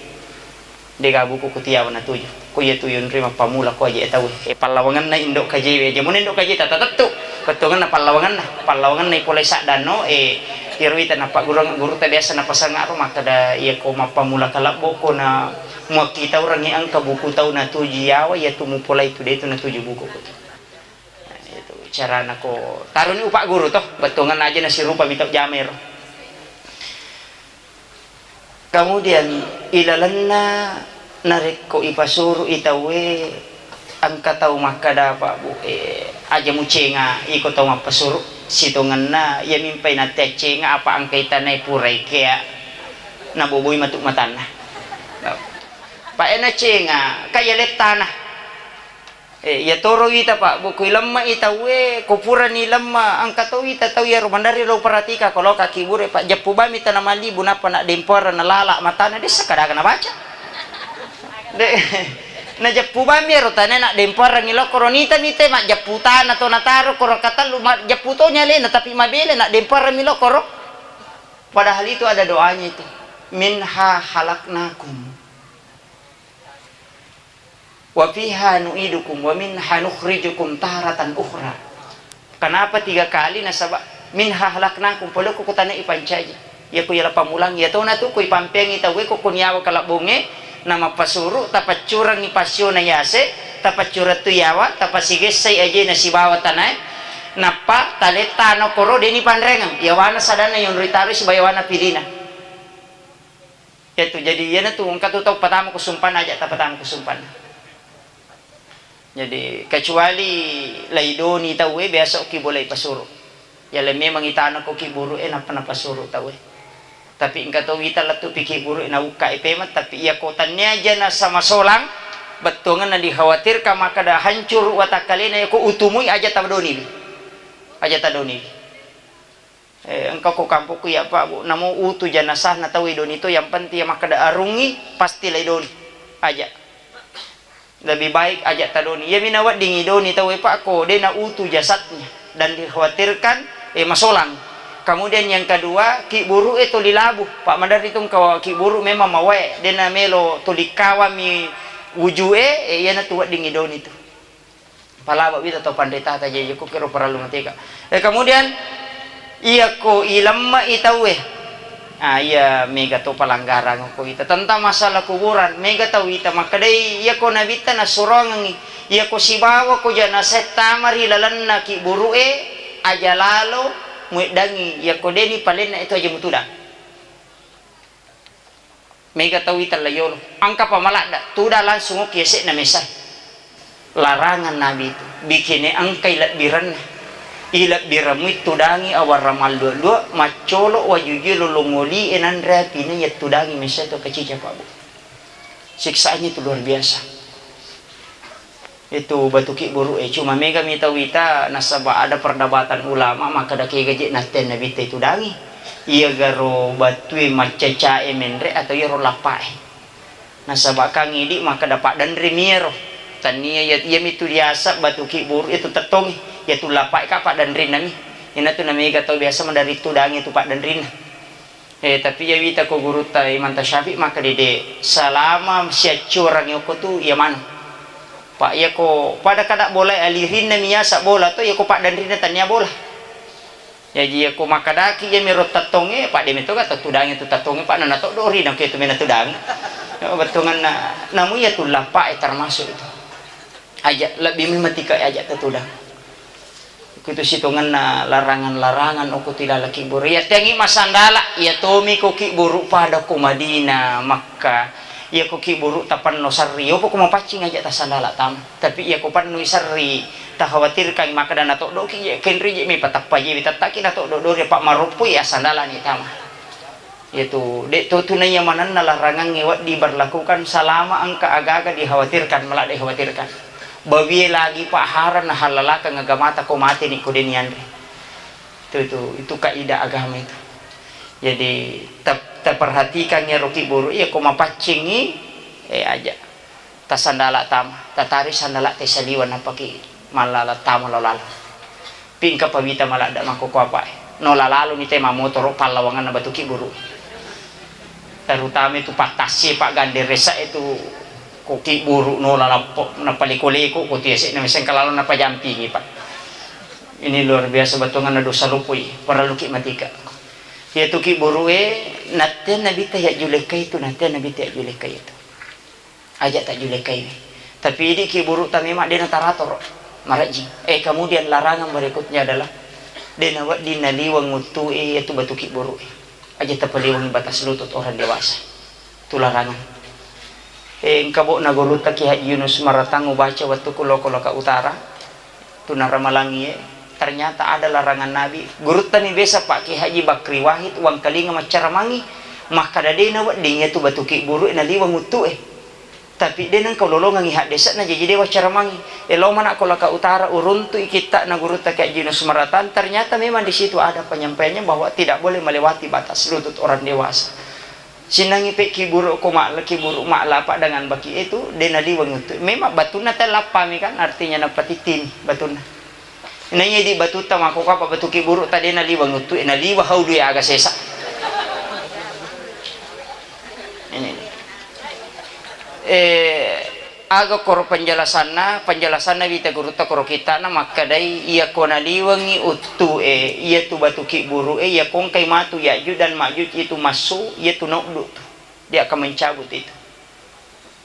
Dega buku kutiawa natuju. Ko iyatu yonri mappamula ko aje tau. E, pallawangenna indo kajewe. Aja muna indo kaje tata tettu. Bettuanganna pallawangenna. Pallawangenna ipolai saddanno, e, iyaro wita napaggurung guru ta biasa napasangaro makkeda, iya ko mappamula kalebbo ko na muakkitaurengngi engka buku tau natuju yawa, iyatu mupolai tu de tu natuju buku ko tu. Nah, itu carana ko taruni upagguru to. Bettuanganna aja nasirupa mitau jama ero. Kemudian ilalenna narekko ipasuru'i tauwe, engka tau makkeda, Pak, Bu, eh, aja mucenga iko tau mappasuru, sitongenna iya mimpai nate accenga apa engka itanai purai kea naboboi matu matanna. Pak, eh, nacenga, ka iya lettana. Eh, iya toro wita, Pak, Bu, ko ilemma i tauwe, ko purani lemma, engka to wita tau iyaro mandarri lo perhatika, ko loka kiburu, Pak, jeppu bami tana malibu, nappa na dempara na lala matana, dessa kadaga nabaca. De, na jeppu bami ero tana na demparangi lokoro nita mite, majeppu tana to nataro koro katellu, majeppu to ni alena, tapi mabele na demparangi lokoro. Padahal itu ada doanya itu. "Minha halaknakum." "Wa fiha nu'idukum wa minha nukhrijukum taratan ukhra." Kenapa tiga kali? Nasaba, "Minha halaknakum," pole ko kutana ipancaji. Iya ko iya lapammulang, iya tona tu ko ipampeangi tauwe ko kuniawa kalabbongnge, namappasuru, tapaccurangi passiona yase, tapaccurang tu yawa, tapasigessai ajena sibawa tanae, nappa talettano koro deni panrengeng, yawana sadanna yonri taroi sibawa yawana pilina. Iyatu, jadi iyanatu engka tu tau patama ko sumpana, aja tapatama ko sumpana. Jadi, kecuali laidoni tauwe, biasa okki bolai pasuru. Yaleng memang itana ko ki buru e, nappa napasuru tauwe. Tapi engka to wita lettu pi ki buru e, naukka e pemeng, tapi iya ko tannia aja nasama solang, bettuanganna dikhawatirkan makkeda hancuru watakkalena, iya ko utumui aja tadoniwi. Aja tadoniwi. Eh, engka ko kampokku iya, Pak, Bu, namo utu janasahna tau idoni to, yang penting iya makkeda arungngi, pasti laidoni. Aja. Lebih baik aja tadoni. Iyami nawedding idoni tau e, Pak, ko de na utu jasadnya dan dikhawatirkan, eh, masolang. Kemudian yang kedua, ki buru e toli labu, Pak, maderri tu engka ki buru memang mawae, de na melo toli kawami wujue, eh, iyana tu wedding idoni tu. Palawa wita tau panritata jaji ko kiro parellu mateka. Eh, kemudian, iya ko ilemma i tauwe. Ah, iya mega to pelanggaran ko ita. Tentang masalah kuburan, mega tau ita makkedai, iya ko nabitta nasurongengi. Iya ko sibawa ko jana settama ri lalenna ki buru e, aja lalo mueddangi. Iya ko deni palenna itu aja mutudang. Mega tau ita layolo. Engka pa maladda, tuda langsung okki yase'na mesa. Larangan Nabi itu. Bikine engkai lebbirenna. Ilebbiramui tudangi awarra mallua-lua, maccolo wajujue lolong oli e nanre api na iya tudangi mesa to kacica, Pak, Bu. Siksaannya itu luar biasa. Itu batu ki buru e, cuma mega mi tau ita, nasaba ada perdebatan ulama, makkeda kega je nattenna bitta itu dangi. Iya garo batue maccaca e menre atau iyaro lappa e. Nasaba kang idi makkeda paddenri mi ero. Tania iya, iya mitu diasa batu ki buru itu tettongi, iya tu lappa e ka paddenrinna mi. Ina tu na mega tau biasa madari tu dangi tu paddenrinna. Eh, tapi iya wita ko gurutta Imam Tasyafi makkeda de, selama siaccurangi okko tu iya maneng. Pak, iya ko pada kada bola alirinna mi yasa bola to, iya ko paddanrinna tania bola. Jaji iya ko makkedaki iya miro tettonge, Pak, de metoga tettudangi tu tettonge, Pak, nana toddo ri na ke tu mena tudangi. Bettuanganna, namu iya tu lappa e termasuk itu. Aja, lebbi memang tika aja tetudang. Kutu sitongenna larangan-larangan okko tu ilaleng ki buru. Iya tengi masandala, iya tomi ko ki buru pada ko Madinah, Makkah. Iyako kiburu tapenno serri, yopo ko mapaccing aja tasandala tama. Tapi iyako pennoi serri, takhawatirkan makkeda natoddoki je, kenri je, mepa tappa je, tettaki natoddo dori, apa maroppoi asandala ni tama. Iyatu, de' to tu naiya manenna larangangnge wedding berlakukan selama engka aga-aga dikhawatirkan, maladde dikhawatirkan. Bawie lagi, Pak, hara nahallalakang agamata ko mate ni ko de' nianre. Itu, itu, itu kaidah agama itu. Jadi, tap-, taperhatikan iyaro kiburu, iya ko mapaccingi, eh, aja. Tasandala tama, tatari sandala te saliweng, nappaki mallala tama lao lalo. Pingka pawita maladda makkoko apa e. No lalalo ni te mamotoro pallawanganna batu kiburu. Terutama itu pattassi, Pak, gandeng resa itu ko kiburu no lalappo, napaleko-leko ko tiase na meseng kalalo napajampingi, Pak. Ini luar biasa batonganna dosa lopoi, parelluki matika. Iyatu kiburu e, natte nabitta yajjulekkai itu, natte nabitta yajjulekkai itu. Aja tajjulekkai. Tapi idi kiburu ta memang de' nataratoro. Marajing. Eh, kemudian larangan berikutnya adalah de' nawedding naliweng uttu e iyatu batu kiburu e. Aja tapaliwengi batas lutut orang dewasa. Itu larangan. Eh, engka bo na gurutta Kiai Haji Yunus Maratang ubaca wettu ku Loka-Loka Utara. Tu naramalangi e, ternyata ada larangan Nabi. Guruttami biasa Pak Kiai Haji Bakri Wahid, wangkalinga maccaramangi, makkada de' nawedding iyatu batu kiburu e naliweng uttu e. Tapi de' nengka ulolongengi haddese'na, jaji de' waccaramangi. Elo mana ko Loka Utara, uruntui kitta'na gurutta Kiai Haji Yunus Maratang, ternyata memang di situ ada penyampaiannya bahwa tidak boleh melewati batas lutut orang dewasa. Sinnangi pe kiburu ko ma-, kiburu ma'lapa dengan baki itu, de' naliweng uttu. Memang batunna te lappami kan, artinya napatittini batunna. Naiya di batutta makkoko apa batu kiburu ta de' naliweng uttu, eh, naliwa haulu ya aga sesa. Ini. Eh, Aga koro penjelasanna, penjelasanna wita gurutta koro kitta'na makkedai, iyako naliwengngi uttu e, iyatu batu kiburu e, iyako engkai matu Ya'juj dan Ma'juj itu massu, iyatu nauddu tu. Dia akan mencabut itu.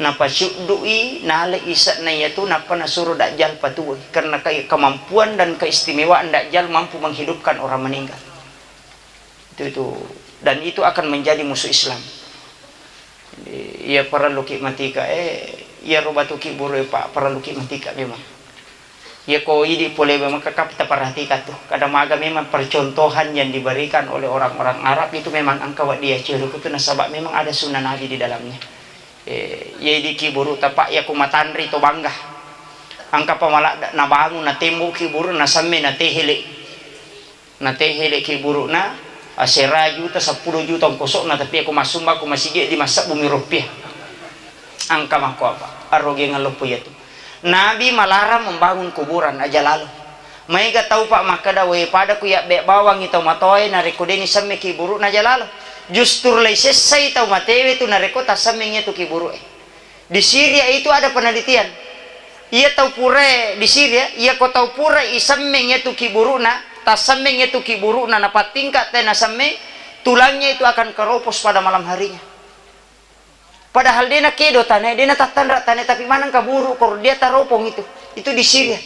Napacuddu'i, nalai ise'na iyatu, nappa nasuro Dajjal patuwoi. Karena ke-, kemampuan dan keistimewaan Dajjal mampu menghidupkan orang meninggal. Itu, itu. Dan itu akan menjadi musuh Islam. Jadi, iya parelluki matika, eh, iyaro batu kiburu e, Pak, parelluki matika memang. Iyako idi pole memang kakap taperhatikan tu. Kadang maga memang percontohan yang diberikan oleh orang-orang Arab itu memang engka wedding yaciru tu nasaba memang ada sunnah Nabi di dalamnya. Eh, iya idi kiburu ta, Pak, iyako matanri to bangga. Engka pa maladda nabangun, natembo kiburu, nasemme, natehele. Natehele kiburu'na, asera juta, seppulo juta ongkoso'na, tapi ako massumbang ko masigi di massebbumi rupiah. Engka makko apa? Arogengeng loppo iyatu. Nabi malarang membangun kuburan, aja lalo. Maega tau, Pak, makkeda, "We, pada ku yabbe bawangngi tau matoae narekko deni semme kiburu'na, aja lalo." Justru lai sessai tau matewe tu narekko tassemmengi iyatu kiburu'e. Di Syria itu ada penelitian. Iya tau purae di Syria, iya ko tau pura isemmeng iyatu kiburu'na, tassemmeng iyatu kiburu'na, napattingka te nasemmeng, tulangnya itu akan keropos pada malam harinya. Padahal dena kedo tane, dena tattanra tane, tapi maneng kaburu kor dia taropong itu. Itu di Syria.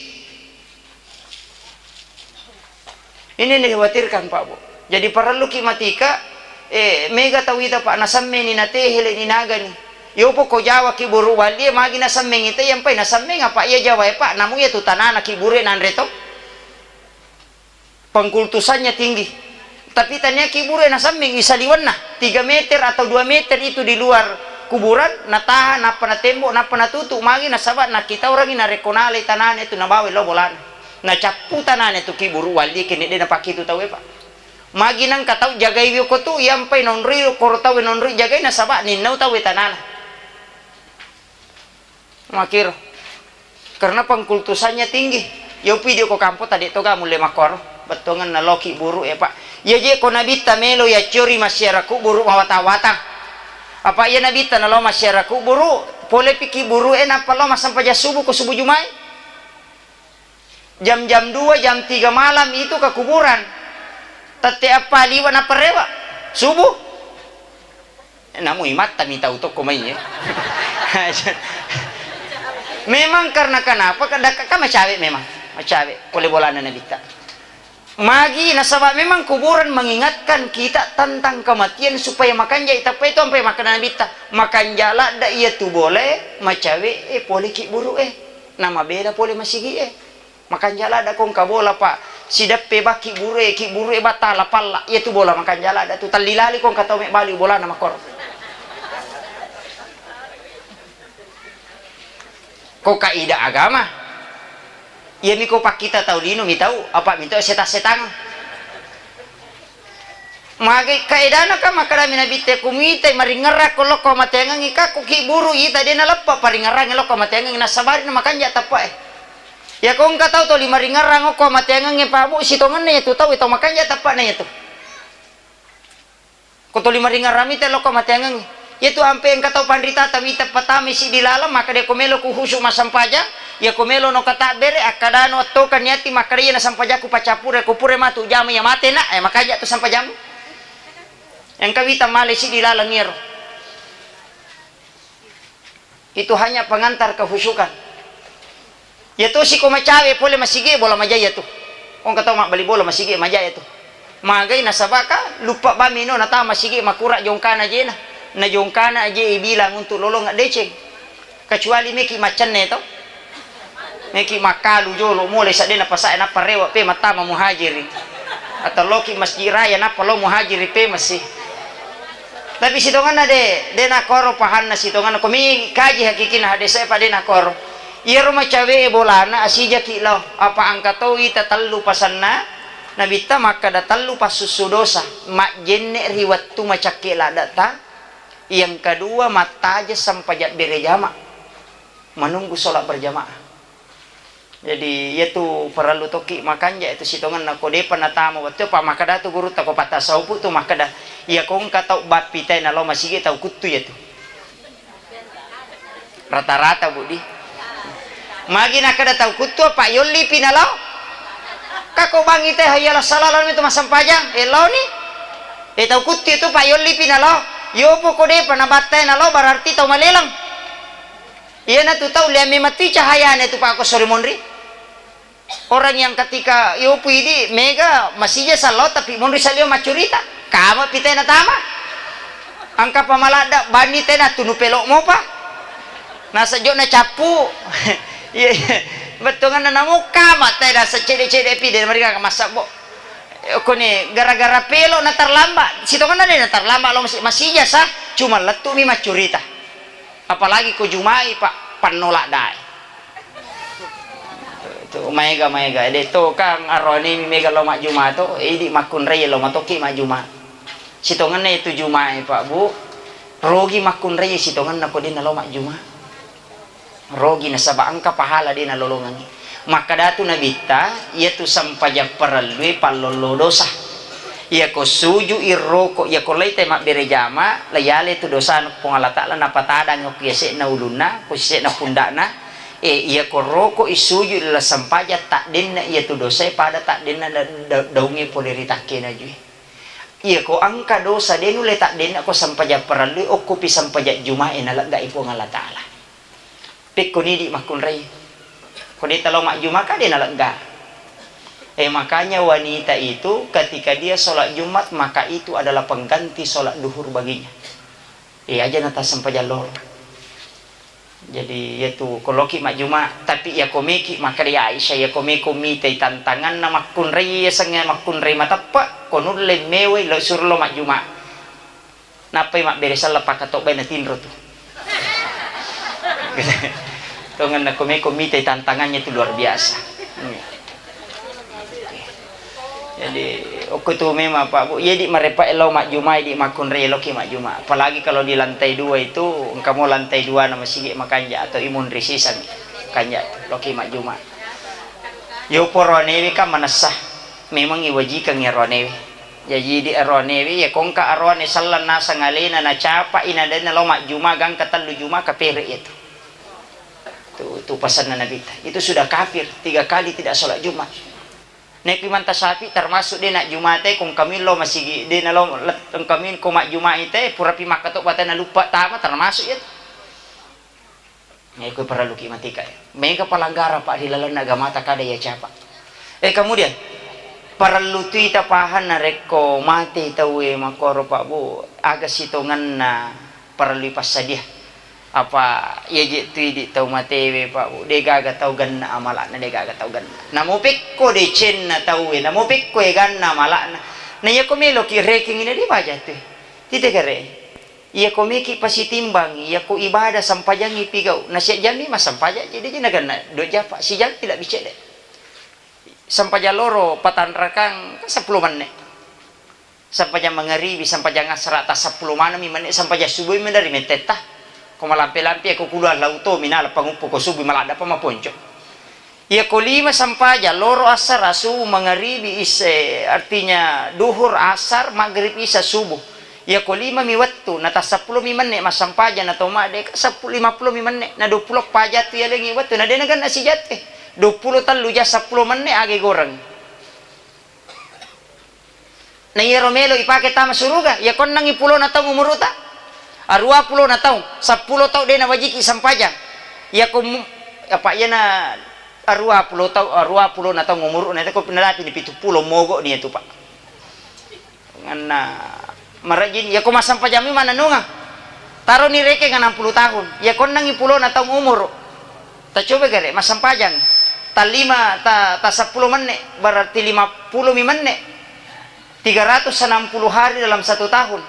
Ini yang dikhawatirkan, Pak, Bu. Jadi parelluki matika, eh, mega tau ita, Pak, nasemmeni, natehele ni nagani. Yopo ko Jawa kiburu wallie, magi nasemmeng ita, yampai nasemmeng apa iya Jawa e, Pak, namu iya tu tanana kiburu e nanre to. Pengkultusannya tinggi. Tapi tania kiburu e nasemmeng isaliwenna tiga meter atau dua meter itu di luar kuburan, natahan, nappa natembok, nappa natutu, magi nasaba nakkita orangi narekko nalai tanana itu nabawa lao bolana. Nacappu tanana tu kiburu wallie kene de napakitu tauwe, Pak. Magi nengka tau jagai wio ko tu, yampai nonroi koro tauwe nonroi jagai nasaba ninnau tauwe tanana. Makiro. Karena pengkultusannya tinggi. Yo video ko kampo tadi toga mulle makkoro. Bettongan naloki buru e, Pak. Iya je ko nabitta melo yacciori masyarakat buru mawatang-watang. Apa iya nabitta nalo masyarakat buru, pole piki buru e nappa lo massempajang subuh ko subuh Jumae. Jam-jam dua, jam tiga malam itu ke kuburan. Tette appa liwa nappa rewa. Subuh. Namu imatta mi tau tokko mai, ya. Memang karena kenapa? Kada ka macawe memang. Macawe. Pole bolana nabitta. Magi nasaba memang kuburan mengingatkan kita tentang kematian supaya makanjai tappa itu ampai makkeda Nabitta, makanja ladda iyatu bolae macawe e pole kibburu e, namabela pole masigi e. Makanja ladda ko engka bola pa sideppe ba kibburu e, kibburu e batala palla, iyatu bola makanja ladda tu, telli lali ko engka tau mebbali bolana makkoro. Ko kaidah agama. Iyami ko pakkita tau lino mitau, apa mitau setang-setang. Magai kaedana ka makkedami Nabitte, kumitai maringerra ko lokko mateangengi ka, ko kibburu ita de naleppa paringerrangi lokko mateangengi nasabari na makanja tappa e. Iya ko engka tau toli maringerrang okko mateangengi pabu sitongenna iyatu tau, tau makanja tappa na iyatu. Ko tuli maringerrang mita lokko mateangengngi. Iyatu ampe engka tau panritata wita patama siddi laleng, makkeda ko melo ku husu massempajang, iya ko melo no katabbere, akkadano attoka niati makkeda iya nasempajakku pacappure, ko pura matu jama iya mate na, eh, makaja tu sempajammu. Engka wita male siddi laleng iyaro. Itu hanya pengantar kehusukan. Iya tosi ko macawe pole masigi bola majai iyatu. Ko engka tau mabbali bola masigi majai iyatu. Magai nasaba ka luppa bammi no natama masigi makura jongkana ajena. Na jongkana aje bilang untuk lolong deceng. Kecuali meki maccenne to. Meki makkalu jolo mole sadde na pasae nappa rewe pe mattama muhajiri. Atau loki masjid raya nappa lo muhajiri pe masih. Tapi sitongenna de, de nakoro pahanna sitongenna. Ko mi kaji hakikina hadese pa de nakoro. Iyaro macawe e bolana asijaki lao. Apa engka to ita tellu pasanna Nabitta makkeda tellu passussu dosa. Majjenne ri wettu macakke laddatta. Yang kedua mattajeng sempajang berejama. Menunggu sholat berjamaah. Jadi, iyatu parellu tokki makanja itu sitongenna ko depa natama wettu, apa makkeda tu gurutta ko pattasawufu tu makkeda, iya ko engka tau bappi tae nalao masigi tau kuttu iyatu. Rata-rata, Budi. Magi nakkeda tau kuttu, apa yollipi nalao? Ka ko bangi te hayya ala salah lalu itu massempajang, eh, laoni. Eh, tau kuttu itu, apa yollipi nalao? Yopo ko depa nabattai nalao, berarti tau maleleng. Iyanatu tau liamme matui cahayana itu, Pak, ko sore monri. Orang yang ketika yopu idi mega masija sallo tapi monri salio maccurita. Kama pi tena tama. Engka pa maladda banni tena tunu pelok mopa. Nasa jokna cappu. Iya, iya. Bettuanganna namo kama tena secede-cede pi de mereka massabbo. Koni gara-gara pelo na terlambat. Sitonganna de na terlambat lo masih, masija sah. Cuma lettu mi maccurita. Apalagi ko Jumai, Pak, pannola dae. Tu maega-maega, de to kang arone mi mega lo majjuma to, idi makkunrai lo matoki majjuma. Sitongenna itu Jumai, Pak, Bu, rogi makkunrai sitongenna ko de nalo majjuma. Rogi nasaba engka pahala de nalolongengi. Makkadatu Nabitta, iyatu sempajang parellui pallollo dosa. Iyako suju i roko, iyako laitai mabbere jama, laiyale tu dosana ko Puang Allah Taala, napatadang ko yase'na ulunna, ko sise'na pundakna. E, iyako roko i suju i laleng sempajang, taddenna iyatu dosae pada taddenna da-, da-, daungnge pole ri takkena jue. Iyako engka dosa de nulle taddenna ko sempajang parellui, okkopi sempajang Jumae naleggai Puang Allah Taala. Pekkoni idi makkunrai. Ko de talo majjuma ka de nalegga. Eh, makanya wanita itu ketika dia sholat Jumat maka itu adalah pengganti sholat duhur baginya. Eh, aja nata sempajang loro. Jadi iyatu ko loki majjuma, tapi iyako meki makkeda Aisyah, iyako meko mitai tantanganna makkunrai yasengnge makkunrai mateppe, ko nulle mewai lo suro lo majjuma. Nappai mabbere selleng pakkatobbai natinro tu. Tongenna ko meko mitai tantangannya tu luar biasa. Jadi okko tu memang Pak Bu, jadi marepa lao majjuma, di makkunrai loki majjuma. Apalagi kalau di lantai dua itu, engka mo lantai dua na masigi makanja atau imun risisang kanja loki majjuma. Yo poronewi kan manessa, memang iwajikang ya ronewi. Jaji di aroanewe, iya kongka aroane selleng naseng alena, nacapai, nadena lao majjuma, gangka tellu juma, kapere iyatu. Tu, tu pasanna Nabitta. Itu sudah kafir, tiga kali tidak sholat Jumat. Naiki manta sapi termasuk de najjumate, kongkami lao masigi, de nalao, kongkami ko majjumai te, purapi makkatobba te naluppa tama, termasuk iyatu. Iko parelluki matika. Mega pelanggaran, Pak, di lalenna agamata kada iya capa. Eh, kemudian, Parellu tui tapahang narekko mate tauwe makkoro, Pak, Bu, aga sitongenna parellui passadia. Apa iyaje tu idi tau matewe, Pak, Bu, degaga tau genna amala'na, degaga tau genna. Namo pekko decenna tauwe, namo pekko eganna amala'na. Na iyako meloki rekengi na de baja tu. Tite gare. Iyako meki pasitimbangi, iyako ibadah sampajangi pigau, na siajammi massampajang, jadi je nagenna dua japa, sijammi lebbi cedde. Sampajang loro patanrakang, kan seppulo menne. Sampajang mangaribi, sampajang asra, ta seppulo maneng mi menne, sampajang subuh mi dari mettetta. Ko malampe-lampe ko kuluang lauto minala panguppo ko subuh maladda pa maponco. Iyako lima sampajang, loro, asar, subuh, mangaribi, is-, eh, artinya duhur, asar, maghrib, isya, subuh. Iyako lima mi wettu, na ta seppulo mi menne massampajang, na to madde ka seppulo, lima pulo mi menne, na dua pulo paja tu yalengi wettu, na de nagenna sijate. Dua pulo tellu ja seppulo menne age goreng. Na iyaro melo ipake tama suruga, iya konnangi pulona taung umuruta, arua pulona taung, seppulo taung de nawajiki sampajang. Iyako mu-, apa iyana arua pulo taung, arua pulona taung umuruna, ko nadapi ni pitu pulo mogo ni itu, Pak. Nganna marajin, iyako massampajang mi manennungang. Taroni rekeng enam puluh tahun. Iya konnangi pulona taung umuru. Tacoba gare, massampajang. Tallima, ta, ta seppulo menne, berarti lima pulo mi menne. Tiga ratus enam puluh hari dalam satu tahun.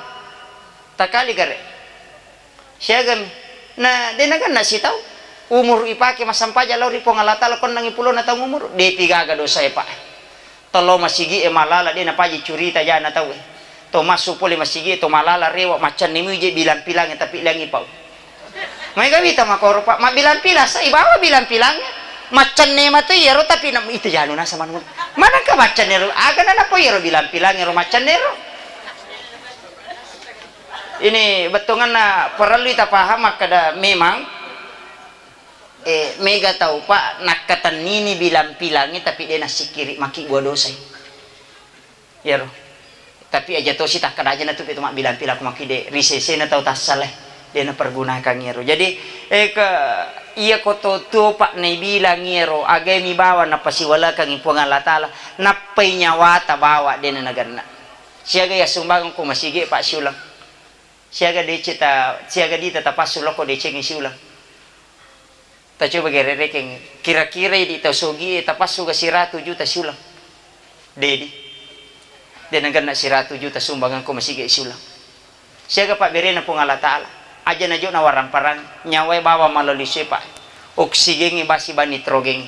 Takali gare. Siagami. Na, de nagenna sitau. Umuru ipake massampajang lao ri Puang Allah Taala, konnangi pulona taung umuru. Depi gaga dosa e, Pak. Tollo masigi e malala, de napaji curita jana tau e. To massu pole masigi e, to malala rewa, maccanne mui je bilang-pilang e, tapi langi pau. Maega wita makoro, Pak, mabbilang-pilang, sa ibawa bilang-pilang e. Maccanne matu iyaro, tapi na-, itu janu nasa manu. Manengka maccanne ro, aga na napau iyaro bilang-pilang e ro maccanne ro. Ini bettuanna parellui tapaham makkeda memang, eh, mega tau, Pak, nakkatennini bilang-pilangnge tapi de nassikkiri makkibua dosai. Iyaro. Tapi aja tosi takkeda aja natu pitu mabbilang-pilang ko makkide ri sesena tau tassale, de napergunakan iyaro. Jadi, eh, ke, iya ko to tuo, Pak, naibilang iyaro, agai mi bawang napasiwalekangi Puang Allah Taala, nappai nyawata bawa de nanagenna. Siaga iya sumbangeng ko masigi, Pak, siuleng. Siaga deceng ta, siaga dita tapassu lokko decengnge siuleng. Tacoba gare rekeng, kira-kira idi tau sogi e tapassu ga siratu juta siuleng. Dedi. De nagenna siratu juta sumbangeng ko masigi siuleng. Siaga pabberena Puang Allah Taala. Aja najo nawaramparang, nyawae bawang malolo lisu e, Pak. Oksigengnge basi ba nitrogengnge.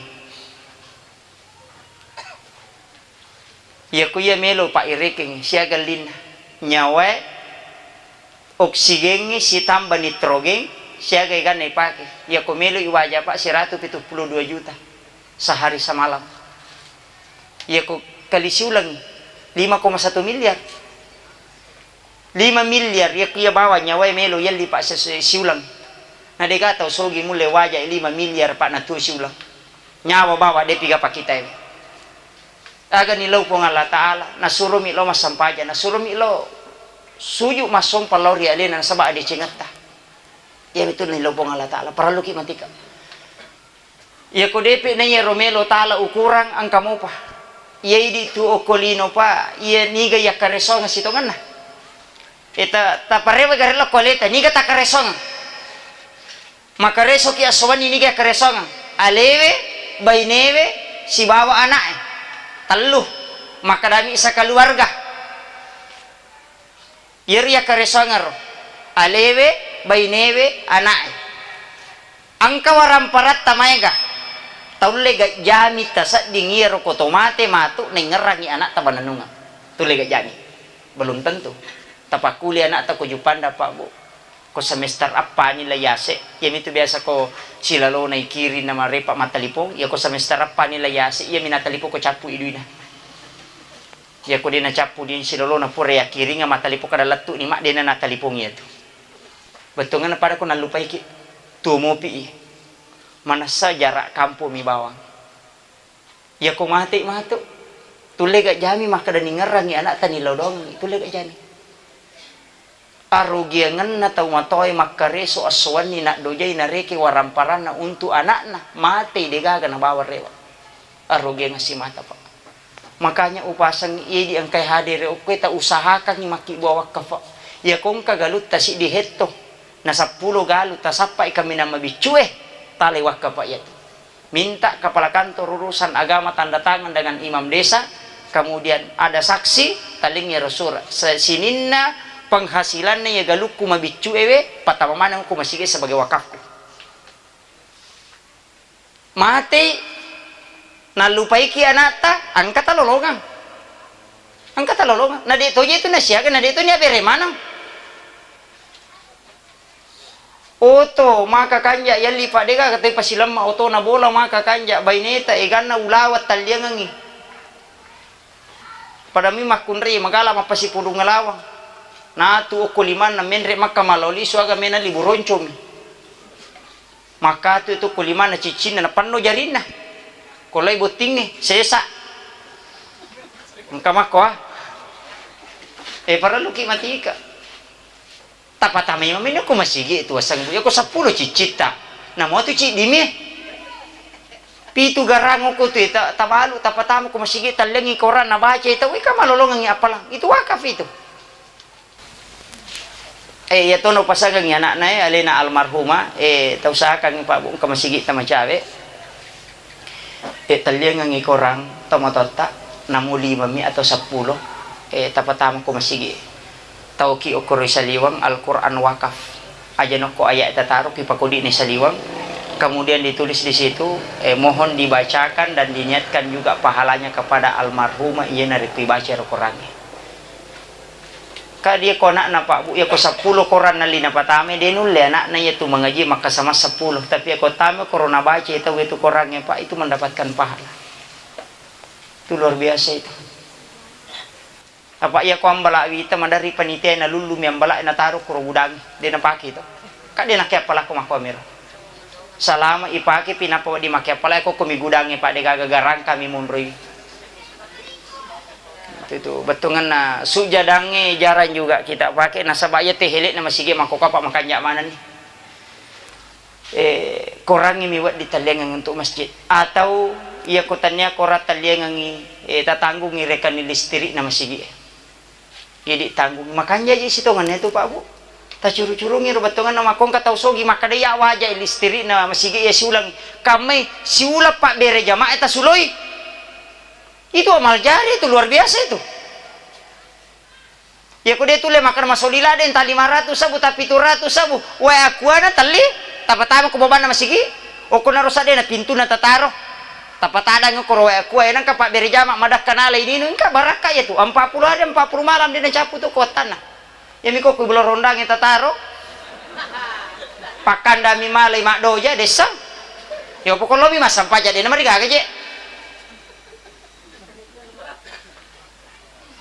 Iyako iya melo, Pak, irekeng siaga ellinna, nyawae, oksigengnge sitamba nitrogen siaga eganna ipake. Iyako melo iwaja, Pak, siratu pitu pulo dua juta sehari semalam. Iyako kali siulengi, lima koma satu miliar. Lima miliar, iyako iya bawang nyawae melo yelli, Pak, se-, se-, siuleng. Na dega tau sogi mulle waja lima miliar, Pak, natuo siuleng. Nyawa bawang depi ga pakitae. Agani lao Puang Allah Taala, nasuromi lao massampajang, nasuromi lao suju massompa lao ri alena nasaba adecengetta. Iyamitu nillau Puang Allah Taala, parelluki matika. Iyako depe na iyaro melo tala ukurang engka mopa. Iya idi tu okko lino, Pak, iya niga yakkaresongeng sitongenna. Eta taparewe gare lokko aleta, niga takkaresongeng. Makkaresoki assowenni niga yakkaresongeng. Alewe, bainewe, sibawa ana'e. Tellu. Makkedami sakaluarga. Iyaro yakkaresongero, alewe, bainewe, ana'e. Engka waramparatta maega, taulle gajjami tasedding iyaro ko to mate matu naingngerangngi ana'ta banennungeng. Tulle gajjami. Belum tentu. Tapakkuli ana'ta ko Juppandang, Pak, Bu. Ko semester eppani la yase, iyamitu biasa ko silalona ikiring na marepa mattalipong, iya ko semester eppani la yase, iyami nattalipong ko cappu i duina. Iyako de nacappu di silolona pura yakkiringa mattalipong kada lettu'ni, mak, de na nattalipong iyatu. Bettuanna pada ko nallupaiki, tuo mopi i. Manessa jarak kampung mi bawang. Iyako mate matu, tulle ga jami makkeda ningerrangi anakta nilodongi, tulle ga jami. Arugiangenna tau matoae makkareso esso wenni naddojai nareke waramparanna untu anakna, matei degaga nabawa rewe. Arugiang simata, Pak. Makanya upaseng idi engkai hadere okkoe, ta usahakangngi makkibua wakkafa. Iya kongka galutta siddi hetto, na seppulo galu tasappai kaminang mabiccue, talai wakkafa iyatu. Minta kepala kantor urusan agama tanda tangan dengan imam desa, kemudian ada saksi, talingi ro surat. Se-, sininna penghasilanna iya galukku mabiccue we, patama maneng ku masigi sebagai wakafku. Mate, nallupaiki anakta, engka talolongang. Engka talolongang. Na de toje tu nasiaga, na de to nia bere maneng. Oto, maka kanja yalli padega, katoi pasilemma otona bola, maka kanja baineta, eganna ulawa talliangengi. Padami makkunrai magala mappasipulung lawang. Natu okko limanna menre makka maloli suaga mena libu roncomi. Makkatu itu okko limanna ciccinna napenno jarinna. Kolai bottingnge, sesa. Engka makko, ah. Eh, parelluki matika. Tapatamai mami ko masigi tu aseng, yako seppulo ciccitta. Namo tu ciddimi. Pitu garang ko tu ta-, tabalu, tapatama ko masigi, tallengi koran, nabaca itu, wika malolongengi apalang. Itu wakaf itu. Eh, iya tono pasangengi anakna, eh, alena almarhumah, eh, tausahakangi Pak Bu, engka masigi tamacawe. Eh, talliangengi korang tomatoatta, namo limami atau seppulo, eh, tapatama ko masigi. Tauki okoro saliweng Al-Quran wakaf. Aja nokko ayat tataro ki pakodi ni saliweng. Kemudian ditulis di situ, eh, mohon dibacakan dan diniatkan juga pahalanya kepada almarhumah, iya narekko ibaca ro korangnge. Ka dia ko anakna Pak Bu, iya ko seppulo koran nalli napatamai, de nulle anakna iya tu mangaji makkasamang seppulo. Tapi iya ko tama korona baca tau itu korangnge Pak, itu mendapatkan pahala. Itu luar biasa itu. Apa iya ko ambala wita madari panitia na lullu mi ambala na taro koro gudangi, de napake to. Ka de nakke apalako makko amero. Salama ipake pi nappa wedding make apalai ko, ko mi gudangnge Pak, de gaga garang kami monroi. Itu, itu bettuanna sujadangnge jarang juga kita pakai, nasaba iya te helekna masigi mangko kapa makanja manenni. Eh, korangngi mi wedding talliangengi untuk masjid. Atau iya ko tania korang talliangengi, eh, tatanggungi rekening listrikna masigi. Jadi tanggung, makanja ji sitongenna tu Pak Bu. Tacuru-curungi ro bettuanna makko engka tau sogi makkeda iya waja listrikna masigi iya siulang. Kammai siulang pabbere jamaah tasuloi. Itu amal jari itu luar biasa itu. Iya ko de tulle makkeda masoli ladde, entah lima ratus sabu, tapi pitu ratus sabu. Wae akuana telli, tapatama ko babanna masigi. Okko naro sadde na pintuna tataro. Tapatadang ko ro wae akua, enang ka pabbere jamaah madakka nala ininu, engka barakka iya tu. Empat puluh hari, empat puluh malam de nacapu tu ko wattanna. Iya mi ko ku bulan rondangnge tataro. Pakkandami malai maddoja dessa. Iya pokok lobi massampaja de na marigaga je.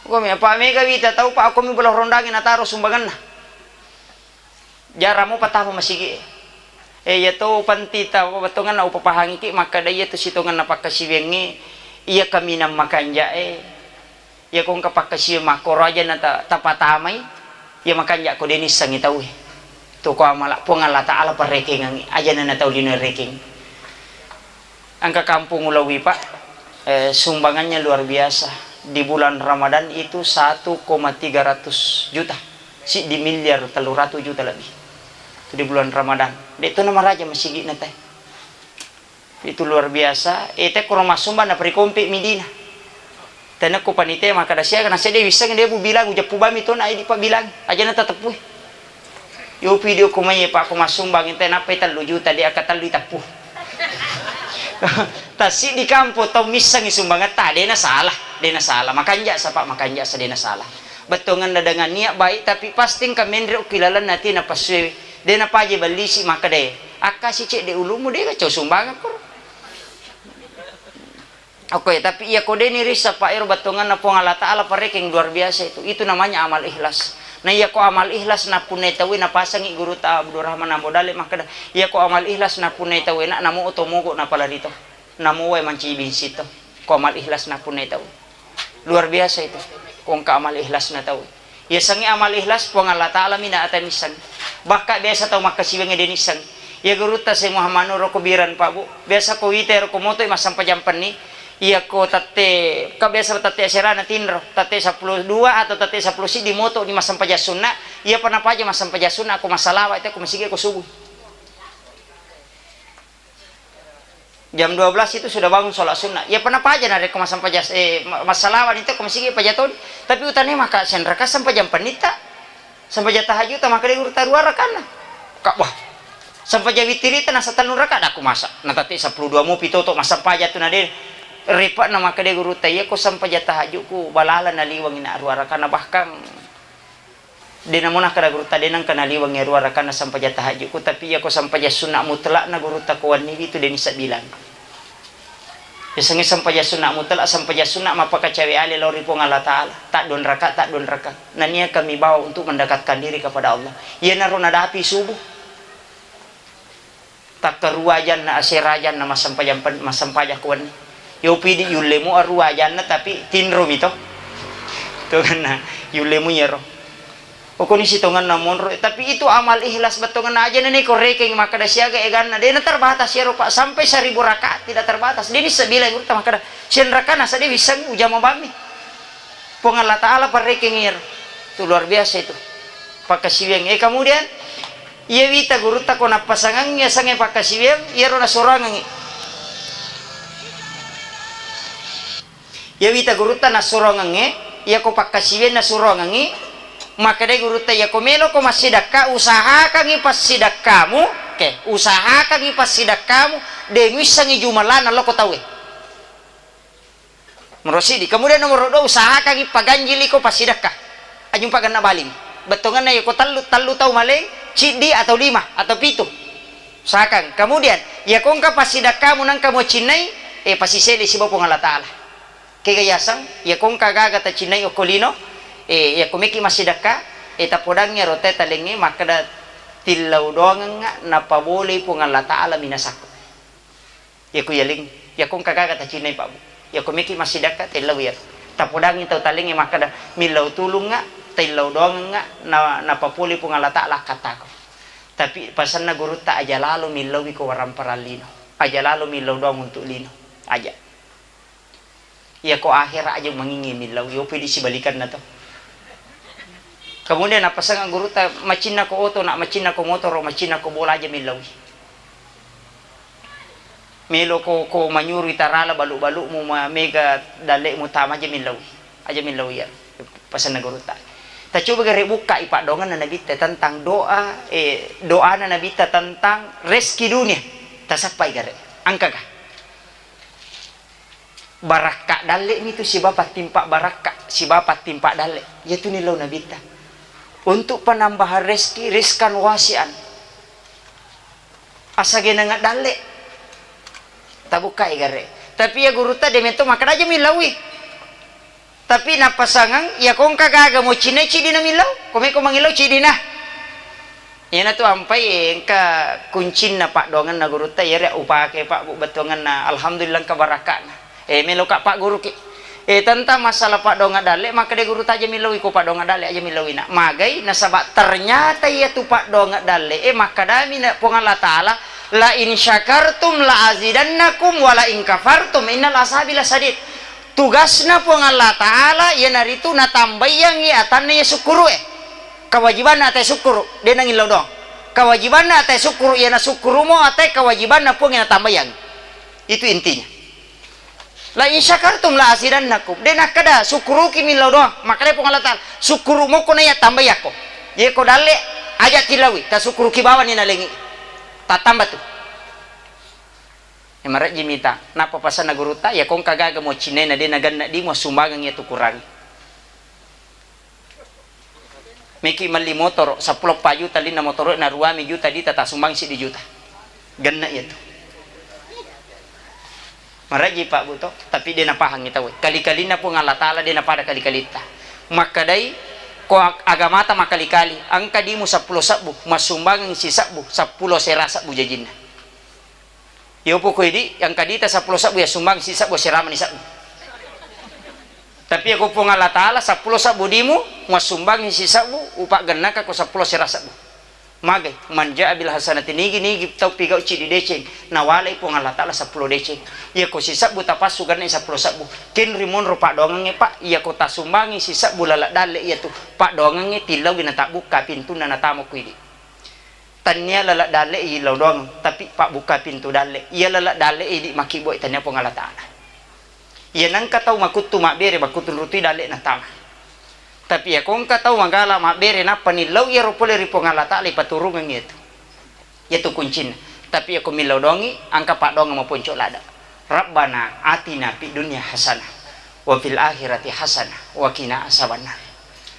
Komi apa mega wita tau Pak, komi bulan rondangnge nataro sumbanganna. Jarang mo patama masigi. Eh, iya to panti ta bettuanna upapahangiki makkeda iya tu sitongenna pakkasiwiangnge, iya kaminang makanja'e. Iya ko engka pakkasiwiang makkoro aja na ta-, tapatamai, iya makanja ko de nissengi tauwe. Tu ko amala Puang Allah Ta'ala parekengengi, aja na tau lino rekeng. Engka kampung ulawi, Pak, eh, sumbangannya luar biasa. Di bulan Ramadan itu satu koma tiga ratus juta. Siddi miliar tellu ratu juta lebih. Itu di bulan Ramadan. De to na maraja masigi'na te. Itu luar biasa. Eh, te koro massumbang na perikompe midina. Tenekko panitia makkeda siaga, naseng de wissengngi, de bu bilang, ujeppu bami tona, idi pa bilang, ajana tateppui. Yo video ko mai, Pak, ko massumbang ente nappai tellu juta, de akka tellu iteppu. Tassiddi kampo tau missengngi sumbangetta, de nasalah, de nasalah. Makanja sa, Pak, makanja sa, de nasalah. Bettuanna dengan niat baik, tapi pasti engka menre ki lalenna ati napassuewe. De napaje bellisi makkeda, akkasi cedde ulummu, de gacau sumbangakko. Oke, tapi iya ko deni rissa, Pak, ero bettuanna Puang Allah Ta'ala parekeng luar biasa itu. Itu namanya amal ikhlas. Nah, iya ko amal ikhlas napunnai tauwe, napasangi Gurutta Abdurrahman Ambo Dalle makkeda, iya ko amal ikhlas napunnai tauwe, nak namo oto mogo napalari to. Namo wae mancaji binsi to. Ko amal ikhlas napunnai tauwe. Luar biasa itu. Ko engka amal ikhlas na tauwe. Yasengnge amal ikhlas, Puang Allah Ta'ala mi na ata misseng. Bakka biasa tau makkasiwiang de nisseng. Iya gurutta Syekh Muhammad Nur ko Biran, Pak, Bu. Biasa ko wita ero ko moto massempajang penni. Iyako tette, ka biasa tette aserana tinro, tette seppulo dua atau tette seppulo siddi moto ni massempajang sunna, iyapa napaja massempajang sunna ko massalawa itu ko masigi ko subuh. Jam dua belas itu sudah bangun sholat sunnah. Iyapa napaja narekko massempajang, eh, ma-, massalawa itu ko masigi paja toni. Tapi utane maka senraka sempajang penitta. Sempajang tahajud ta maka de gurutta dua rakana. Kak, wah. Sempajang witirita nasa tellu raka, dakku masa. Na tette seppulo dua mupi toto massempajang tu na de. Repa'na maka de gurutta, iya ko sempajang tahajudku balala naliwangi na dua rakana, bahkan de namo nakkeda gurutta de nengka naliwangi dua rakana sempajang tahajudku, tapi iya ko sempajang sunna mutlakna gurutta ko wenni itu de nisabbilang. Yasengnge sempajang sunna mutlak, sempajang sunna mappakacawe ale lao ri Puang Allah Ta'ala. Taddua raka, taddua raka. Nania kami bawa untuk mendekatkan diri kepada Allah. Iyanaro nadapi subuh. Takkarua janna, asera janna massempajang pen-, massempajang ko wenni. Yo pidi yullemu arua janna tapi tinro mi to. To kanna yullemu yero. Okoni sitonganna monro, tapi itu amal ikhlas bettonganna aja nene ko rekeng makkeda siaga eganna, de na terbatas yero, Pak, sampai seribu rakaat tidak terbatas. De nissabbilang gurutta makkeda, "Sian rakana sa de wisseng ujama bammi." Puang Allah Ta'ala parrekeng iyaro. Itu luar biasa itu. Pakkasiwiang. Eh, kemudian iya wita gurutta ko nappasangangngi asengnge pakkasiwiang, iyaro nasurangangngi. Iya wita gurutta nassurongengnge, iyako pakkasiwiang nassurongengngi, makkedai gurutta, "Iyako meloko massidakka, usahakangngi passidakkamu, ke, usahakangngi passidakkamu, de muissengngi jumellana loko tauwe." Nomoro siddi. Kemudian nomoro dua, usahakangngi paganjiliko passidakka. Ajumpa genna baling. Bettongenna iyako tellu, tellu tau maleng, ciddi atau lima atau pitu. Usahakan. Kemudian, iyako engka passidakkamu nengka mucinnai, eh, pasisele sibawa Puang Allah Ta'ala. Kega yaseng, iyako engka gaga tacinnai okko lino, eh, iyako meki massidakka, eh, tapodangngi ero talengnge makkeda, "Tillau doangengnga napabolei Puang Allah Ta'ala minasakku." Iyako yaling, iyako engka gaga tacinnai, Pak, Bu. Iyako meki massidakka, tellau iyaro. Tapodangngi tau talengnge makkeda, "Millau tulungnga, taillau doangengnga, na, napapole Puang Allah Ta'ala akkattako." Tapi pasenna gurutta, aja lalo millaui ko waramparang lino. Aja lalo millau doang untuk lino. Aja. Iyako akhera aja mangingngi millau, yopi di sibalikanna to. Kemudian napasang gurutta, "Macinnako oto, nak, macinnako motoro, macinnako bola, aja millaui. Meloko ko manyurui tarala balu-balumu, ma-, mega dalle'mu tama, aja millaui. Aja millaui ya." Pasanna gurutta. Tacoba gare bukkai paddoanganna Nabitta tentang doa, eh, doana Nabitta tentang reski dunia. Tasappai gare. Engkaga? Barakka dalle mitu sibawa pattimpa barakka, sibawa pattimpa dalle. Iyatu nillau Nabitta. Untuk penambahan rezeki, rizqan wasi'an. Asagenenga dalle. Tabukkai gare. Tapi iya gurutta de metto makkeda aja millaui. Tapi nappasangeng, iyako engka gaga mucinna ciddi na millau, ko meko mangillau ciddi na. Iyanatu ampai engka kuncinna paddoangenna gurutta, iyaro upake, Pak, Bu, bettuangenna, alhamdulillah engka barakka'na. Eh, meloka pagguruki. Eh, tentang masalah paddoangeng dalle, makkeda gurutta aja millaui ko paddoangeng dalle, aja millaui na. Magai, nasaba ternyata iyatu paddoangeng dalle, eh, makkedami na Puang Allah Ta'ala, "La in syakartum la azidannakum wa la in kafartum innal azabi lasadid." Tugasna Puang Allah Ta'ala iyanaritu natambaiyangngi atanna iya sukkuru'e. Kewajibanna atae sukkuru, de nangillau doang. Kewajibanna atae sukkuru, iyana sukkurumo atae kewajibanna Puang natambaiyangngi. Itu intinya. "La in syakartum la azidannakum." De nakkeda sukkuruki millau doang. Makkeda Puang Allah Ta'ala, "Sukkurumoko naiya tambaiyakko." Yeko dalle, aja tilaui, tasukkuruki bawani nalengi. Tattamba tu. Iya marejji mita. Nappa pasanna gurutta, iyako engka gaga muacinnaina de nagenna di muassumbangengngi iyatu kurangi. Meki melli motoro, seppulo eppa juta linna motoro, na ruami juta dita tasumbang siddi juta. Genna iyatu. Marejji Pak Bu to, tapi de napahangi tauwe. Kali-kalinna Puang Allah Ta'ala de napada kali-kalitta. Makkedai, ko ag-, agamata makali-kali, engka dimu seppulo sebbu, massumbangeng sisebbu, seppulo sera sebbu jajinna. Iyo poko idi, engka dita seppulo sebbu, ya sumbang sisebbu, seramani sebbu. Tapi iyako Puang Allah Ta'ala seppulo sebbu dimu, muassumbangi sisebbu, upaggennaka ko seppulo sera sebbu. Magai, man jaa bil hasanati, nigi-nigi tau pigau cidi deceng, nawalai Puang Allah Ta'ala seppulo deceng. Iyako sisebbu tapassu, gennai seppulo sebbu. Kenri monro paddoangengnge, Pak, iyako tasumbangi sisebbu laleng dalle iyatu, paddoangengnge tillaui natabbukka pintunna natama ku idi. Tannia laleng dalle illau doang, tapi pabbukka pintu dalle. Iya laleng dalle idi makkibbuai, tannia Puang Allah Ta'ala. Iya nengka tau makuttu mabbere, makuttu rutui dalle natama. Tapi iyako engka tau magala mabbere nappa nillau iyaro pole ri Puang Allah Ta'ala ipaturungeng iyatu. Iyatu kuncinna. Tapi iyako millau doangi, engka paddoangeng maponco ladde. Rabbana atina fid dunya hasanah wa fil akhirati hasanah wa qina azabannar.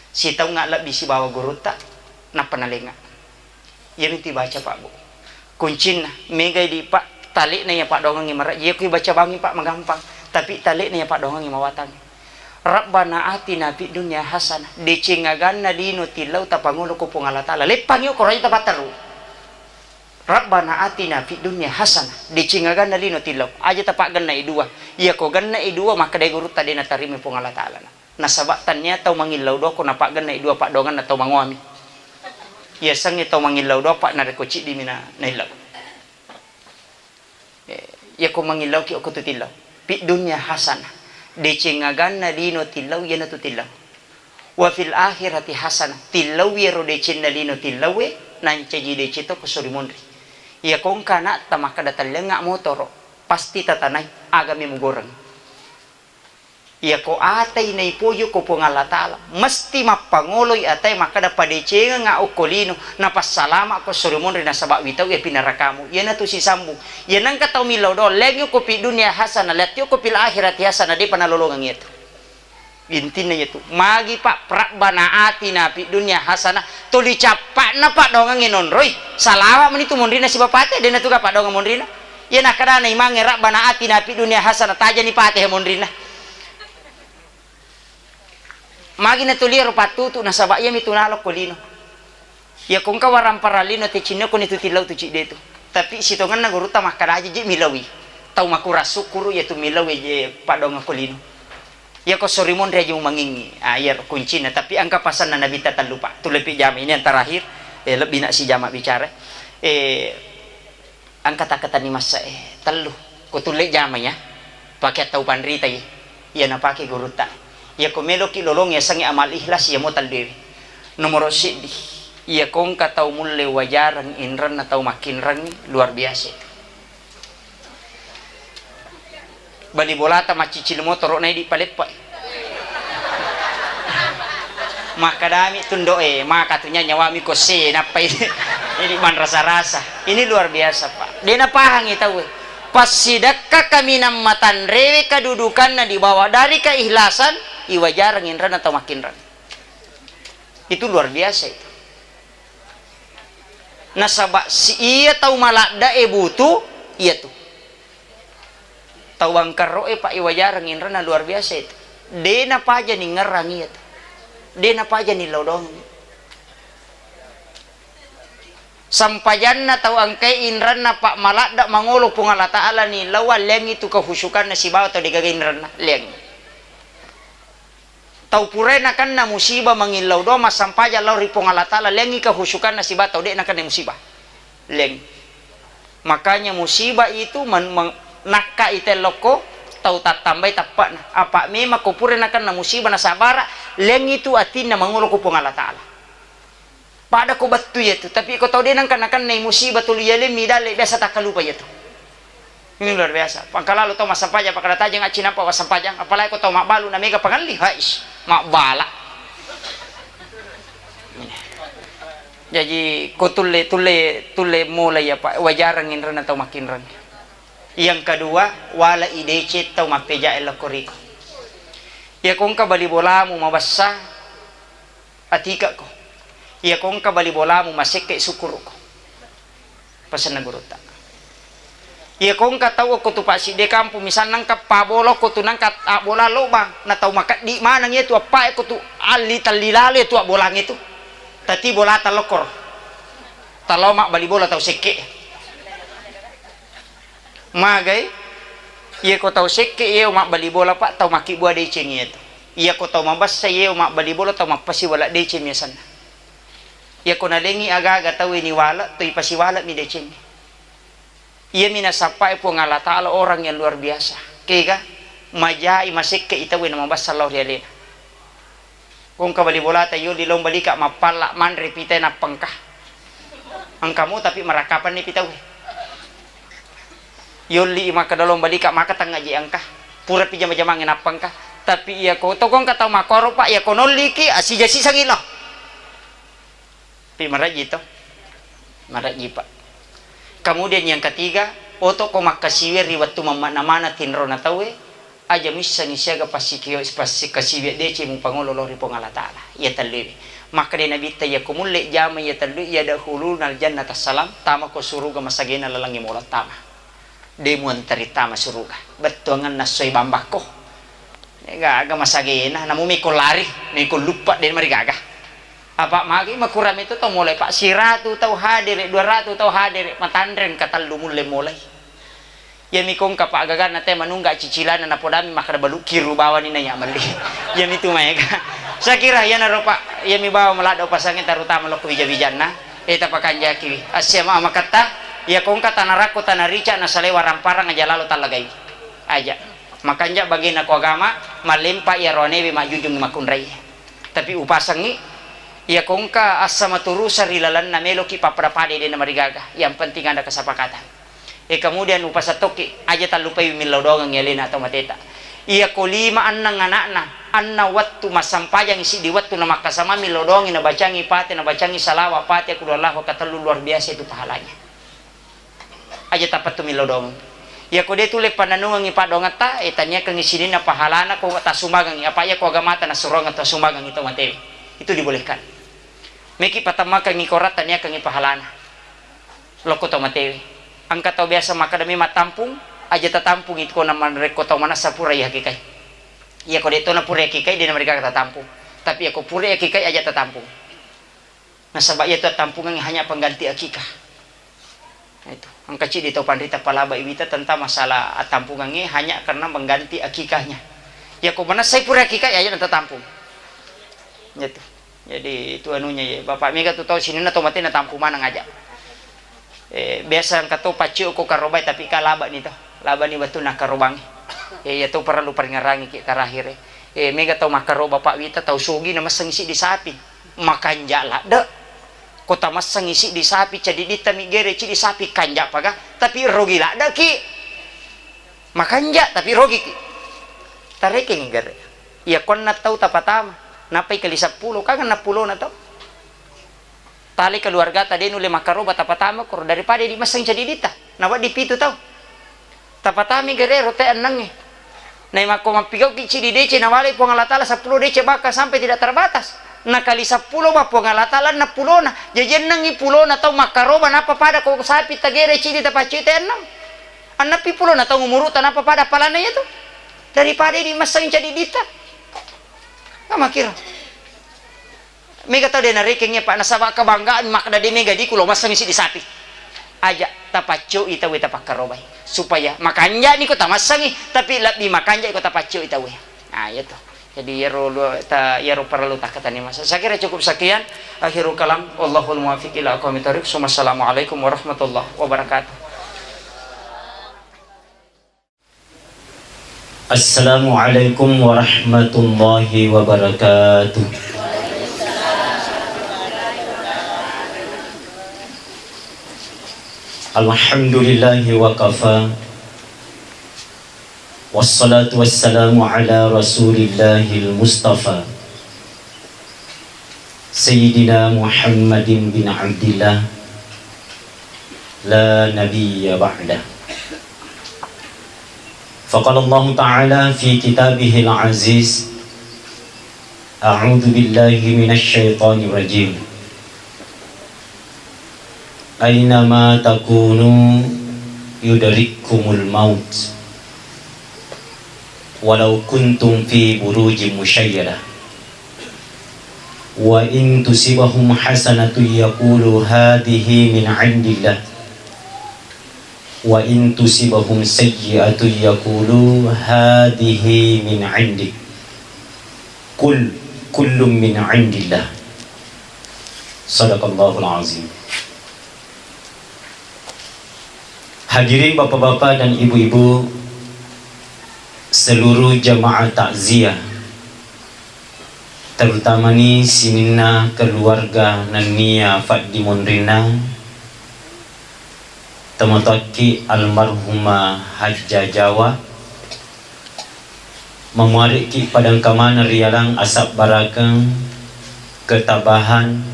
Sitaungnga lebbi sibawa gurutta, nappa nalengnga. Iyami tu ibaca, Pak, Bu. Kuncinna, megai di, Pak, talekna iya paddoangengnge marajji. Iya ku ibaca bangi, Pak, magampang. Tapi talekna iya paddoangengnge mawatang. Rabbana atina fid dunya hasanah. Deceng aganna lino tillau tapangolo ko Puang Allah Ta'ala. Leppangi okko raja tapatteru. Rabbana atina fid dunya hasanah. Deceng aganna lino tillau. Aja tapaggenna i dua. Iyako genna i dua, makkeda gurutta de natarima Puang Allah Ta'ala. Nasaba tannia tau mangillau doa ko napaggenna i dua paddoangenna tau mangoami. Iyasengnge tau mangillau doa, Pak, narekko ciddimi na, naillau. Eh, iyako mangillauki okko tu tillau. Fid dunya hasanah. Deceng aganna lino tillau, iyanatu tillau. Wa fil akhirati hasanah. Tillau iyaro decenna lino tillaue, nancaji deceng to ko sori monri. Iyako engka anakta makkeda talliangnga motoro, pasti tatanai, agami mugoreng. Iyako atai naipoji ko Puang Allah Ta'ala, mesti mappangoloi atae makkeda, padecengengnga okko lino, napassalama'ko sori monri nasaba witau iya pinarakamu. Iyanatu sisambung. Iya nengka tau millau doa, leangi okko fid dunya hasanah, leatti okko fil akhirati hasanah, depa nalolongeng iyatu. Intinna iyatu. Magi, Pak, Rabbana atina fid dunya hasanah, tuli cappa'na paddoangengnge nonroi. Salawa meni tu monrinna sibawa pate, de natu ga paddoangeng monrinna. Iya nakkedana imangnge, Rabbana atina fid dunya hasanah, tajani pate monrinna. Magi natuli ero pattutu, nasaba iyami tu nalo ko lino. Iyako engka warampara lino, tecinniokoni tu tillau tu cidde tu. Tapi sitongenna gurutta makkeda aja je milaui. Tau makurang sukkuru iyatu milaui je paddoangeng ko lino. Iyako sori monri aja mumangingi. Ah, iyaro kuncinna. Tapi engka pasanna Nabitta tellu, Pak. Tullepi jama, ini yang terakhir. Eh, lebbi na sijama bicara. Eh, Engka takkatenni massa e, tellu. Ko tulle jama iya, pake tau panritai, iya napake gurutta. Iyako meloki lolong yasengnge amal ikhlas, iyamo tellu ewe. Nomoro siddi, iyako engka tau mulle wajareng inrenna tau makkinrengnge, luar biasa itu. Bali bolata maccicil motoro na idi paleppai. Makkadami tundoe, maka tu nya-, nyawami ko se, nappa idi, idi manrasa-rasa. Ini luar biasa, Pak. De napahangi tauwe. Passidekka kaminang matanrewe kedudukanna di bawah dari keikhlasan, iwajareng inrenna tau makkinreng. Itu luar biasa itu. Nasaba si iya tau maladda e butu, iya tu. Tau bangkarro e, Pak, iwajareng inrenna luar biasa itu. De napajani ngerrang iya tu. De napajani lao doang. Sampajanna tau engkae inrenna, Pak, maladda mangolo Puang Allah Ta'ala ni lao, leangi tu kehusukanna sibawa tau degaga inrenna, leangi. Tau purae nakenna musibah mangillau doang massampajang lao ri Puang Allah Ta'ala, leangi kehusukanna sibawa tau de nakenna musibah. Leangi. Makanya musibah itu men-, men-, nakkai tellokko tau tattambai tappa'na. Apa memang ko pura nakenna musibah nasabara, leangi tu atinna mangolo ko Puang Allah Ta'ala. Pada ko battu iyatu, tapi ko tau de nengka nakennai musibah tuli yalemmi dalle, biasa takkalupa iyatu. Ini luar biasa. Pangkalalo tau massempajang, pakkada tajeng accinappa massempajang, apalagi ko tau mabbalu na mega pangelli, hais, mabbala. Jaji ko tulle, tulle, tulle mulai apa, wajareng inrenna tau makkinreng. Yang kedua, wala ideceng tau mappejae lokko riko. Iya ko engka bali bolamu mabessa, atikekko. Iya ko engka bali bolamu masekke, sukkuru'ko. Pasenna gurutta. Iya ko engka tau okko tu passidde kampung, misalna engka pabola okko tu nangka abbola lobang, na tau makeddi maneng iya tu appae ko tu alli telli lalo iya tu abbolangnge tu. Tati bolata lokkoro. Talao mabbali bola tau sekke. Magai, iya ko tau sekke iya mabbali bola, Pak, tau makkibbua deceng iya tu. Iya ko tau mabessa iya mabbali bola, tau mappasiwala deceng biasanna. Iyako nalengngi aga-aga tauwe niwale', toi pasiwale'mi decengnge. Iyami nasappae Puang Allah Ta'ala orang yang luar biasa. Kega, majai masekke'i tauwe namabassa lao ri alena. Ko engka bali bolata yolli lao mbalika mappalla manre pitae nappengka. Engka mo tapi marakkapanni pitauwe. Yolli makkeda lao mbalika maka tengnga je engka. Purapi jama-jamangnge nappengka. Tapi iyako to ko engka tau makkoro, Pak, iyako nolliki, asija sisangi lao. Pi marajji to? Marajji, Pak. Kemudian yang ketiga, oto ko makkasiwe ri wettu mammakna maneng tinrona tauwe, aja missengi siaga passikio-, passikasiwe deceng mupangolo lao ri Puang Allah Ta'ala. Iya telluwe. Makkeda Nabitta, iyako mulle jama iya telluwe, yadkhulunal jannata salam, tamako suruga masagena lalengnge mola tama. De muanteri tama suruga. Bettuangenna soe bambakko. Gaga masagena, namu meko lari, meko luppa, de marigaga. Apa magi makurame to tau mulai, Pak, siratu tau hadere, dua ratu tau hadere, matanre engka tellu mulle mulai. Iyami ko engka, Pak, gaganna te manungga cicilana napodami makkeda balu kiru bawani na iya melli. Iyami tu maega. Saya kira iyanaro, Pak, iyami bawa maladde upasangnge terutama lokko wija-wijanna. Eh, tapakanjakiwi. Assiama makatta, iya ko engka tanarakko tanarica nasalewa ramparang aja lalo tallagaiwi. Aja. Makanja bagena ko agama, malempa iya roanewe majujung makkunrai. Tapi upasangngi, iya ko engka assa maturusa ri lalenna meloki pappada-pada de namarigaga. Yang penting ada kesepakatan. Eh, kemudian upasattoki, aja tallupai millau doangengngi alena atau mateta. Iya ko lima annang anakna, anna wettu massampajang siddi wettu na makkasamang millau doangngi nabacangi pate, nabacangi salawa pate, aku Allahu katellu luar biasa itu pahalanya. Aja tapattu millau doangeng. Iya ko de tulle pannanungengngi paddoangetta, eh, taniakengngi sininna pahalana ko tasumbangengngi, apa iya ko agamata nasuroangeng tasumbangengngi tau matewe. Itu dibolehkan. Meki patammakengngi ko ratta niakengngi pahalana. Lokko tau matewe. Engka tau biasa makkeda memang tampung, aja tatampungi ko narekko tau manessa pura iya hakikai. Iya ko de to na pura hakikai, de namarigaga tatampung. Tapi iya ko pura hakikai aja tatampung. Nasaba iya tu tampungengnge hanya pengganti akikah. Nah, itu. Engka ciddi tau panrita palabai wita tentang masalah attampungengnge hanya karena mengganti akikahnya. Iya ko manessai pura akikah, iya aja na tatampung. Iya tu. Jadi itu anunya ya, Bapak mega tu tau sininna tau mate na tampu maneng aja. Eh, biasa engka to paccio ko karobai tapi ka laba ni to. Laba ni wettu na karobangi. Eh, iya to perlu peringerangi ki terakhir. Eh, mega tau makkaroba Pak wita tau sogi na messeng siddi sapi. Makanja ladde. Ko ta messeng siddi sapi cadiditta mi gere ciddi sapi kanja paga, tapi rogi ladde ki. Makanja tapi rogi ki. Tarekeng gere. Iya konna tau tapatama, nappai kali seppulo, kan enneng pulona tau. Tali keluargata de nulle makkaroba tapatama koro daripada di messeng cadiditta. Nawedding pitu tau. Tapatami gerero te ennengnge. Nai makko mappigauki cidi dece nawalai Puang Allah Ta'ala seppulo dece bahkan sampai tidak terbatas. Nakali seppulo ba Puang Allah Ta'ala enneng pulona. Jaji ennengngi pulona tau makkaroba nappa pada ko sapi tagere cidi tapaccui te enneng. Enneng pi pulona tau umuru'ta nappa pada palanna iya tu. Daripada di messeng cadiditta. Kamakira. Mega tau de narekeng iya, Pak, nasaba kebanggaan makkeda de mega diku lo massengi siddi sapi. Aja tapaccoi tauwe tapakkarobai. Supaya makanjani ko tamassengi, tapi lebbi makanjai ko tapaccoi tauwe. Nah, iya to. Jadi iyaro lu-, ta-, iyaro parellu takkatani masa. Saya kira cukup sekian. Akhirul kalam. Wallahul muwaffiq ila aqwamit thariq. Summa assalamualaikum warahmatullahi wabarakatuh. Assalamualaikum warahmatullahi wabarakatuh. Alhamdulillahi wa kafa. Wassalatu wassalamu ala rasulillahil mustafa. Sayyidina Muhammadin bin Abdillah, la nabiyya ba'dah. Faqala Allahu ta'ala fi kitabihil aziz, a'udzu billahi minasy syaithanir rajim. Aina ma takunu yudrikkumul maut. Walau kuntum fi burujin musyayyada. Wa in tusibahum hasanatun yaqulu hadhihi min indillah. Wa in tusibahum sayyi'atun yaqulu hadhihi min indik. Qul kullun min indillah. Sadaqallahul azim. Hadirin bapak-bapak dan ibu-ibu, seluruh jamaah takziah, terutamani sininna keluarga nennia faddimonrinna, tomatoakki almarhumah Hajjah Jawa, mamuarekki padangka maneng rialang asabbarakeng, ketabahan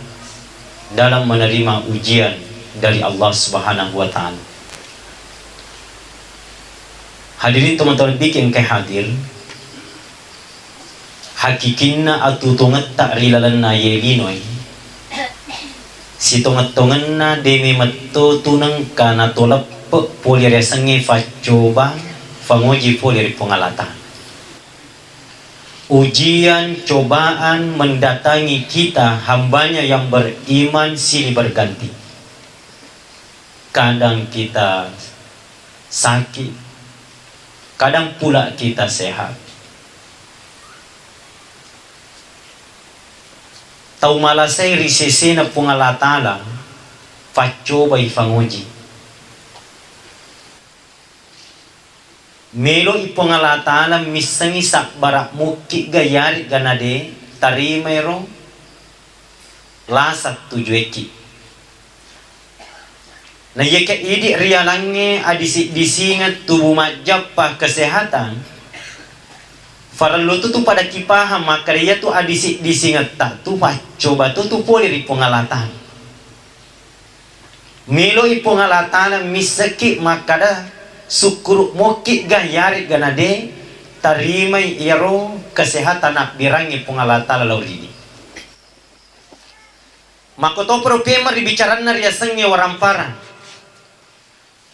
dalam menerima ujian dari Allah Subhanahu wa Ta'ala. Hadirin tomatoa lebbiki engkae hadir, hakikinna atutungetta ri lalenna ye linoe, sitongeng-tongenna de memetto tunengka natoleppe pole riasengnge faccoba, fangoji pole ri Puang Allah Ta'ala. Ujian, cobaan mendatangi kita, hambanya yang beriman silih berganti. Kadang kita sakit, kadang pula kita sehat. Tau malasai ri sesena Puang Allah Ta'ala, faccobai, fangoji. Meloi Puang Allah Ta'ala missengi sabbara mukki'ga yaregga nade, tarimairo lasa tujuekki. Na iyakiya idi rialangnge adisi-disingeng tubu majjappa kesehatan, farellu tu, tu pada kipahang makkeda iyatu adisi-disingetta tu faccoba to tu pole ri Puang Allah Ta'ala. Meloi Puang Allah Ta'ala missekki makkeda, sukkuru mokki'ga yaregga nade, tarimai iyaro kesehatan nabbirangngi Puang Allah Ta'ala lao ridi. Makkotoparo pemeng ri bicaranna riasengnge waramparang.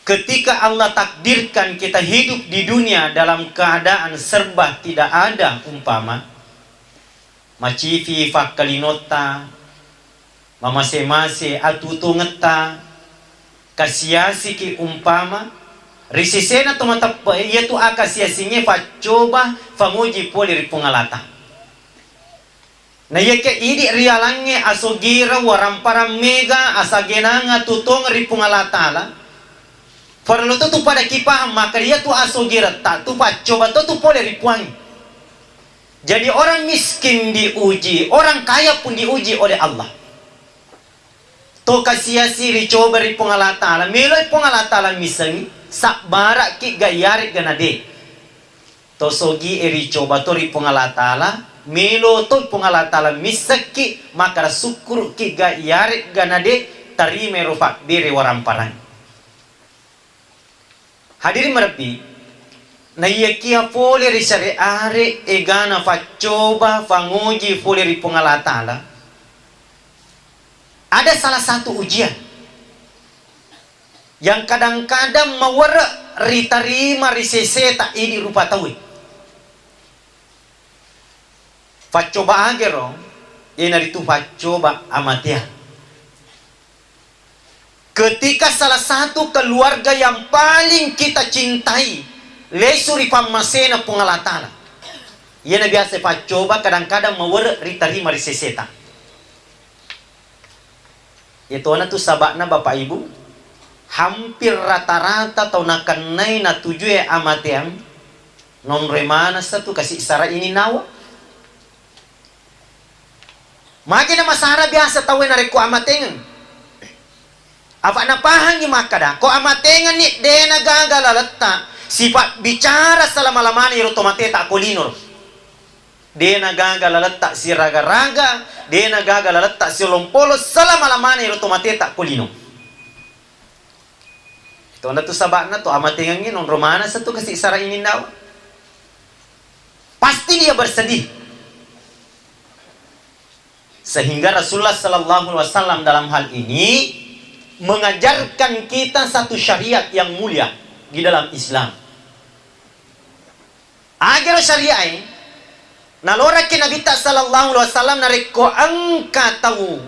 Ketika Allah takdirkan kita hidup di dunia dalam keadaan serba tidak ada, umpama, macifi fakkalinotta, mamase-mase atutungetta, kasiasiki, umpama, ri sesena to mateppe'e, iyatu akasiasingnge faccoba, fangoji pole ri Puang Allah Ta'ala. Na iyakiya idi rialangnge asogireng waramparang mega, asagenang atutongeng ri Puang Allah Ta'ala, farellu to tu pada kipahang makkeda iyatu asogiretta tu faccoba to tu pole ri Puang. Jadi orang miskin diuji, orang kaya pun diuji oleh Allah. To kasiasi ricoba ri Puang Allah Ta'ala, meloi Puang Allah Ta'ala missengi, sabbara'ki'ga yaregga nade. To sogie ricoba to ri Puang Allah Ta'ala, melo to Puang Allah Ta'ala missekki, makkeda sukkuru'ki'ga yaregga nade, tarimai ro fabbere waramparang. Hadirin merebbi, naiyakia pole ri syariare egana faccoba, fangoji pole ri Puang Allah Ta'ala, ada salah satu ujian yang kadang-kadang mawere ritarima ri seseta idi rupa tauwe. Faccoba agero, iyanaritu faccoba amateang. Ketika salah satu keluarga yang paling kita cintai lesu ri pammasena Puang Allah Ta'ala, iyana biasa faccoba kadang-kadang mawere ritarima ri seseta. Iyatona tu saba'na, Bapak Ibu, hampir rata-rata tau nakennai natujue amateang, nonroi manessa tu kasi sara ininnawa. Magi na masara biasa tauwe narekko amatengeng. Apa napahangi makkada, ko amatengenni dena gaga laletta sipabbicara selama-lamana iyaro tomateta ko lino. Dena gaga laletta siraga-raga, dena gaga laletta siolong-polong selama-lamana iyaro tomateta ko lino. Tona tu saba'na to amatengengngi nonro manessa tu kasi sara ininnawa. Pasti dia bersedih. Sehingga Rasulullah sallallahu alaihi wasallam dalam hal ini mengajarkan kita satu syariat yang mulia di dalam Islam. Agero syariae, naloraki Nabitta sallallahu alaihi wasallam narekko engka tau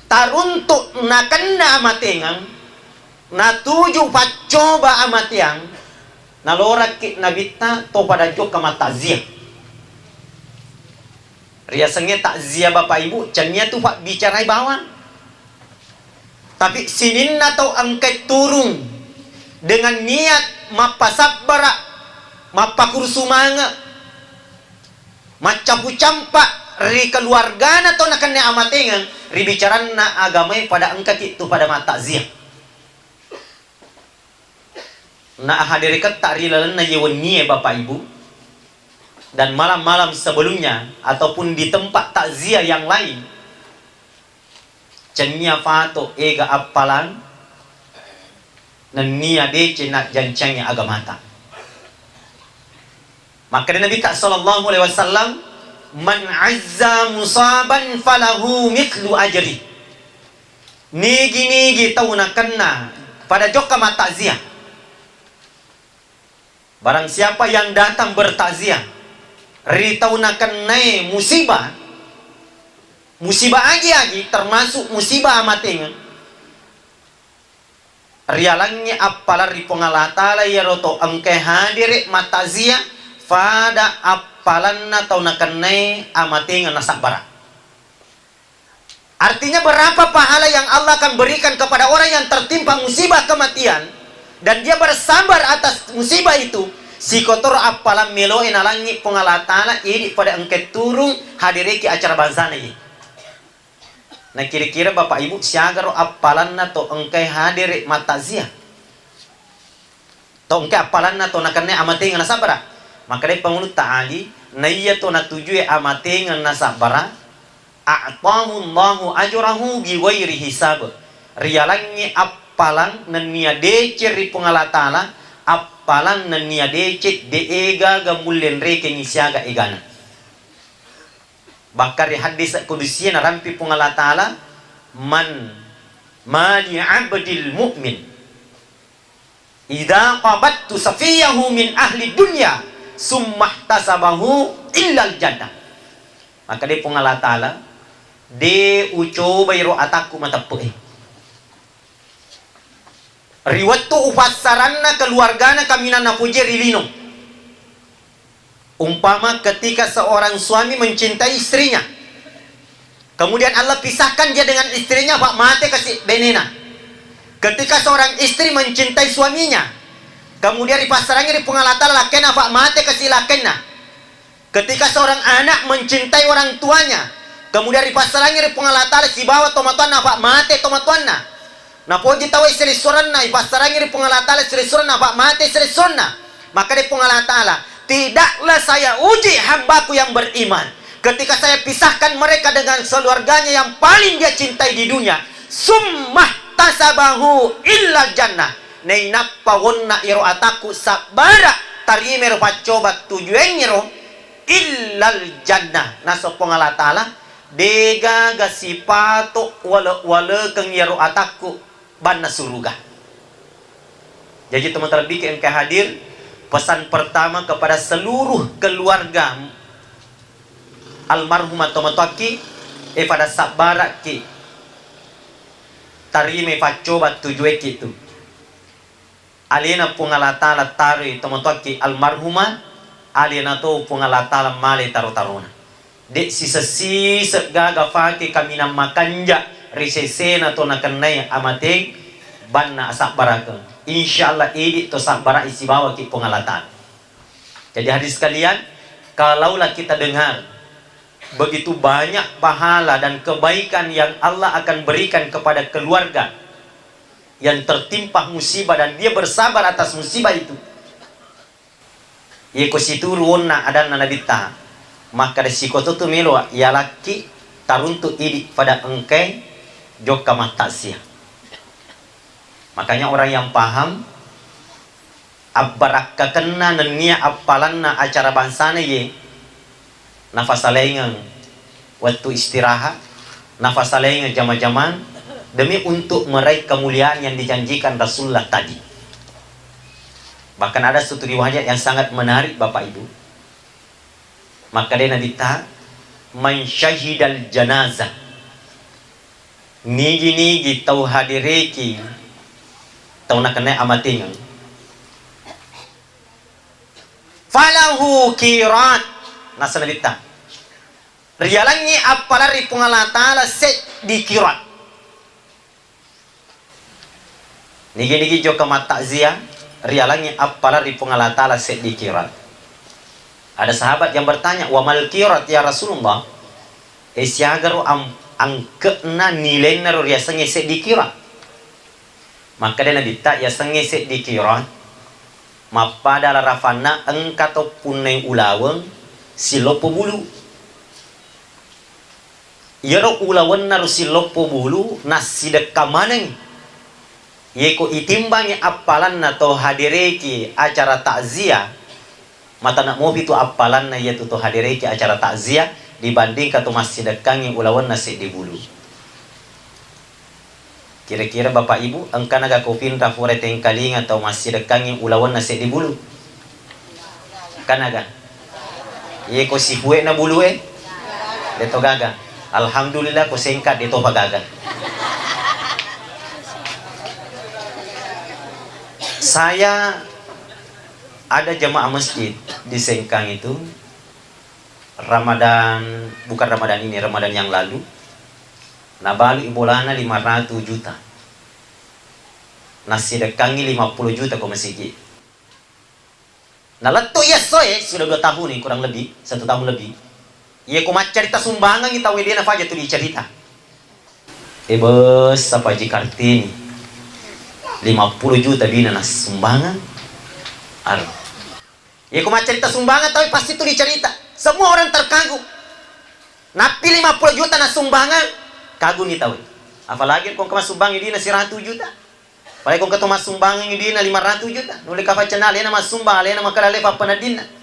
taruntuk nakenna amatengeng, natuju paccoba amateang, naloraki Nabitta to pada jokka mattakziah. Riasengnge takziah, Bapak Ibu, cennia tu pabbicarai bawang. Tapi sininna tau engkae turung dengan niat mappasabbara, mappakurusumanga, maccapu-campa ri keluargana tau nakenna amatengeng, ri bicaranna agamae pada engkaki tu pada mattakziah. Na hadereketta ri lalenna ye wennie, Bapak Ibu, dan malam-malam sebelumnya ataupun di tempat takziah yang lain, cennia fato ega appalang nennia deceng najjancangi agamata. Makkeda Nabitta sallallahu alaihi wasallam, "Man azza musaban falahu mithlu ajri." Nigi-nigi tau nakenna pada jokka mattakziah. Barang siapa yang datang bertakziah ri tau nakennae musibah, musibah agi-agi termasuk musibah amatengeng, rialangngi appalang ri Puang Allah Ta'ala iyaro to engkae hadere mattakziah pada appalanna tau nakennae amatengeng nasabbara. Artinya, berapa pahala yang Allah akan berikan kepada orang yang tertimpa musibah kematian dan dia bersabar atas musibah itu, sikotoro appalang meloe nalangngi Puang Allah Ta'ala idi pada engkae turung hadireki acara bangsana iye. Na kira-kira Bapak Ibu, siagaro appalanna to engkae hadere mattakziah? To engka appalanna to nakenna amatengeng nasabbara. Makkedai Pangulutta Ali, naiya to natujue amatengeng nasabbara, a'tahu Allahu ajrahu bighairi hisab. Rialangngi appalang nennia deceng ri Puang Allah Ta'ala, appalang nennia deceng de'e gaga mulle nrekengngi siaga egana. Bahkan ri hadis kudusie narampi Puang Allah Ta'ala, "Man mali abdil mu'min idza qabattu safiyahu min ahli dunya summa ihtasabahu illal jannah." Makkedai Puang Allah Ta'ala, de ucobai ro atakku mateppe'e. Ri wettu upassaranna keluargana kaminang napojie ri lino. Umpama ketika seorang suami mencintai istrinya, kemudian Allah pisahkan dia dengan istrinya, apa mate kasi benena. Ketika seorang istri mencintai suaminya, kemudian ripassarangi ri Puang Allah Ta'ala lakkainna, apa mate kasi lakkainna. Ketika seorang anak mencintai orang tuanya, kemudian ripassarangi ri Puang Allah Ta'ala sibawa tomatoanna, apa mate tomatoanna. Napoji tauwe silessurenna, ipassarangi ri Puang Allah Ta'ala silessurenna, apa mate silessurenna. Maka dé Puang Allah Ta'ala, "Tidaklah saya uji hambaku yang beriman, ketika saya pisahkan mereka dengan keluarganya yang paling dia cintai di dunia, summa tasabahu illal jannah." Nainappa wonna iro atakku sabbara tarima iro paccoba tujuengngiro, illal jannah, naseng Puang Allah Ta'ala, degaga sipato wale-walekeng iyaro atakku banna suruga. Jaji, teman terlebih engka hadir, pesan pertama kepada seluruh keluarga almarhumah tomatoakki, e, pada sabbaraki tarima paccoba tujuekki tu. Alena Puang Allah Ta'ala taroi tomatoakki almarhumah, alena to Puang Allah Ta'ala male taro-tarona. Dé siseng-siseng gaga fake kaminang makanja ri sesena to nakennai amateng banna asabbarakeng. Insya Allah idi to sabbarai sibawaki Puang Allah Ta'ala. Jadi hadirin sekalian, kalaulah kita dengar begitu banyak pahala dan kebaikan yang Allah akan berikan kepada keluarga yang tertimpa musibah dan dia bersabar atas musibah itu. Yeko situru onna adanna Nabitta, makkeda sikoto tu melo yalakki taruntu idi pada engkai jokka mattasia. Makanya orang yang paham, abbarakkakenna nennia appalanna acara bangsana ye, nafasalaingeng wettu istirahat, nafasalaingeng jama-jamang demi untuk meraih kemuliaan yang dijanjikan Rasulullah tadi. Bahkan ada satu riwayat yang sangat menarik, Bapak Ibu. Makkedai Nabitta, "Man syahidal janazah." Nigi-nigi tau hadireki tau nakenna amatengeng, falahu qirat. Naseng Nabitta, rialangngi appalang ri Puang Allah Ta'ala seddi qirat. Nigi-nigi jokka mattakziah, rialangngi appalang ri Puang Allah Ta'ala seddi kirat. Ada sahabat yang bertanya, "Wa mal kirat ya Rasulullah?" E, siagaro am-, angke'na, nilennaro riasengnge seddi kirat? Makkeda Nabitta, yasengnge seddi kirat, mappada larafanna engka to punnai ulaweng silloppo bulu. Iyaro ulawenna ro silloppo bulu nassidekka maneng. Yeko itimbangi appalanna to hadereki acara takziah, matana mopi tu appalanna iyatu to hadereki acara takziah dibandingkan to massidekkangi ulawenna seddi bulu. Kira-kira Bapak Ibu, engkanaga ko pinra fura tengkalinga tau massidekkangi ulawenna seddi bulu? Engkanaga? Iye ko sipue'na bulue? Deto gaga. Alhamdulillah ko sengka deto pa gaga. Saya ada jemaah masjid di Sengkang itu, Ramadan, bukan Ramadan ini, Ramadan yang lalu, nabalu bolana lima ratus juta. Nassidekkangi lima puluh juta ko masigi. Nalettu iya essoe, sudah dua tahun ini, kurang lebih, satu tahun lebih. Iya ko maccarita sumbangan kita, wedena faja tu dicerita. E bessa Paji Kartini, lima puluh juta bina nasumbangan. Aro. Iya ko maccarita sumbangan, tapi pasti tu dicerita. Semua orang terkagum. Nappi lima puluh juta nasumbangan, kagumni tau. Apalagi ko engka masumbangi dina siratu juta. Apalagi ko engka to masumbangi dina lima ratu juta. Nulle kafaccana alena massumbang, alena makkeda ale pappeneddinna.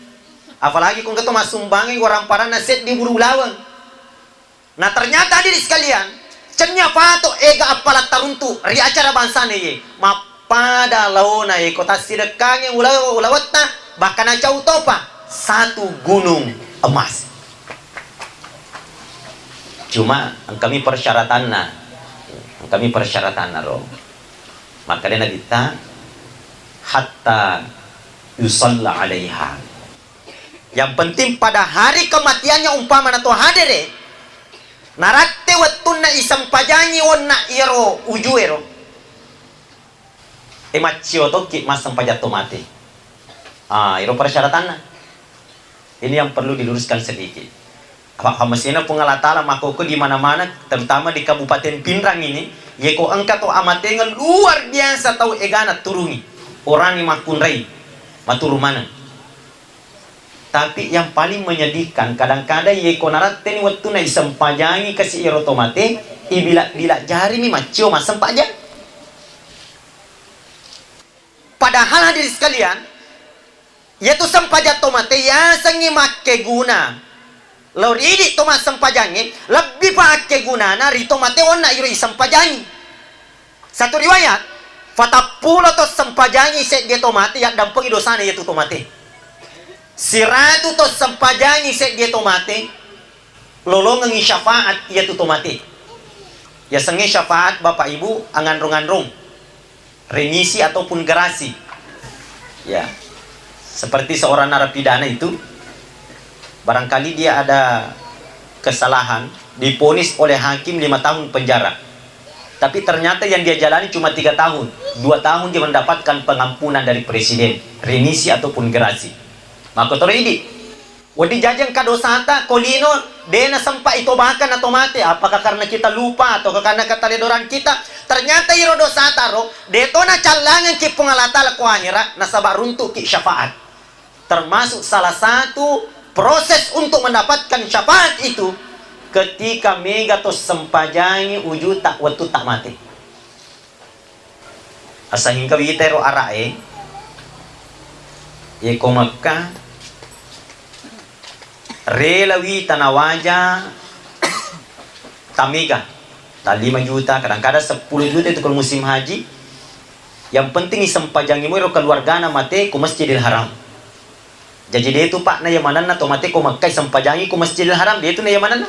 Apalagi ko engka to masumbangi waramparanna seddi bulu ulaweng. Nah, ternyata hadirin sekalian, cennya pato ega appala taruntu ri acara bangsana ye. Mappada laona ye ko tassidekkangi ula-, ulawetta, bahkan nacau topa satu gunung emas. Cuma engkami persyaratanna, engkami persyaratanna ro. Makanya Nabitta, "Hatta yusalla alaiha." Yang penting pada hari kematiannya umpama nato hadere, naratte wettunna isempajangi wonna iyaro ujuero. E, maccio tokki massempajang to mate. Ah, iro persyaratanna. Ini yang perlu diluruskan sedikit. Apa, apa masena Puang Allah Ta'ala makkokko di mana-mana, terutama di Kabupaten Pinrang ini, yeko engka to amatengeng luar biasa tau egana turungi. Orangi makkunrai, maturu maneng. Tapi yang paling menyedihkan, kadang-kadang yeko naratteni wettunna isempajangi kasi ero to mate, ibila-bila jarimi maccio massempajang. Padahal hadirin sekalian, iyatu sempajang to mate yasengngi makkeguna. Lao ri idi to massempajangnge, lebbi pa akkegunana ri to mate onna iro isempajangi. Satu riwayat, patappulo to sempajangi seddie to mate, yaddampengi dosana iyatu to mate. Siratu to sempajangi seddie to mate, lolongengngi syafaat iyatu to mate. Yasengnge syafaat, Bapak Ibu, anganrong-anrong, remisi ataupun gerasi. Ya, seperti seorang narapidana itu, barangkali dia ada kesalahan, diponis oleh hakim lima tahun penjara. Tapi ternyata yang dia jalani cuma tiga tahun, dua tahun dia mendapatkan pengampunan dari presiden, remisi ataupun gerasi. Makkotoro idi. Wedding jaji engka dosata ko lino, de nasempa itobakeng nato mate. Apakah karena kita lupa atau karena keteledoran kita? Ternyata iro dosata ro, de to nacallangengki Puang Allah Ta'ala ko ahera, nasaba runtuki syafaat. Termasuk salah satu proses untuk mendapatkan syafaat itu, ketika mega to sempajangi ujuta wettutta mate. Asahingka wita ero ara'e, yeko Mekka, rela wita nawaja tamega, ta lima juta, kadang-kadang seppulo juta itu kalau musim haji. Yang penting isempajangi mo ero keluargana mate ko Masjidil Haram. Jaji de tu, Pak, na yamanenna to mate ko Mekka isempajangi ko Masjidil Haram, de tu na yamanenna.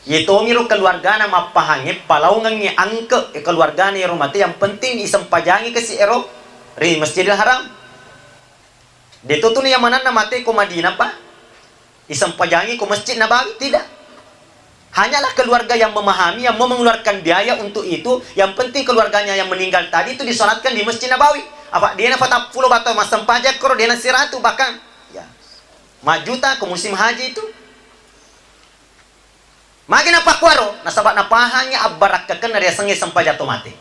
Yetomiro keluargana mappahangnge, palaongengngi angke keluargana ero mate, yang penting isempajangi kasi ero ri Masjidil Haram. Deto tuni yamanenna mate ko Madinah, Pak, isempajangi ko Masjid Nabawi, tidak. Hanyalah keluarga yang memahami, yang mau mengeluarkan biaya untuk itu, yang penting keluarganya yang meninggal tadi itu disolatkan di Masjid Nabawi. Apa dena patappulo batau massempajang koro dena siratu bahkan. Ya. Majuta ke musim haji itu. Magi napakuaro, nasaba napahangi abbarakkakenna riasengnge sempajang to mate.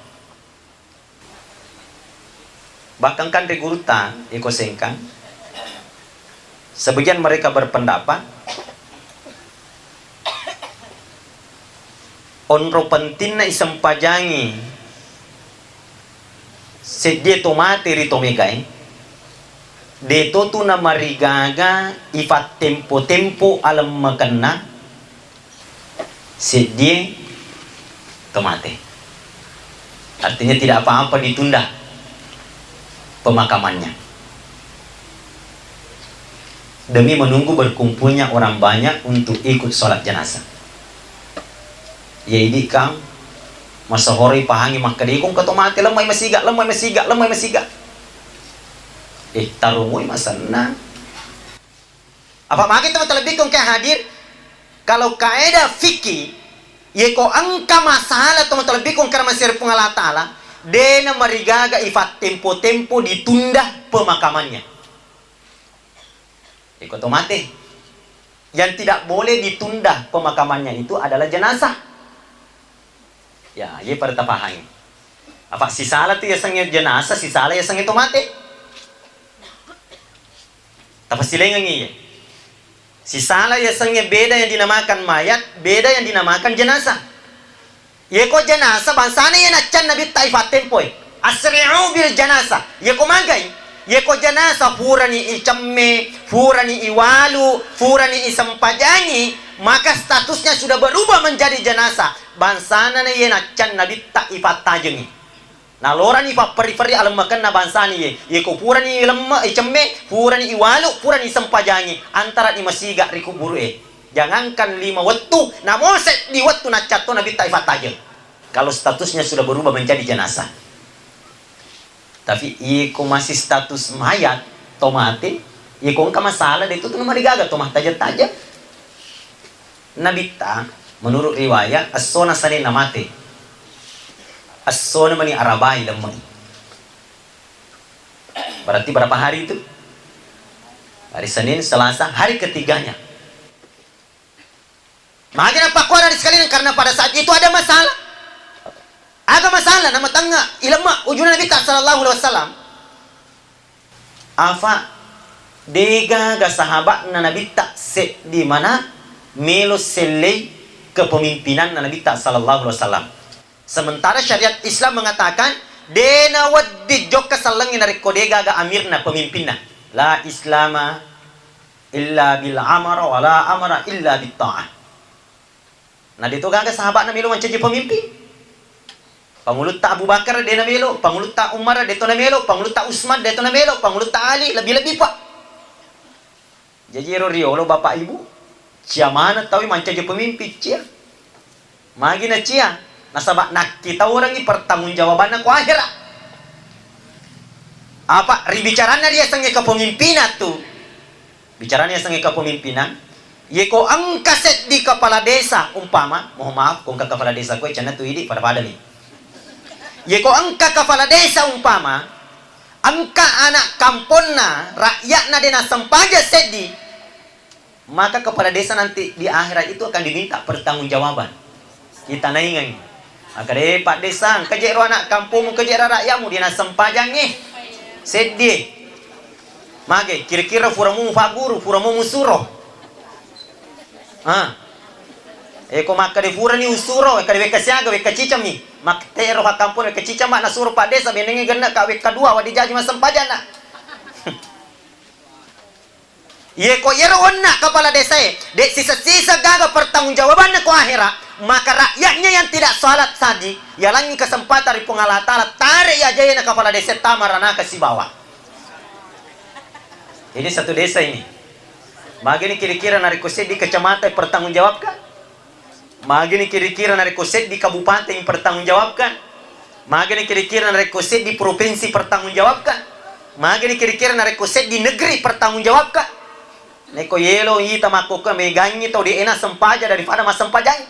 Bahkan kan ri gurutta, iko Sengkang, sebagian mereka berpendapat, onro pentinna isempajangi seddie to mate ri to megae, de to tu namarigaga ifattempo-tempo alemmekenna seddie to mate. Artinya tidak apa-apa ditunda pemakamannya demi menunggu berkumpulnya orang banyak untuk ikut sholat jenazah. Iya idi kang, masohoroi pahangi makkeda, "Iko engka to mate, lemmai masiga, lemmai masiga, lemmai masiga." Eh, tarumoi masenna. Apa magi to talebbiku engka hadir? Kalau kaedah fikih, yeko engka masalah to talebbiku engka masiri Puang Allah Ta'ala, dena marigaga ifattempo-tempo ditunda pemakamannya. Iko to mate. Yang tidak boleh ditunda pemakamannya itu adalah jenazah. Ya, iya pada tapahangi. Apa sisala tu yasengnge jenazah, sisala yasengnge to mate. Tapasilengengi iya. Sisala yasengnge beda yang dinamakan mayat, beda yang dinamakan jenazah. Yeko jenazah bangsana iya naccan Nabitta ifattempoi. Asri'u bil janazah. Yeko magai, yeko jenazah purani icemme, purani iwalu, purani isempajangi, maka statusnya sudah berubah menjadi jenazah. Bangsana na iya naccan Nabitta ifattajengi. Nalorani papperri-perri alemmekenna bangsani ye. Yeko purani lemme, icemme, purani iwalu, purani isempajangi, antarani masiga ri kuburu e. Jangankan lima wettu, namo seddi wettu naccatto Nabitta ifattajeng. Kalau statusnya sudah berubah menjadi jenazah. Tapi iko masih status mayat, to mate, iko engka masalah de tu tu namarigaga to mattajeng-tajeng. Nabitta, menurut riwayat, essona Senin namate. Essona mani arabai lemmeng. Berarti berapa hari itu? Hari Senin, Selasa, hari ketiganya. Magi napakuara di sekalian karena pada saat itu ada masalah. Aga masalah nama tengnga ilemma ujuna Nabitta sallallahu alaihi wasallam. Afa degaga sahabatna Nabitta seddi mana melo sellei kepemimpinanna Nabitta sallallahu alaihi wasallam. Sementara syariat Islam mengatakan dena wedding jokka sellengnge narekko degaga amirna, pemimpinna. La islama illa bil amara wa la amara illa bit ta'ah. Na de to gaga sahabatna melo mancaji pemimpin. Pangulutta Abu Bakar de namelo, pangulutta Umar de to namelo, pangulutta Usman de to namelo, pangulutta Ali lebbi-lebbi pa. Jaji ero riolo bapak ibu, cia maneng tau mancaji pemimpin cia. Magi na cia, nasaba nakkitaurengi pertanggungjawabanna ko akhera. Apa ribicaranna riasengnge kepemimpinan tu. Bicarana yasengnge kepemimpinan, yeko engka seddi kepala desa, umpama, mohon maaf, ko engka kepala desa koe, cenna tu idi, pada-pada ni. Yeko engka kepala desa, umpama, engka anak kamponna, rakyatna de nassempajang seddi, maka kepala desa nanti di akhirat itu akan diminta pertanggungjawaban. Itanaingengngi. Akkeda, "Eh, Pak Desa, engka je ro anak kampung, engka je ro rakyatmu, de nassempajangngi seddi. Mage, kira-kira furamu mufagguru, furamu musuro?" Ah. Eh, ko makkeda furani usuro, eh, kada wekka siaga, wekka cicammi. Makkeda ro pakkampung wekka cicamma nasuro Pak Desa, benengngi genna ka wekka dua, wadi jaji massempajanna. Yeko iyaro onna kepala desae, de sisa-sisa gaga pertanggungjawabanna ko ahera, maka rakyatnya yang tidak salat tadi, yalangi kesempatan ri Puang Allah Ta'ala, tare i ajaena kepala desa tama ranaka sibawa. Ini satu desa ini. Magini kira-kira narekko seddi kecamatan pertanggungjawabkan? Magini kira-kira narekko seddi kabupaten pertanggungjawabkan? Magini kira-kira narekko seddi provinsi pertanggungjawabkan? Magini kira-kira narekko seddi negeri pertanggungjawabkan? Neko yelo ita makkokko megangi tau de ena sempaja daripada massempajang.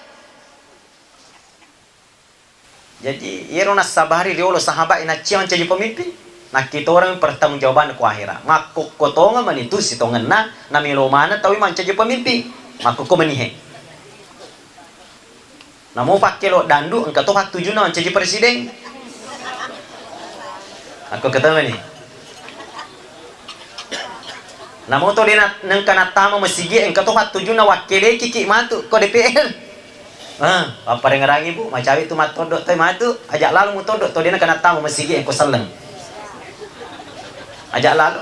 Jadi, iyaro nassabari riolo sahabat e naccia mancaji pemimpin, nakkitoreng pertanggungjawabanna ko ahera. Makkokko tongeng mani tu sitongenna, namelo maneng tauwe mancaji pemimpin. Makkokko mani he. Namo pakkelo dandu, engka to pattujunna mancaji presiden. Akko ketemu ni. Namo to dena nengka nattama masigi, engka to pattujunna wakkeleki ki matu ko D P R. Ah, papparengerangi, Bu, macawe tu mattodo to matu, aja lalo muttodo to dena kana tama masigi engko selleng. Aja lalo.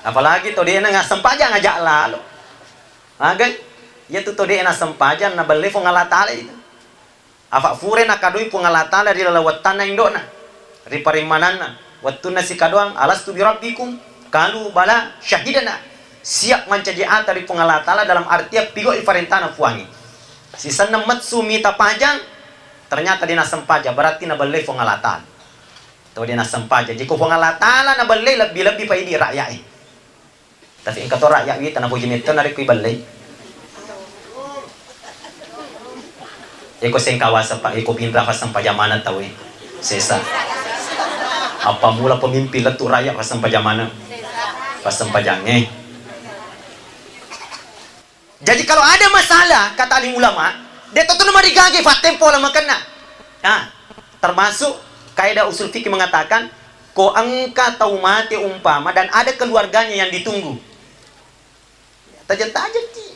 Apalagi to dena ngasempajang, aja lalo. Magai? Iya tu to dena sempajang na belle Puang Allah Taala itu. Afa fure nakadui Puang Allah Taala ri laleng wettanna indo'na, ri parimmananna, wettunna sikadoang, "Alastu birabbikum?" Qalu, "Bala, syahidna." Siap mancaji ata ri Puang Allah Taala dalam artian pigau'i parentana Puangnge. Sisenna messu mita pajang, ternyata de nassempajang, berarti nabellei Puang Allah Taala. Tau de nassempajang. Jiko Puang Allah Taala nabellei, lebbi-lebbi pa idi rakyat e. Tapi engka to rakyat wita napoji metto narekko ibellei. Eko sengkawasa, Pak, eko pinra passempajang maneng tauwe. Sesa. Apa mula pemimpin lettu rakyat passempajang maneng? Passempajangnge. Jadi kalau ada masalah, kata alim ulama, de to tona marigaga fattempo lamakenna. Nah, termasuk kaidah usul fikih mengatakan, ko engka tau mate umpama dan ada keluarganya yang ditunggu. Tajeng-tajengki.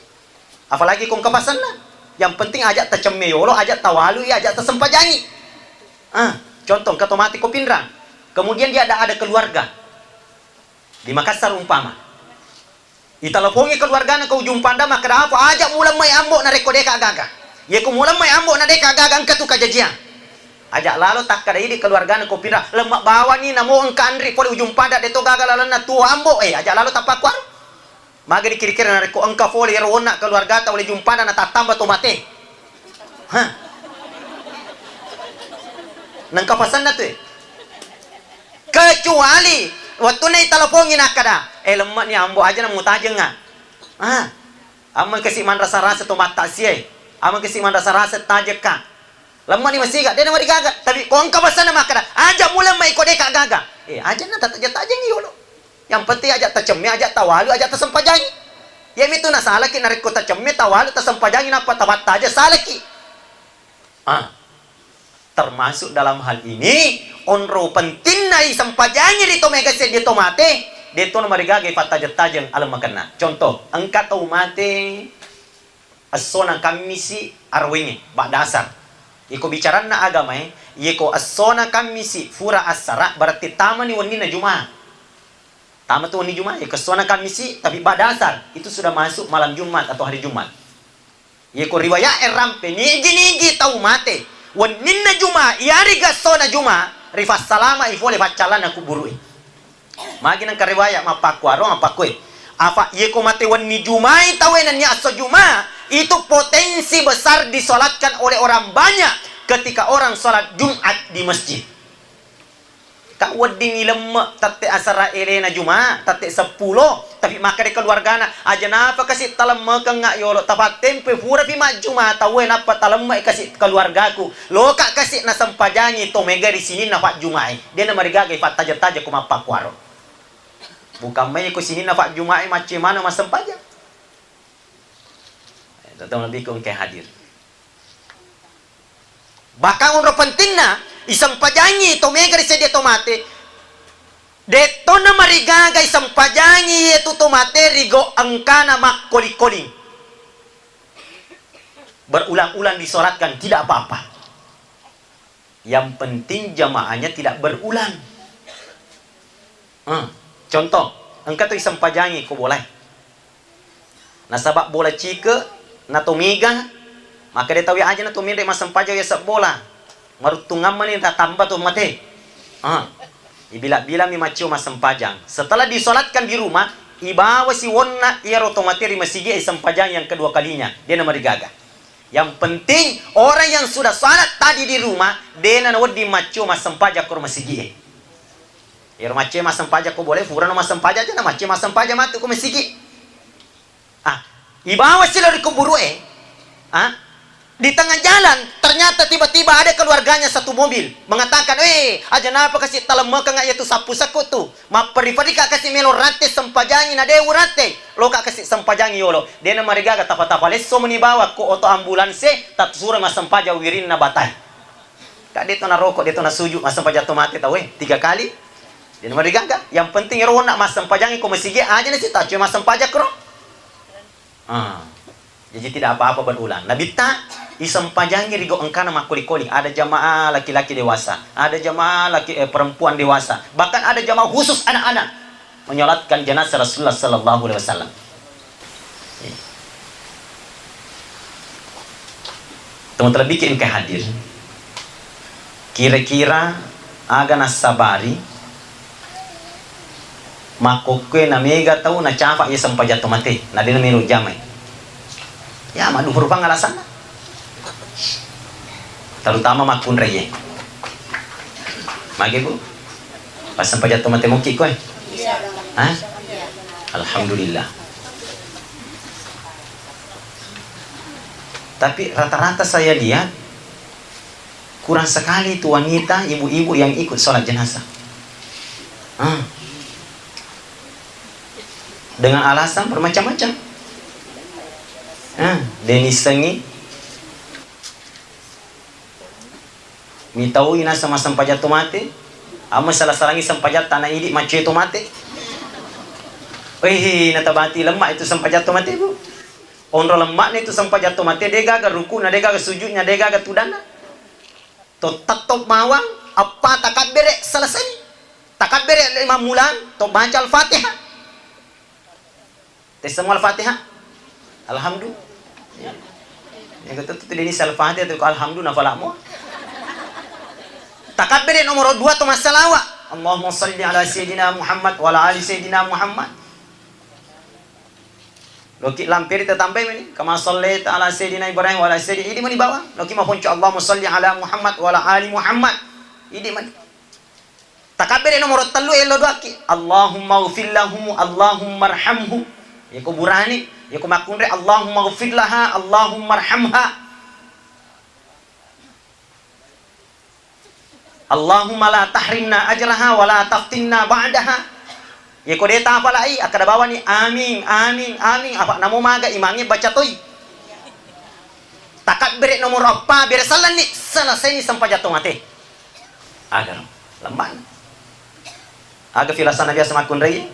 Apalagi ko engka pasenna. Yang penting aja tacemme yolo, aja tawalui, aja tasempajangi. Ah, contoh engka tau mate ko Pinrang. Kemudian dia ada, ada keluarga di Makassar umpama. Itelepongi keluargana ko Ujung Panda, makkeda apa, "Aja mulemmai ambo narekko deka gaga. Yeko mulemmai ambo na deka gaga, engka tu kajajiang." Aja lalo takkeda idi keluargana ko Pinrang, "Lemme bawani namo engka anri pole Ujung Panda, de to gaga lalenna tuo ambo." Eh, aja lalo tapakkuaro. Maga dikira-kira narekko engka pole ero onna keluargata ule Ujung Panda na tattamba to mate. Hah? Nengka pasenna tu, eh. Kecuali wettunna itelepongi nakkeda, "Eh, lemme'ni ambo, aja na mutajengnga." Ah, amma kasi manrasa-rasa to mattasie, amma kasi manrasa-rasa tajekka. Lemme'ni masiga, de namarigaga. Tapi ko engka pasenna makkeda, "Aja mulemmai ko deka gaga." Eh, aja na tataja-tajengi yolo. Yang penting aja tacemme, aja tawalu, aja tasempajangi. Iyamitu nasalaki narekko tacemme, tawalu, tasempajangi nappa tapattaja, salaki. Ah. Termasuk dalam hal ini, onro pentinna isempajangi ri to mega seddi to mate, de to namarigaga ifattajeng-tajeng alemmakenna. Contoh, engka tau mate essona Kammisi arawenge, ba'da asar. Iko bicaranna agamae, yeko essona Kammisi fura assara, berarti tamani wenninna Juma. Tama tu wenni Juma, yeko essona Kammisi, tapi ba'da asar, itu sudah masuk malam Jumat atau hari Jumat. Yeko riwayat e rampe, nigi-nigi tau mate wenninna Juma, iyarega essona Juma, rifassalama i fole faccallanna kuburu e. Magi nengka riwayat mappakkuaro, mappakkoe. Afa yeko mate wenni Jumai tauwe nennia esso Juma, itu potensi besar disolatkan oleh orang banyak ketika orang sholat Jumat di masjid. Ka wedding ilemme tette asara elena Juma, tette seppulo, tapi makkeda keluargana, "Aja napa kasi talemmekeng yolo, tapattempoi purapi majjuma tauwe nappa talemme kasi keluargaku. Loka kasi nasempajangi to mega ri sininna fajjumae." De namarigaga ifattaja-taja ko mappakkuaro. Bukan mai ko sininna fajjumae macce maneng massempajang. Eh, tau nabiku engka hadir. Bahkan onro pentinna, isempajangi to mega ri sedia to mate. De to namarigaga isempajangi yetu to mate rigo engkana makkoling-koling. Berulang-ulang disolatkan, tidak apa-apa. Yang penting jamaahnya tidak berulang. Eh, contoh, engka to isempajangi ko bolae. Nasaba bola cike na to mega, makkeda tauwe, "Aja na to menre massempajang yaseng bola. Maruttungang mani tatamba to mate." Ah, ibila-bilami maccio massempajang. Setelah disolatkan di rumah, ibawa siwonna iyaro to mate ri masigi e, isempajang yang kedua kalinya. De namarigaga. Yang penting orang yang sudah salat tadi di rumah, de na nawedding maccio massempajang ko ro masigi e. Iyaro maccio massempajang ko bolae, furano massempajang aja na maccio massempajang matu ko masigi. Ah, ibawa silo ri kuburu e. Ah, Di tengah jalan, ternyata tiba-tiba ada keluarganya satu mobil mengatakan, "Eh, aja napa kasi talemmekeng iya tu sappu sekku tu. Mapperri-perrika kasi melo ratte sempajangi na de uratte. Loka kasi sempajangi yolo." Dena marigaga tapa-tapa lesso meni bawa ko oto ambulanse, tatusuro massempajang wirinna batai. Ka de to naroko, de to nasuju, massempajang to mate tau e, tiga kali. Dena marigaga, yang penting ero onna massempajangi ko masigi aja nasi taccu massempajang kro. Ah, jadi tidak apa-apa berulang. Nabitta isempajangi rigo engkana makkoli-koli. Ada jamaah laki-laki dewasa, ada jamaah laki, eh, perempuan dewasa, bahkan ada jamaah khusus anak-anak menyolatkan jenazah Rasulullah sallallahu alaihi wasallam. Iya. Teman terlebih engka hadir. Kira-kira aga nassabari makkokkue na mega tau nacafa iya sempajang to mate, na de na melo jamai. Ya, maddupa rupang alasanna. Terutama makkunraie. Mage, Bu? Pas sempajang to mate mokki koe? Hah? Alhamdulillah. Tapi rata-rata saya lihat kurang sekali itu wanita, ibu-ibu yang ikut sholat jenazah. Ah. Dengan alasan bermacam-macam. Ah, deni sengi. Mitaui naseng massempajang to mate. Amma sala-salangi sempajang tana idi maccoe to mate. Wih, natabati lemma itu sempajang to mate, Bu. Onro lemma'na itu sempajang to mate, de gaga ruku'na, de gaga sujudnya, de gaga tudanna. To tetto mawang, appa takabbere selesai. Takabbere lima mulang, to baca Al-Fatihah. Te semua Al-Fatihah. Alhamdulillah. Ya. Yang kata tu deni Al-Fatihah tu alhamdulillah nafalamo. Takabbere nomor dua to massalawa. Allahumma salli ala sayyidina Muhammad wa ala ali sayyidina Muhammad. Loki lampiri tatambai mani, kama sallaita ala sayyidina Ibrahim wa ala sayyidina, idi mani bawang. Loki maponco Allahumma salli ala Muhammad wa ala ali Muhammad. Idi mani. Takabbere nomor tellu elo doaki. Allahumma ghfir lahu, Allahumma arhamhu. Yako burane, yako makkunre Allahumma ghfir laha, Allahumma arhamha. Allahumma la tahrimna ajraha wa la taftinna ba'daha. Yeko de tafalai, akkeda bawani, "Amin, amin, amin." Apa namo maga imangnge baca toi. Takabbere nomor eppa, bere sallanni, selesaini sempajang to mate. Aga, lembana. Aga filasana biasa makkunrai?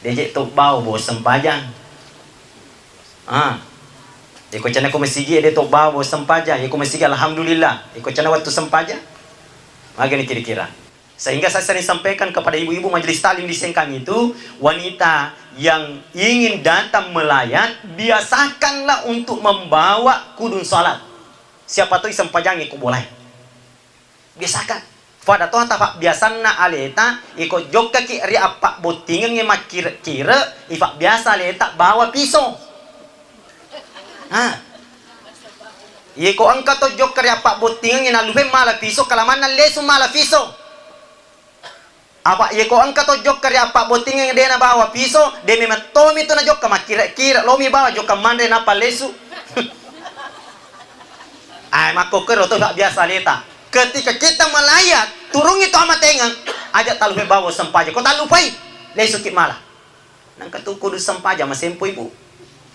Deje to bao bo sempajang. Ah. Iko cana ko masigi de to bao sempajang, iko masigi alhamdulillah, iko cana waktu sempajang. Magani kira-kira. Sehingga saya sering sampaikan kepada ibu-ibu majelis taklim di Sengkang itu, wanita yang ingin datang melayat, biasakanlah untuk membawa kudung salat. Siapa tahu sempajang iko boleh. Biasakan. Pada toha tapabbiasanna aleta, iko jokkaki ri appabbottingengnge makkire-kire, ifabbiasa aleta bawa piso. Ha. Iko engka to jokka ri appabbottingengnge naluhe mala piso, kalamanna lesu mala piso. Apa iko engka to jokka ri appabbottingengnge de nabawa piso, de memang tomi to najokka makkire-kire, lomi bawa jokka manre nappa lesu. Ai, makkokkoro to biasa aleta. Ketika kita melayat, turungi to amatengeng, aja tallupai bawa sempajang. Ko tallupai, lesuki mala. Nangka tu kudu sempajang, masempo ibu.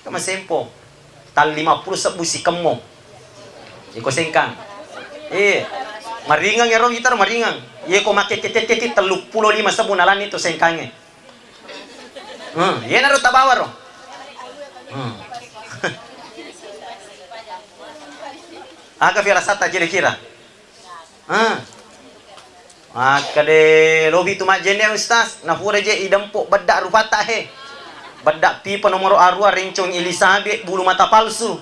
Ka masempo. Tal lima puluh sebbu sikemmo. Iko Sengkang. Eh, maringeng ero gitar maringeng. Ye ko makke keke keke tellu pulo lima sebbu nalani to Sengkangnge. Hmm, yenaro tabawa ro. Hmm. Aga firasata kira-kira? Ah. Makkede lobi tu majjenne Ustaz, napura je idempo bedda rupatta he. Bedda pipa nomoro arua, rincong Elizabeth, bulu mata palsu.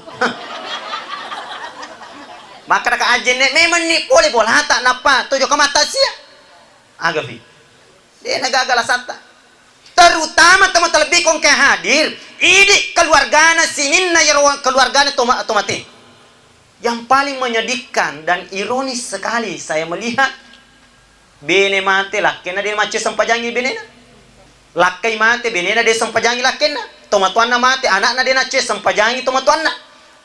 Makkeda ka ajjenne memang ni pole bolata nappa tojo ka mata sia. Aga fi. De nagaga lasatta. Terutama tama terlebih ko engka hadir, idi keluargana sininna yero keluargana toma-, tomate. Yang paling menyedihkan dan ironis sekali saya melihat, bene mate, lakkenna de macce sempajangi benena. Lakkai mate, benena de sempajangi lakkenna. Tomatoanna mate, anakna de nacce sempajangi tomatoanna.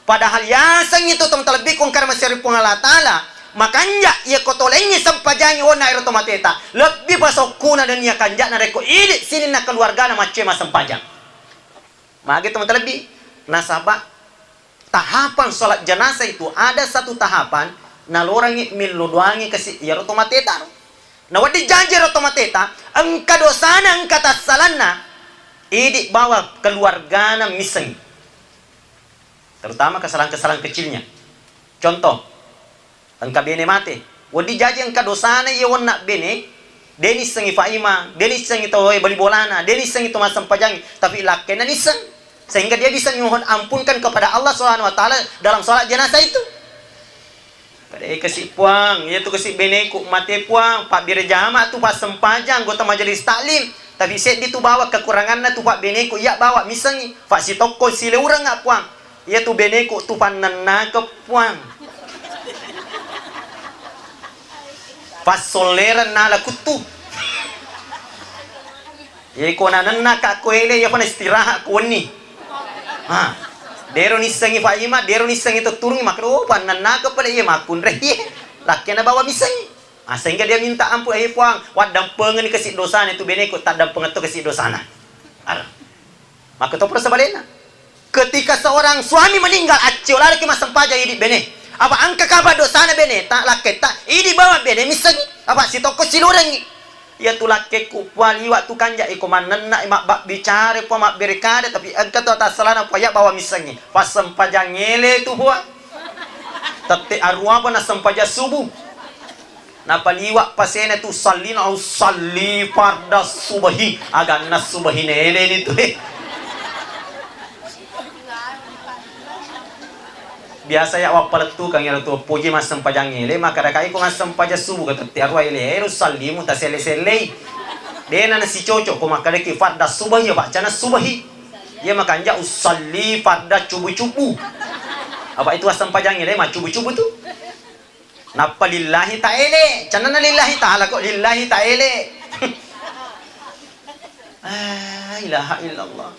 Padahal yasengngi tu tau matalebbiku engka ri maseri Puang Allah Ta'ala, makanja iya ko tolengngi sempajangngi onna ero to mateta, lebbi pasokkuna nennia kanja'na rekko idi sininna keluargana maccoe massempajang. Magi to matalebbi? Nasaba tahapan sholat jenazah itu ada satu tahapan nalorangngi millo doangngi kasi iyaro to mateta. Na wedding jaji ero to mateta, engka dosana, engka tassalanna, idi bawa keluargana missengngi. Terutama kesalahan-kesalahan kecilnya. Contoh, engka bene mate. Wedding jaji engka dosana iya onna bene, de nissengngi faima, de nissengngi tau bali bolana, de nissengngi tau massempajangngi, tapi lakkainna nisseng. Sehingga dia bisa memohon ampunkan kepada Allah Subhanahu wa Ta'ala dalam sholat jenazah itu. Pada kasi Puang, iya tu kasi beneku mate Puang, pabbere jama tu passempajang, anggota majelis taklim. Tapi seddi tu bawa kekuranganna tu pabbeneku, iya bawa missengngi, fa sitokko sileurengnga Puang. Iya tu beneku tu pannennake Puang. Fassollereng nala kuttu. Iya ko nanennaka ko ele, iya ko na istirahat ko wenni. Ha. Dero nissengngi faima, dero nissengngi tetturungngi, makkeda, "Oh, pannennake pale iya makkunrai." Lakkena bawa missengngi. Ah, sehingga dia minta ampun, "Eh, Puang, waddampengenni kasi dosana tu beneku, taddampengetto kasi dosana." Ar. Makkutoparo sebaliknya. Ketika seorang suami meninggal, acceo laoki massempajang idi bene. Apa engka kapa dosana bene, ta lakketta, idi bawa bene missengngi. Apa sitokko silorengngi. Iya tu lakkekku, Puang, liwa tu kanja iko mannenna, mabbabbicara, Puang, mabbere kada, tapi engka tu tassalana, Puang, iya bawa missengngi. Passempajang ele tu, Puang. Tette arua pa nassempajang subuh. Napaliwa pasena tu sallina, au salli farda subahi, aganna subahi neleni tu, eh. Biasa ya wappalettukang ero tu poji massempajang ele, makkadakai ko massempajang subuh ka tette arua ele, ero sallimu taselle-sellei. Dena nasicoco ko makkadaki farda subahi, ya baccana subahi. Iya makanja usalli farda cubu-cubu. Apa itu assempajang ele maccubu-cubu tu. Nappa lillahi ta'ele, cennana lillahi ta'ala kok lillahi ta'ele. Ah, ilaha illallah.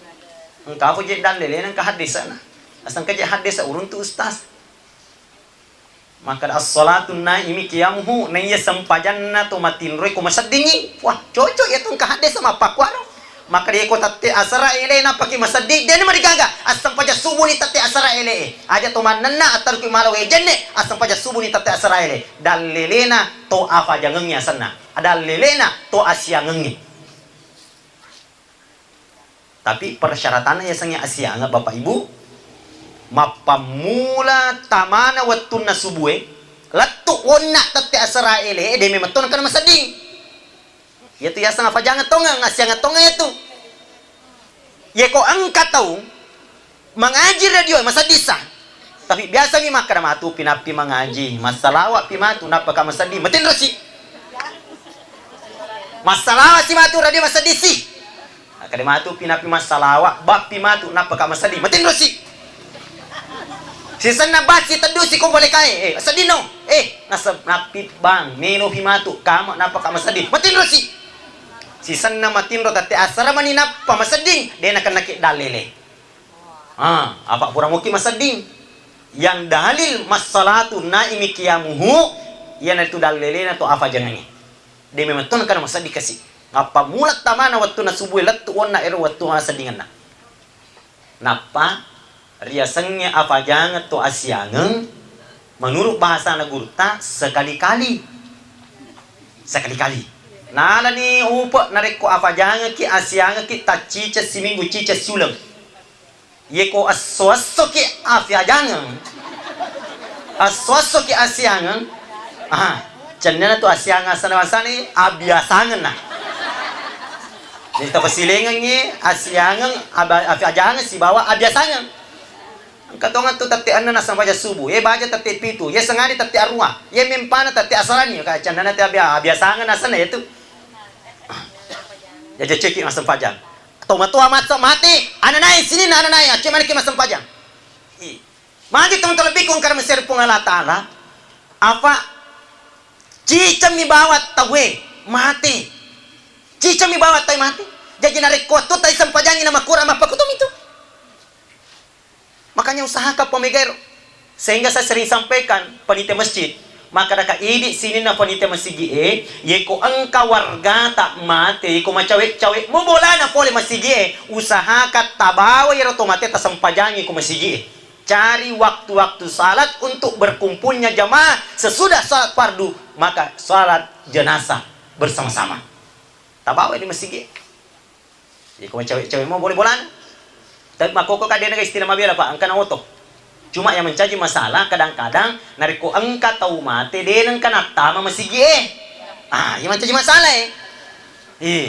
Engka apa je dallelena engka haddesana. Asengka je haddesa uruntu ustaz. Maka as-salatu naimi qiyamuhu, naiya sempajanna to matinroi ko maseddingi. Wah, cocok ya tu engka haddesa mappakuaro. Makkeda, "Iyako tette asara ele nappaki masedding, dena marigaga, assempajang subuh ni tette asara ele e. Aja to mannenna attaruki mala wae jenne, assempajang subuh ni tette asara ele." Dallelena to afajangengngi asenna. Dallelena to asiangengngi. Tapi persyaratanna yasengnge asiangeng, Bapak Ibu, mappammula tamana wettunna subue, lettu wonna tette asara ele e, de memetto nakkana masedding. Iyatu yaseng afajangeng tongeng, assiangeng tongeng iyatu. Yeko engka tau mangaji radio e, masedding sa. Tapi biasa mi makkeda, "Matu pi nappi mangaji, massalawa pi matu, nappa ka masedding." Matinro si. Massalawa si matu radio, masedding si. Makkeda, "Matu pi nappi massalawa, bappi matu, nappa ka masedding." Matinro si. Sisenna basi teddu si ko boleh kae. Eh, sedding no. Eh, nasa nappi bang, melo pi matu, kama nappa ka masedding. Matinro si. Sisenna matinro tette asara mani nappa masedding, de nakenna ke dallele. Ah, apa pura muki masedding. Yang dalil massalatu naimi qiyamuhu, iyanaritu dallelena to afajangengnge. De memetto nakkana masedding kasi. Mappammula tamana wettunna subue lettu wonna ero wettu maseddingenna. Nappa riasengnge afajangeng to asiangeng, menurut bahasana gurutta, sekali-kali. Sekali-kali. Nalani upe narekko afajangengki, asiangengki, tacciceng siminggu, ciceng siuleng. Yeko esso-essoki afajangeng, esso-essoki asiangeng, ah, cennena tu asiangeng asana-, asani abiasangenna. Jadi tapasilengengngi asiangeng, aba-, afajangeng sibawa abiasangeng. Engka tongeng tu tette enneng nassempajang subuh, ye baja tette pitu, ye sengadi tette arua, ye mempana tette asarani, ka cennena te abia-, abiasangen asenna yetu. Jaja ceki massempajang. Tomatoa macca mate, ananae sininna ananae, acce maneki massempajang. I. Magi tong terlebih kong karena mesir Puang Allah Ta'ala, apa cicemmi bawa tawe mate. Cicemmi bawa tawe mate. Jaji narekko tu tai sempajangi nama kurang apa kutu mitu. Makanya usahakan pamega ero. Sehingga saya sering sampaikan, panitia masjid, makkadaka idi sininna panitia masigi e, yeko engka wargata mate, yeko macawe-cawe mo bolana pole masigi e, usahakan tabawa iyaro to mate tasempajangi ko masigi e. Cari waktu-waktu salat untuk berkumpulnya jamaah sesudah salat fardu, maka salat jenazah bersama-sama. Tabawa di masigi e. Iko macawe-cawe mo boleh bolana. Tapi makkoko ka de naga istilah mabela, Pak, engka na oto. Cuma yang mencaji masalah, kadang-kadang narekko engka tau mate, de nengka nattama masigi e. Ah, iya mancaji masalah e. Eh.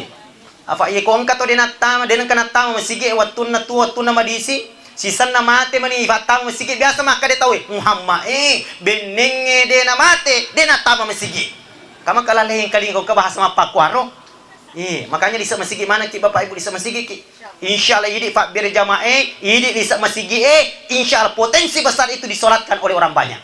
Apa iya ko engka to de nattama, de nengka nattama masigi e, wattunna tu, wattunna madisi, sisenna mate mani ifattama masigi e, biasa makkade tau e, Muhammad e, benneng e de na mate, de nattama masigi e. Kama kalaleng kalinga ko bahasa mappakuaro. Eh, makanya lise masigi maneng ki Bapak Ibu, lise masigi ki. Insya Allah idi fabbere jamaah e, idi lise masigi e, insya Allah potensi besar itu disolatkan oleh orang banyak.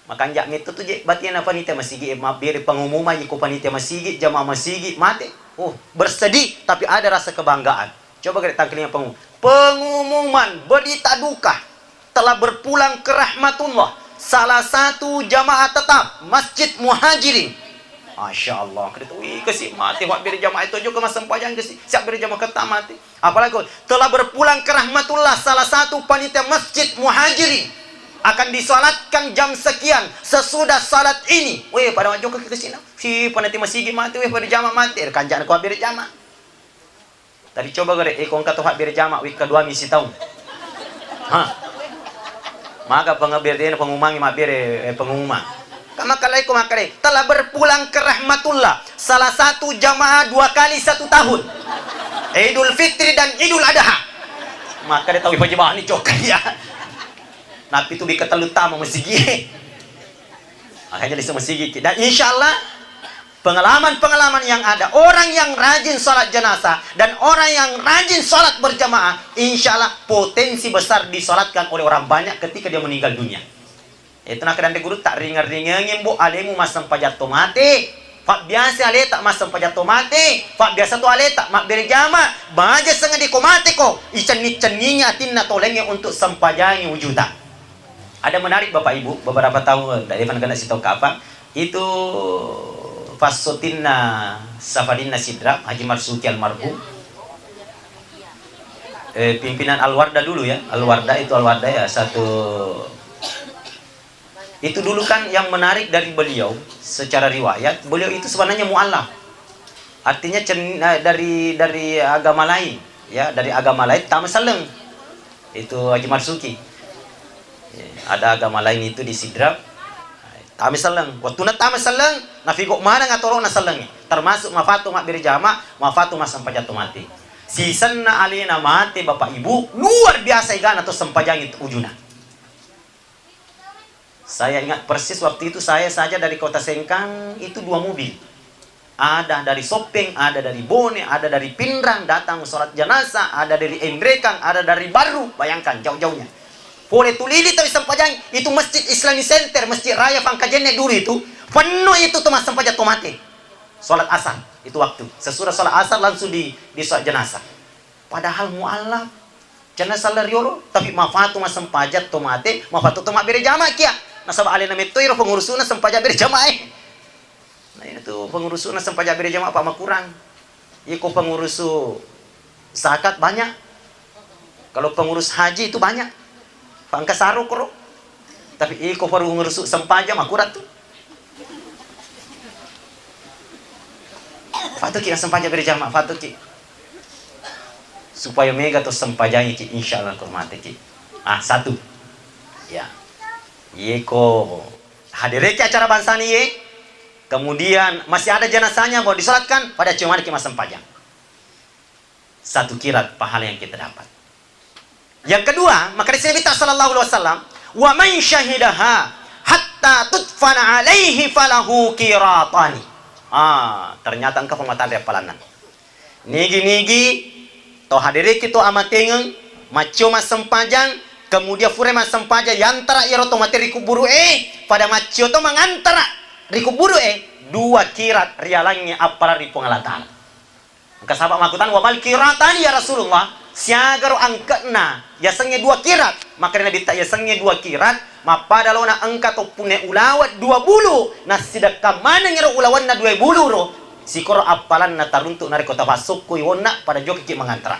Makanja metto tu je batina panitia masigi e, mabbere pengumuman ko panitia masigi, jamaah masigi mate. Oh, bersedih tapi ada rasa kebanggaan. Coba gare tangkelinga pengumuman. Pengumuman berita duka. Telah berpulang ke rahmatullah salah satu jamaah tetap Masjid Muhajirin. Masya Allah, kita tahu, wih, kasi mati, wak beri jamaah itu juga masang pajang kasi, siap beri jamaah kata mati. Apalagi telah berpulang ke rahmatullah salah satu panitia Masjid Muhajirin, akan disalatkan jam sekian sesudah salat ini. Weh, pada wajok ke sini. Si panitia masigi mati, weh, pada jamaah mati. Kanjana ko beri jamaah. Tapi coba gare, eh, ko engka to habbere jama wekka duami sitaung. Ha. Maga pengebere dena pengumangi mabbere, eh, pengumuman. Kama kalai ko makkare, telah berpulang ke rahmatullah salah satu jamaah dua kali satu tahun. Idul Fitri dan Idul Adha. Makkare tau ipajibani cokai ya. Napi tu bika tellu tama masigi. Makanya di masigi. Dan insya Allah pengalaman-pengalaman yang ada, orang yang rajin sholat jenazah dan orang yang rajin sholat berjamaah, insya Allah potensi besar disolatkan oleh orang banyak ketika dia meninggal dunia. Itu nak kedande guru tak ringa-ringengi bu alemu masang pajatto mate. Pak biasa aleta masang pajatto mate. Pak biasa tu aleta mabbere jama. Baja senga di ko mate ko. Icenni-cenningi atinna tolenge untuk sempajangi wujuta. Ada menarik Bapak Ibu, beberapa tahun, tidak Evan kena sitau kapang, itu passotinna Safarinna Sidrap, Haji Marsuki almarhum. Eh, pimpinan Al-Warda dulu ya, Al-Warda itu Al-Warda ya, satu. Itu dulu kan yang menarik dari beliau, secara riwayat, beliau itu sebenarnya mualaf. Artinya cen-, eh, dari, dari agama lain, ya, dari agama lain, tama selleng. Itu Haji Marsuki. Ya, ada agama lain itu di Sidrap. Tama selleng. Waktuna tama selleng, nafigo maneng atoro na selleng. Termasuk mafatu mabbere jama, mafatu massempajang to mate. Sisenna alena mate Bapak Ibu, luar biasa egana to sempajangi ujuna. Saya ingat persis waktu itu saya saja dari Kota Sengkang itu dua mobil. Ada dari Soppeng, ada dari Bone, ada dari Pinrang datang sholat jenazah, ada dari Enrekang, ada dari Barru. Bayangkan jauh-jauhnya. Pole Tulili tapi sempajang itu Masjid Islamic Center, Masjid Raya Pangkajene dulu itu penuh itu tuh mas sempajang tomate. Sholat asar itu waktu sesudah sholat asar langsung di, di sholat jenazah. Padahal mualaf. Cenna sala riolo, tapi mafatu massempajang to mate, mafatu to mabbere jama kia. Nasaba alena metto iro pengurusuna sempajang bere jamae. Nah, itu pengurusuna sempajang bere jama apa makurang. Iko pengurusu zakat banyak. Kalau pengurus haji itu banyak. Pangkasaro koro. Tapi iko pengurus sempajang makurang tu. Fatuki na sempajang berjamaah, fatuki. Supaya mega to sempajangi ki, insya Allah ko mate ki. Ah, satu. Ya. Yeko hadireki acara bangsani ye, kemudian masih ada jenazahnya mau disolatkan, pada cuma ki massempajang. Satu kirat pahala yang kita dapat. Yang kedua, maka di sini Nabi sallallahu alaihi wasallam, "Wa man syahidaha hatta tudfana alaihi falahu qiratani." Ah, ternyata engka pematanre appalanna. Nigi-nigi to hadiriki to amatengeng, maccio massempajang, kemudian fure massempajang yantara iyaro to mate ri kuburu e, pada maccio to mangantara ri kuburu e, dua kirat rialangngi appala ri Puang Allah Ta'ala. Engka sahabat makkutana, "Wa mal qiratani ya Rasulullah?" Siagaro angke'na, yasengnge dua kirat. Makkedai Nabitta, yasengnge dua kirat, mappada laona engka toppunna ulaweng dua bulu, nassidekka maneng ero ulawenna dua bulu ro, sikoro appalanna taruntuk narekko tafassokkoi wonna pada jokaki mangantara.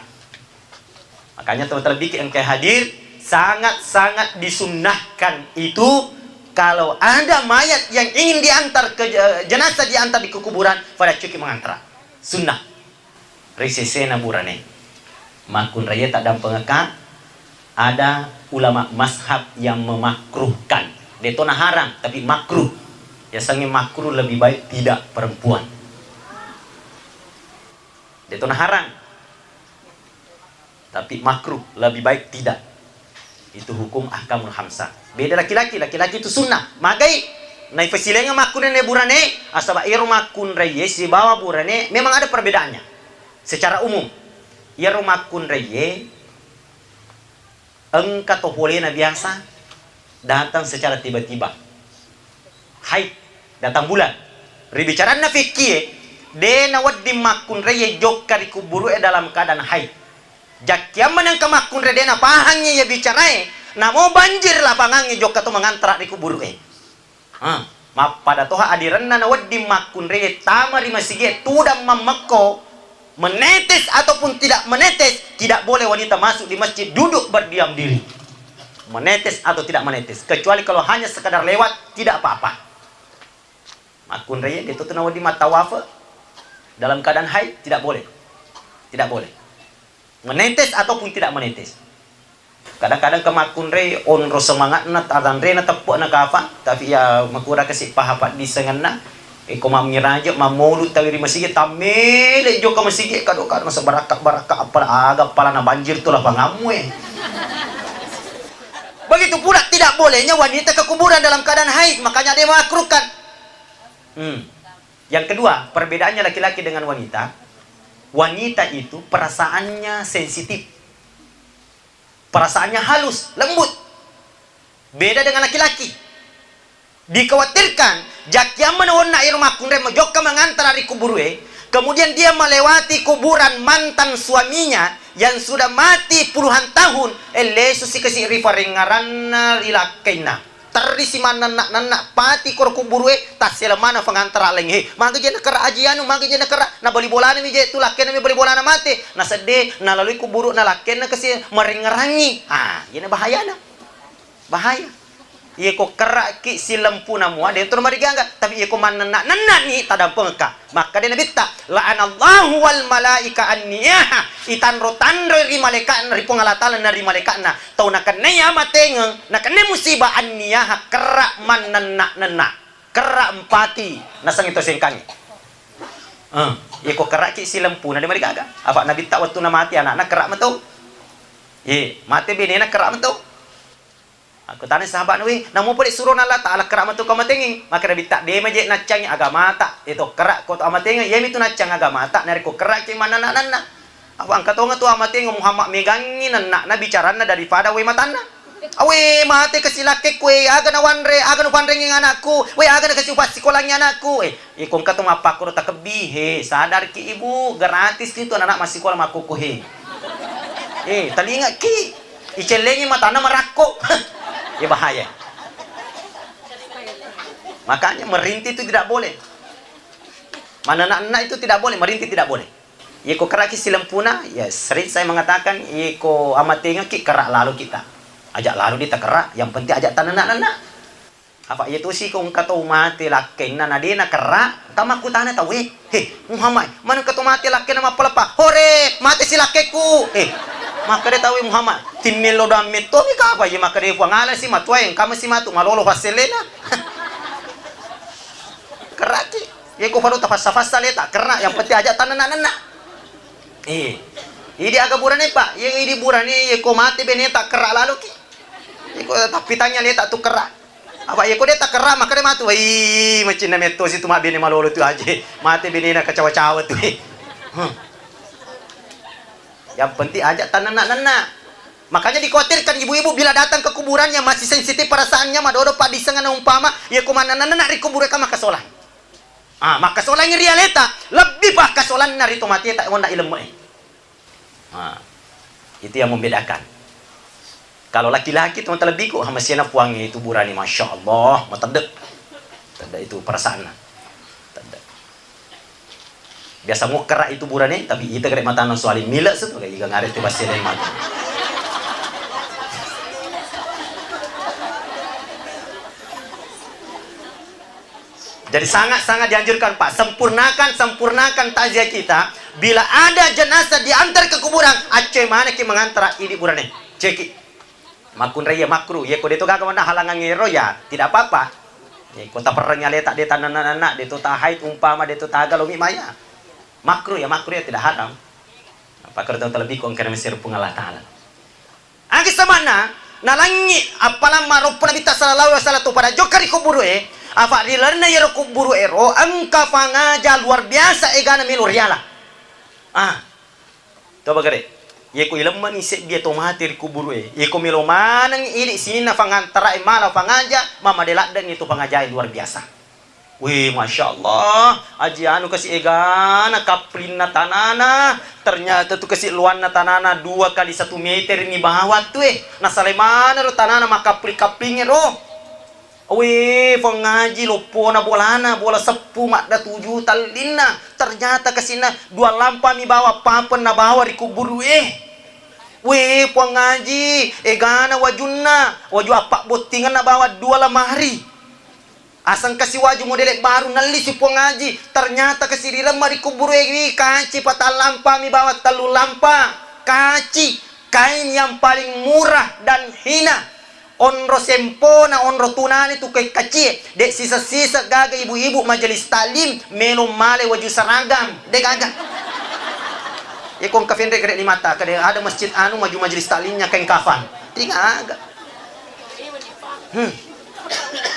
Makanya terlebih engka hadir, sangat-sangat disunnahkan itu kalau ada mayat yang ingin diantar ke, eh, jenazah diantar di kuburan, pada cuki mangantara. Sunnah. Ri sesena burane. Makkunraie taddampengekka, ada ulama mazhab yang memakruhkan. Detona haram, tapi makruh. Yasengnge makruh lebih baik tidak perempuan. Detona haram, tapi makruh, lebih baik tidak. Itu hukum ahkamul hamsah. Beda laki-laki, laki-laki itu sunnah. Magai naifasilengeng makkunraie burane, asaba iyaro makkunraie sibawa burane memang ada perbedaannya. Secara umum, iyaro makkunraie engka to polena biasa datang secara tiba-tiba. Haid, datang bulan. Ri bicaranna fikkie, de nawedding makkunraie jokka ri kuburu'e dalam keadaan haid. Jakkiamma nengka makkunrai de napahangngi iya bicarae, namo banjir lapangangnge jokka to mangantara ri kuburu'e. Ha, mappada toha adirenna nawedding makkunrai tama ri masigie tudang mammekko, menetes ataupun tidak menetes, tidak boleh wanita masuk di masjid duduk berdiam diri. Menetes atau tidak menetes, kecuali kalau hanya sekadar lewat, tidak apa-apa. Makkunrai de to nawedding mattawafe dalam keadaan haid, tidak boleh. Tidak boleh. Menetes ataupun tidak menetes. Kadang-kadang ke makkunrai onro semangatna, tatanrena, teppe'na kafang, tapi iya makura kasi paha paddissengenna, eko mammiraje, mammolu tawi ri masigi, tammele jokka masigi, kado-kado masa barakka-barakka, apala aga, apalana banjir tu lapangammu e. Begitu pula tidak bolehnya wanita ke kuburan dalam keadaan haid, makanya dia makruhkan. Hmm. Yang kedua, perbedaannya laki-laki dengan wanita, wanita itu perasaannya sensitif. Perasaannya halus, lembut. Beda dengan laki-laki. Dikhawatirkan, jakkiamma naonna iro makkunrai majokka mangantara ri kuburue, kemudian dia melewati kuburan mantan suaminya yang sudah mati puluhan tahun, eh, lesu si kasi ri farengngaranna ri lakkainna. Terri si mannenna-nenna pati koro kuburue, tasseleng maneng fangantara laing. He, maga je nakerra aji anu, maga je nakerra, nabali bolana mi je tu lakkainna mi bali bolana mate, nasedde, nalalui kuburu'na lakkainna kasi marengngerangngi. Ah, jena bahayana. Bahaya. Iye ko kerra'ki silempuna mua, de tu marigaga, tapi iye ko mannenna-nenna ni tadampengka. Makkeda Nabitta, "La'anallahu wal malaika anniyaha." Itanro-tanroi ri malaika'na, ri Puang Allah Taala na ri malaika'na. Tau nakennai amatengeng, nakennai musibah anniyaha, kerra mannenna-nenna. Kerra mpati, nasengngi to sengkangngi. Eh, iye ko kerra'ki silempuna de marigaga. Apa Nabitta wettunna mati anakna kerra meto. Ye, mate benena kerra meto. Akkutana sahabatna, "Wé, namo pole surona Allah Ta'ala kerra metu kamatengeng?" Makkeda Nabitta, "Dé maje naccangi agamata, éto kerra ko to amatengeng, iyami tu naccang agamata, narékko kerraki mannanna-nanna." Apa engka tonga tu amatengeng Muhammad mégangngi nenna'na bicaranna daripada wé matanna. "Awé, mate kasi lakkekku, wé, aga nawanré, aga nupanrengeng anakku, wé, aga nakasi upassikolangngi anakku." Eh, Iko engka to mappakkoro takebbi, he, sadarki ibu, gratis ki tu anak-anak massikola makkukku, he. Eh, talingaki, icellengi matanna marakko. Ya bahaya. Makanya merinti itu tidak boleh. Manenna-nenna itu tidak boleh, merinti tidak boleh. Iko kerraki silempuna, ya sering saya mengatakan, iko amatengaki kerra lalo kita. Ajak lalo dita kerra, yang penting ajak tanenna-nenna. Apa iya tosi ko engka tau mate lakkenna na dé nakerra, engka makkutana tauwé, "He, Muhammad, maneng engka to mate lakkenna mappaleppa?" "Hore, mate si lakkekku." Eh, makkeda tauwé Muhammad, "Timmello doang mettomi kapa iya makkeda Puang Allah si matuwaé, engka masi matu malolo passelléna." Kerraki. Iya ko faro tafassa-fassa lé ta kerra, yang penting aja tanenna-nenna. Eh, idi aga burane, Pak, iya idi burane, iya ko mate bene ta kerra laloki. Iko tappitanya lé ta tu kerra. Apa iya ko dé takerra makkeda matu, "Wai, macinna metto si tu mabbene malolo tu aje. Mate benena kacawa-cawa tu." Huh. Yang penting aja tanenna-nenna. Makanya dikhawatirkan ibu-ibu bila datang ke kuburan yang masih sensitif perasaannya, madodo paddissengenna umpama, iya ko mannanna-nenna ri kuburé ka makkasolang. Ah, makkasolangngi ri aléta, lebbi pakkasolanna ri to matéta wonna ilemme'é. Ah. Itu yang membedakan. Kalau laki-laki, teman terlebih kok, hamasiana puang itu burane, masya Allah, matedde. Tedde itu perasaanna. Tedde. Biasa mukkara itu burane, tapi ita kare matana soalin mile setu, kayak iga ngare tu basene mati. Jadi sangat-sangat dianjurkan, Pak, sempurnakan, sempurnakan takziah kita. Bila ada jenazah diantar ke kuburan, accoe maneki mengantara idi burane. Ceki. Makkunrai ya makruh. Iya ko deto gaga manna halangangnge ro ya tidak apa-apa. Iya ko taperrengi aleta de tananna-nanna, deto tahaid umpama, deto tagalomi maya. Makruh ya makruh ya, tidak haram. Apa kerja terlebih ko engkana mesir Puang Allah Taala. Agi samanna nalangi appalang maroppo Nabitta sallallahu alaihi wasallam tu pada jokka ri kuburu'e, afa ri lalenna yero kuburu'e ro engka fangaja luar biasa egana melo riala. Ah, coba gare. Ye ko ilemmani seddie to mate ri kuburu'e, ye ko melo maneng idi sininna fangantara'e mala fangaja, mamade laddengngi tu fangajae luar biasa. Wih, masya Allah, aji anu kasi egana kaplinna tanana, ternyata tu kasi luanna tanana dua kali satu meter ni bawah tu eh, nasalai mana ro tanana makapling-kaplingnge ro. Wih, fangaji loppona bolana, bola seppu madda tuju tallinna, ternyata kasinna dua lampa mi bawa papen na bawa ri kuburu eh. Wih, Puang Haji, egana wajunna, waju appabbottingenna bawa dua lamari. Aseng kasi waju modele baru nellisi Puang Haji, ternyata kasi riremma ri kuburu'e wi kaci patallampa mi bawang tellu lampa. Kaci, kain yang paling murah dan hina. Onro sempona, onro tunani tu kacie, de sisa-sisa gaga ibu-ibu majelis taklim melo male waju seragam, de gaga. Ye kong kafenre kede di mata, kede ada masjid anu maju majelis taklimnya kain kafan. Tiga aga. Hmm.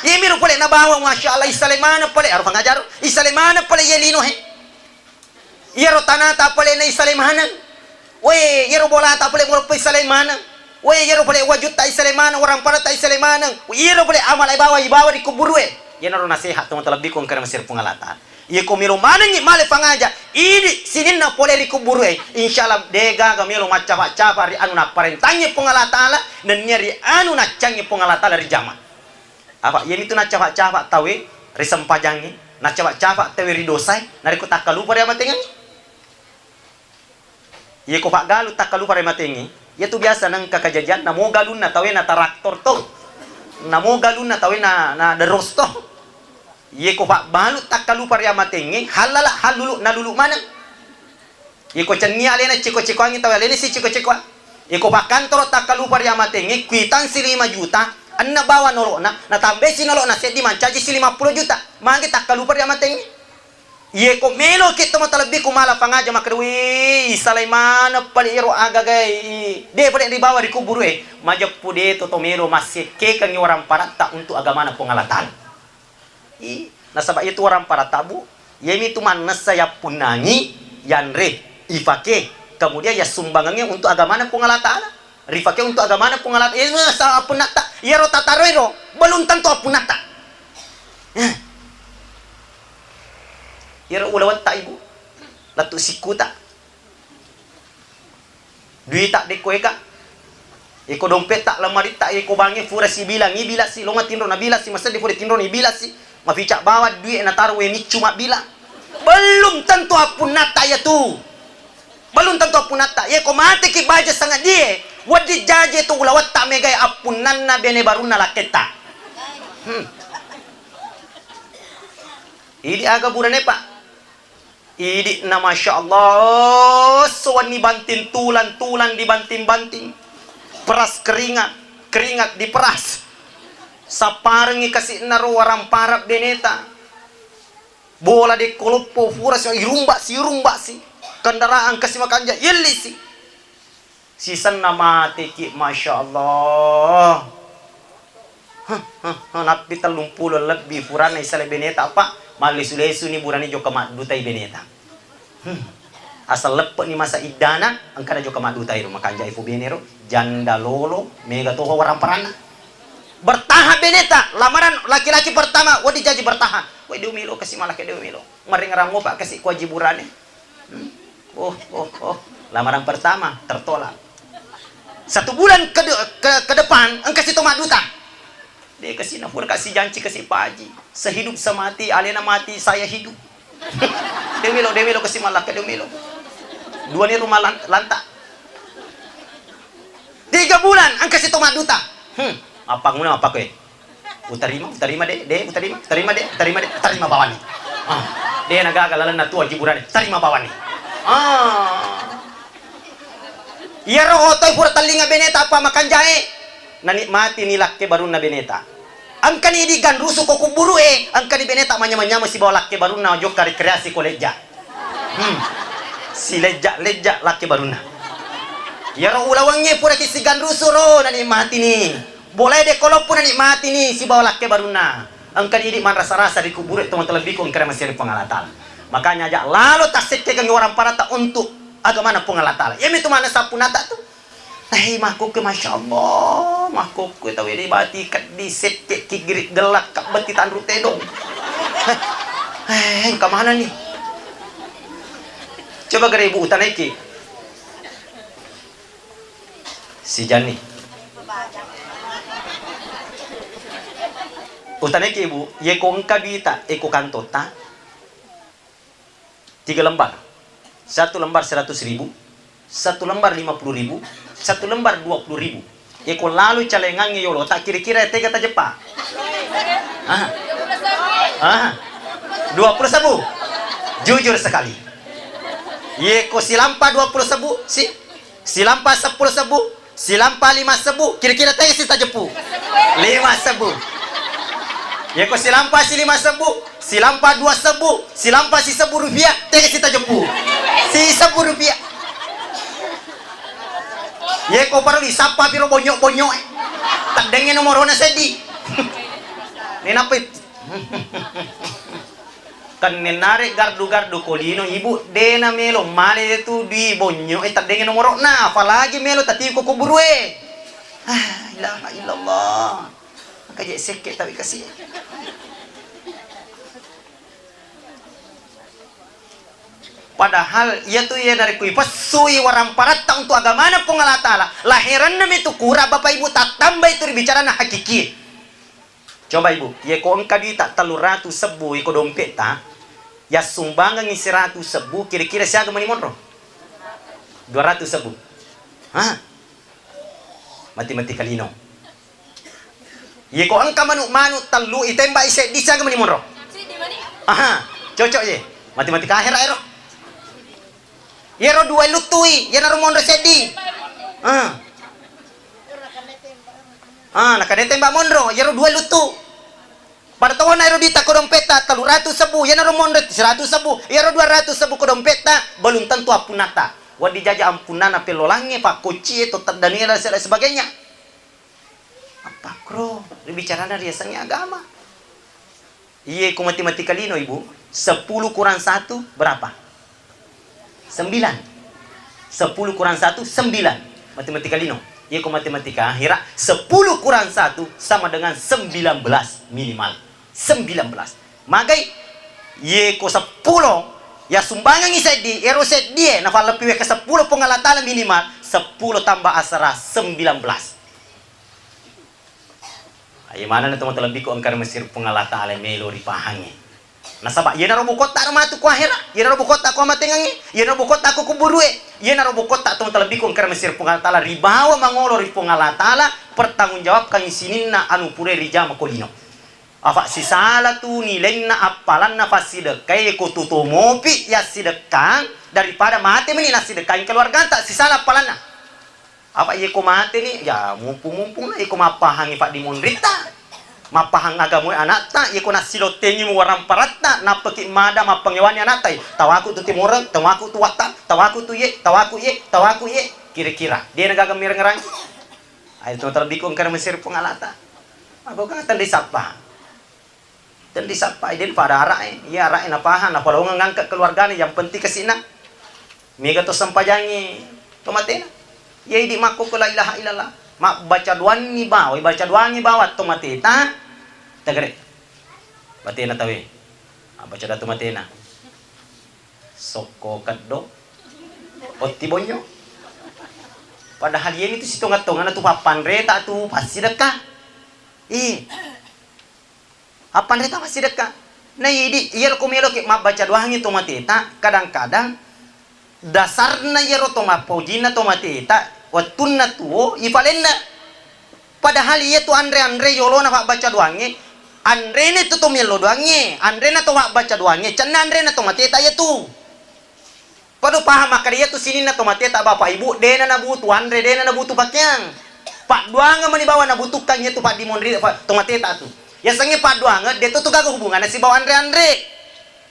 Iyami ro pole nabawa, masya Allah, isale maneng pole, aro pangajar, isale maneng pole iye lino he. Iyaro tanata pole na isale maneng. We, iyaro bolata pole, bolata isale maneng. We, iyaro pole wajutta isale maneng, waramparatta isale maneng. We, iyaro pole amala ibawa, ibawa ri kuburue. Iyanaro nasehat to, terlebih ko engkana mesir Puang Allah Taala. Iya ko melo manengngi male fangaja, idi sininna pole ri kuburue, insyaallah de gaga melo maccafa-cafa ri anu napparentangngi Puang Allah Taala, nennia ri anu naccangngi Puang Allah Taala ri jama. Apa iyamitu naccafa-cafa tauwe ri sempajangnge, naccafa-cafa tauwe ri dosae, narekko takkalupa ri amatengengnge. Iye ko faggalu takkalupa ri amatengnge, iyatu biasa nengka kajajian, namo galunna tauwe na taraktor to, namo galunna tauwe na, na deros to. Iye ko fabbalu takkalupa ri amatengnge, hallala hallulu nalulu maneng. Iye ko cenni alena ceko-cekoangngi tauwe, alena si ceko-cekoang. Iye ko fakkantoro takkalupa ri amatengnge, kuitansi lima juta, enneng bawa nolo'na, natambaisi nolo'na seddi mancaji si lima pulo juta. Magi takkalupa ri amatengnge. Iye ko meloki to matalebbi ku mala fangaja makkeda, "Wii, isalai maneng pale iyaro agagae, de pale ribawa ri kuburue." Majeppu de to to melo massekkekengngi waramparatta untuk agamana Puang Allah Taala. I, nasaba iyatu waramparatta, Bu, iyamitu mannessa yappunnangi, yanre, ifake, kemudian yassumbangengnge untuk agamana Puang Allah Taala. Rifake untuk agamana Puang Allah Taala. Iya, sa-, appunnatta, iyaro tataroi ro, belum tentu appunnatta. Eh. Iyaro ulawetta, Ibu, lettu sikkuta. Duita dekko ega. Iko dompetta, lemaritta, iko bangnge fura sibilang, ibilasi, longa tinro nabilasi, maseddi fura tinro nabilasi, mafica bawang dui nataro we miccu mabbila. Belum tentu appunnatta iyatu. Belum tentu appunnatta. Iyako mateki baja sangadie, wedding jaji tu ulawetta megai appunnanna bene barunna lakketta. Hmm. Idi aga burane, Pak. Idi'na, masya Allah, sowanni banting tulang, tulang dibanting-banting, peras keringat, keringat diperas. Sapparengngi kasi'na ro warampara beneta. Bola dekko loppo fura si irumbasi, irumbasi. Kendaraan kasi makanja yellisi. Sisenna mateki, masya Allah. Heh, heh, heh, nappi tellumpulo lebbi furana isale beneta, Pak. Mallesu-lesuni burane jokka maddutai beneta. Hmm. Asal leppe'ni masa iddana, engkana jokka maddutai ro, makanjai fu bene ro, janda lolo, mega toho waramparanna. Bertahan beneta, lamaran laki-laki pertama, wedding jaji bertahan. Wedding umilo kasi malake de umilo. Maringerang mopa kasi kuaji burane. Hmm. Oh, oh, oh. Lamaran pertama tertolak. Satu bulan ke, de- ke, ke depan engka si to madduta. De kasi na pura kasi janci kasi Pak Haji. Sehidup semati, alena mati, saya hidup. De melo, de melo kasi malakka, de melo. Dua ni rumah lan- lanta. Tiga bulan engka si to madduta. Hmm, apa guna apa kue? Utarima, utarima de, de, utarima, utarima de, utarima de, utarima bawani. Ah, de nagaga lalenna tua jiburane, tarima bawani. Ah. Iyaro otoi pura tellinga beneta apa makanjae, nanikmati ni lakke barunna beneta. Engkani diganrusu ko kuburu e, engkani beneta manyameng-nyameng sibawa lakke barunna jokka rekreasi ko lejja. Hmm. Silejja-lejja lakke barunna. Iyaro ulawengnge puraki siganrusu ro nanikmati ni. Bolae de ko loppo nanikmati ni sibawa lakke barunna. Engkani idi manrasa-rasa ri kuburu e to matelebbiku engkara masiri Puang Allah Taala. Makanya aja lalo tassekkekengngi waramparatta untuk agamana Puang Allah Taala. Iyami tu manessa punata tu. Hei, makkokkoe, masya Allah, makkokkoe tau ede bati keddi sekke kigiri gellak kak beti tanru tedong. Eh, engka mana ni? Coba gere ibu utanaiki. Sijani. Utanaiki ibu, yeko engka duita, eko kantota. Tiga lembar. Satu lembar seratus ribu, satu lembar lima puluh ribu, satu lembar dua puluh ribu. Yeko lalo calengangnge yolo, tak kira-kira tega tajeppa? Aha. Aha. Dua puluh sabu. Jujur sekali. Yeko silampa dua puluh sabu, si Silampa seppulo sebbu, silampa lima sebbu, kira-kira tega si tajeppu? Lima sebbu. Yeko silampa si lima sebbu, silampa dua sebbu, silampa si sebbu rupiah, tega si tajeppu? Si sebbu rupiah. Yeko parellu sappa piro bonyo-bonyo e. Teddengnge nomorona seddi. Nenappa Kennennare gardu-gardu ko lino, ibu, de na melo male tu dui bonyo e, teddengnge nomoro'na, apalagi melo tatiwi ko kuburue. Ah, ilaha illallah. Maka je sekke tawi kasi. Padahal iya tu iya narekko ipessui waramparatta untuk agamana Puang Allah Taala, laheranna mi tu kura bapak ibu tattambai tu ri bicarana hakiki. Coba ibu, yeko engka duita telluratu sebbu iko dompetta, yassumbangengngi siratu sebbu, kira-kira siaga mani monro? Duaratu sebbu. Ha? Mati-mati kalino. Yeko engka manu-manu tellu itembai seddi, siaga mani monro? Aha, cocok ye. Mati-mati kahera ero. Iyaro dua luttui, iyanaro monro seddi. Ah. Ah, nakana tembak monro, iyaro dua luttu. Pada tongona ero duita ko dompetta, telluratu sebbu, iyanaro monro siratu sebbu, iyaro duaratu sebbu ko dompetta, belum tentu appunnata. Wedding jaji ampunnana pellolangnge, pakkoccie, to teddanie, dan lain sebagainya. Appakkuro ribicarana riasengnge agama. Iye ko matematika lino, Ibu, sepuluh kurang satu berapa? Sembilan. Sepuluh kurang satu, sembilan. Matematika lino. Iye ko matematika akhira, sepuluh kurang satu sama dengan sembilan belas minimal. Sembilan belas. Magai, iye ko seppulo, ya sumbangengngi seddi, ero seddie nafalleppi wekka seppulo Puang Allah Taala minimal, seppulo tambah asera, sembilan belas. Iye manenna to mutalebbikku engka ri Mesir Puang Allah Taala melo ripahangngi. Nasaba iyanaro bokotta ro matu ko ahera, iyanaro bokotta ko amatengengnge, iyanaro bokotta ko kuburue, iyanaro bokotta to mutalebbikku engka ri Mesir Puang Allah Taala ribawa mangolo ri Puang Allah Taala, pertanggungjawabkan sininna anu pura rijama ko lino. Afa sisala tu nilainna appalanna fassidekkae ko tuto mopi yassidekkang daripada mate meni nassidekkaing keluargata, sisala appalanna. Apa iye ko mateni, ya mumpung-mumpung na iko mappahangi paddimonritta, mappahang agamoe anatta, iye ko nassilottengi muwaramparatta, nappaki mada mappangewani anatta, tawaku tu timoreng, tawaku tu watta, tawaku tu iye, tawaku iye, tawaku iye, kira-kira. Dia na gaga mireng-reng. Ayo to terlebih ko engka Mesir Puang Allah ta. Apa kata disapa? Ten disappai, den pada ara'e. Iya ara'e napahang, napalaongeng ngangka keluargana, yang penting kasi'na. Mega to sempajangi to matena. Iya idi makkokko la ilaha illallah. Mabbaca doanni bawa, ibaca doangi bawa to mateta. Tegere. Batena tawe. Mabbaca doa to matena. Sokko keddo. Otti bonyo. Padahal iyami tu sitongeng-tongenna tu pappanreta tu passidekka. Ih. Appanreta massidekka. Na idi, iyaro ko meloki mabbaca doangnge to mateta, kadang-kadang dasarna iyaro to mappojinna to mateta, wettunna tuo, ifalenna. Padahal iyatu anre-anre yolona fabbaca doangnge, anrena tu to mello doangnge, anrena to fabbaca doangnge, cenna anrena to mateta iyatu. Pado paham makkeda iyatu sininna to mateta, Bapak Ibu, dena nabutu anre, dena nabutu pakeang. Paddoangeng mani bawang nabutuhkan iyatu paddimonri, pa-, to mateta tu. Yasengnge paddoangeng, de to tu gaga hubunganna sibawa anre-anre.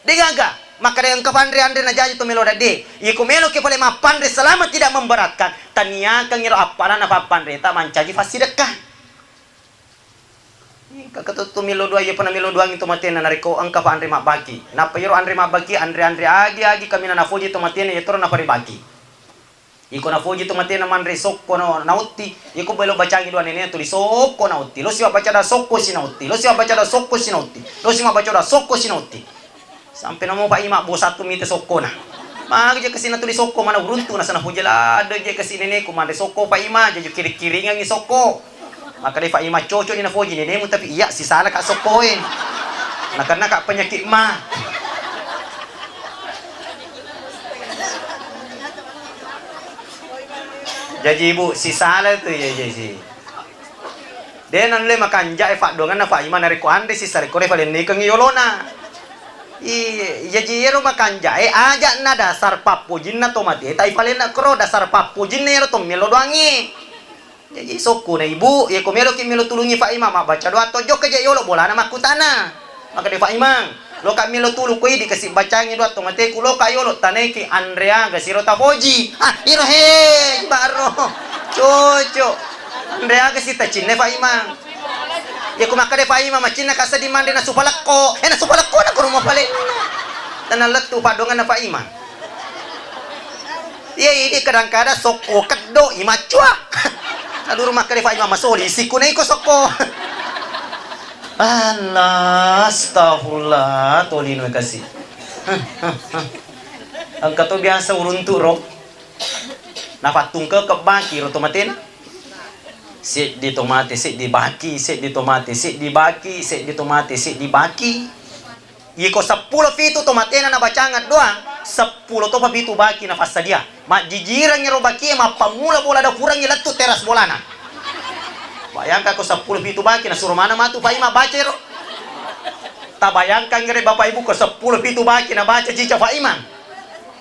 De gaga. Makkeda engka panre-anre najaji to melo dadde. Iyako meloki pale mappanre selama tidak memberatkan, taniakeng iro appalana pappanreta mancaji fassidekka. Engka keto tu melo doang, iyapa na melo doang to matena narekko engka fa anre mabbaki. Nappa iyaro anre mabbaki, anre-anre agi-agi kaminang nafoji to matena, iyatoro nafaribaki. Iko nafoji to matena manre sokko na, naotti, iko belo bacangi doang nenena tuli sokko naotti. Lo siwa baca da sokko si naotti. Lo siwa baca da sokko si naotti. Lo siwa baca da sokko si naotti. Sampai namo Pak Ima, bo satu mite sokkona. Magi je kesina tuli sokko mana uruntu nasana foje lado je kesi neneku manre sokko Pak Ima, jaju kiring-kiringangi sokko. Maka dai Pak Ima cocok ni nafoji nenemu, tapi iya sisala ka sokkoe. Nakenna ka penyakit ma. Jaji ibu sisala tu ya, ya si. De naulle makanja'e faddoangenna Faima narekko anre sisare kore falennekengngi yolona. I, jaji iyaro makanja'e aja'na dasar pappojinna to mate, tai falenna koro dasar pappojinna iyaro to melo doangngi. Jaji sokku na ibu, iyako meloki melo tulungi Faima mabbaca doa to jokka je yolo bolana makkutana. Makkeda Faimang, loka melo tulu ko idi kasi bacangi doa to mateku, loka yolo tanaiki anre aga siro tafoji. Ah, iro he, baro. Cocok. Anre aga si tacinna Faimang. Ya ku makkeda Faimang macinna ka seddi manre nasu palekko. Eh, nasu palekko na ko rumah palenna. Tenang lettu padonganna Faimang. Iya, idi kadang-kadang sokko keddo i maccua. Aduh, rumah kade Faima masoli siku neko sokko. Allah, astagfirullah, tolino kasi. Engka to biasa uruntu ro. Nafattungke kebbaki ro to matena. Seddi to mate, seddi baki, seddi to mate, seddi baki, seddi to mate, seddi baki. Iko seppulo pitu to matena nabacangeng doang, seppulo topa pitu baki nafassadia. Majjijirengngi ro bakie mappammula bola dafurengngi lettu teras bolana. Bayangkan ko seppulo pitu baki nasuro maneng matu Faima baca ero. Tabayangkan gere Bapak Ibu ko seppulo pitu baki nabaca cica Faima.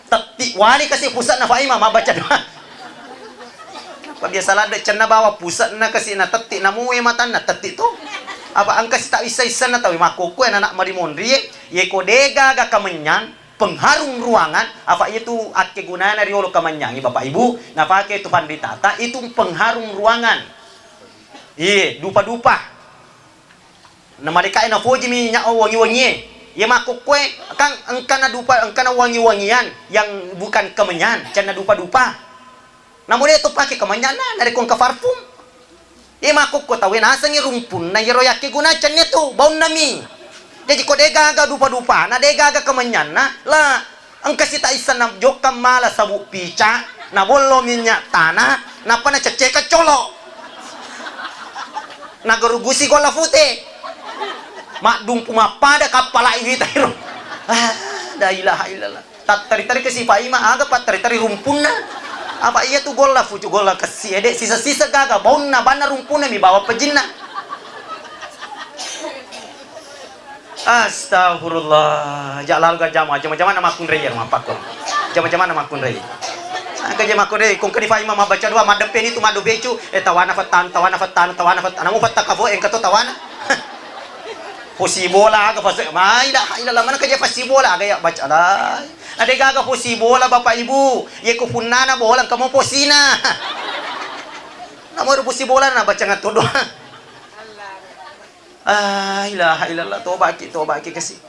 Tetti wali kasi pusatna Faima mabbaca doa. Apa biasa ladde cenna bawang pusatna kasi na tetti namue matanna tetti to. Apa engka sita issa-issanna tau makkukue anak mari monrie, yeko de gaga kamennyang pengharum ruangan, apa iyatu akkegunana riolo kamennyangi Bapak Ibu, napake tu panritata itu pengharum ruangan. Iye, dupa-dupa. Namalekae nafojimi nya wangi-wangie. Iya makkukue kan engkana dupa, engkana wangi-wangian yang bukan kemenyan, cenna dupa-dupa. Namo de to pake kemenyanna narekko engka parfum. Iya makkukue tauwe nasengngi rumpunna iyaro yakkeguna cenna tu baunna mi. Jaji ko de gaga dupa-dupana, de gaga kemenyanna, la Engka sita issenna jokkang mala sabuk pica, nabollo minyak tanah, nappa naceccekeng colo. Nagarugusi golla fute. Maddumpu mappada kappala iwita iro. Ah, la ilaha illallah. Tattari-tari ke si Faima, aga pattari-tari rumpunna. Apa iya tu golla fucu, golla kessi ede, sisa-sisa gaga baunna, banna rumpunna mi bawa pejinna. Astagfirullah. Ja lalu ga jama, jama-jama na makkunrai ya, mappakko. Jama-jama na makkunrai. Angka je makkunrai, kong kedi Faima mabbaca doa, maddeppe ni tu maddo becu, eh, tawana fattan, tawana fattan, tawana fattan. Namu fatta kafo, engka to tawana. Posi bola aga fase, mai la ilaha illallah, mana kerja posi bola aga ya baca lah. Ada gaga posi bola Bapak Ibu, ye ko punnana bola engka mo posina. Namu posi bola na baca ngatto doa. Ah, ilaha illallah, tobaki, tobaki kasi.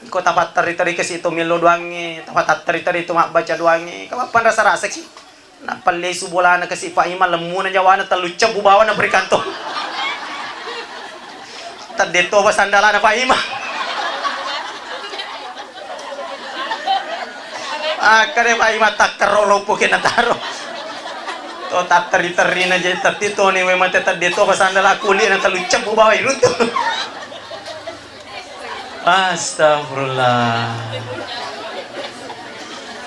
Ko tapatteri-teri kasi to mello doangnge, tapatteri-teri to mabbaca doangnge, ka mappanrasa-rasa ki. Nappa lesu bolana kasi Faima, lemmuna nyawana tellu cebbu bawana perikantong. Tedde toba sandalana Faima. Akkade Faima takkero loppo kena taro. To tatteri-terina je tetti toni we mate tedde to sandala kulit na telu cebbu bawai runtu. Astagfirullah.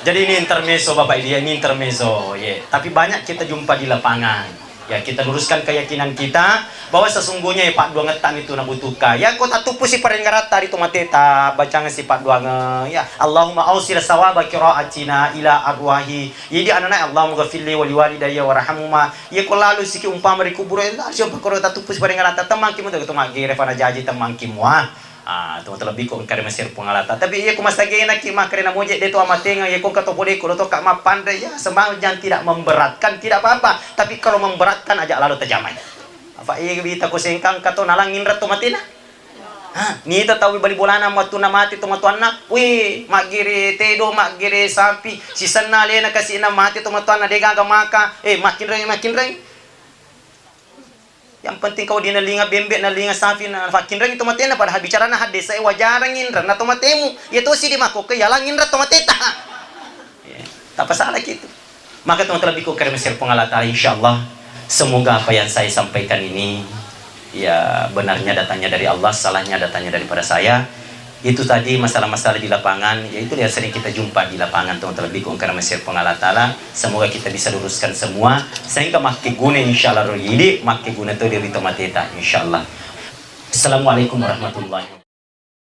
Jadi ini intermezzo Bapak Ibu ya, ini intermezzo ya. Tapi banyak kita jumpa di lapangan. Ya, kita luruskan keyakinan kita bahwa sesungguhnya ya padduangetta itu nabutuhka. Ya ko tatuppu si parenggaratta ri to mateta, bacang si padduang ya Allahumma ausil sawaba qiraatina ila arwahi. Jadi anana Allahumma ghafirli wa liwalidayya warhamhuma. Iya ko lalu siki umpama ri kuburo, langsung pakkoro tatuppu siparengngarata, temmangki muto to maggere fana jaji temmangki mua. Ah, to terlebih ko engka ri mesir Puang Allah Ta'ala. Tapi iya ko masagena ki makkere na moje de to amatenga, iya ko engka to pole ko to ka mappanre ya sembahyang tidak memberatkan, tidak apa-apa. Tapi kalau memberatkan aja lalu tajamai. Apa iya wita ko sengkang ka to nalang inra to matena. Ha, nita tau bali bolana wattunna mate tomatoanna, weh, maggere tedo, maggere sapi, sisenna alena kasi'na mate tomatoanna, de gaga maka, eh, makkinreng, makkinreng. Yang penting kau di nalinga bembe, nalinga sapi, na fakkinreng tomatena, padahal bicarana hadde sae wajarang inrenna tomatemu. Iya tosi di makkokko, yalang inreng tomateta. Ya, tak apa salah gitu. Maka teman terlebih ku kare mesir Puang Allah Ta'ala, insya Allah semoga apa yang saya sampaikan ini ya benarnya datangnya dari Allah, salahnya datangnya daripada saya. Itu tadi masalah-masalah di lapangan, ya itu yang sering kita jumpa di lapangan teman terlebih ku kare mesir Puang Allah Ta'ala. Semoga kita bisa luruskan semua sehingga makkeguna insya Allah rojidi, makkeguna to diri tomateta insya Allah. Assalamualaikum warahmatullahi wabarakatuh.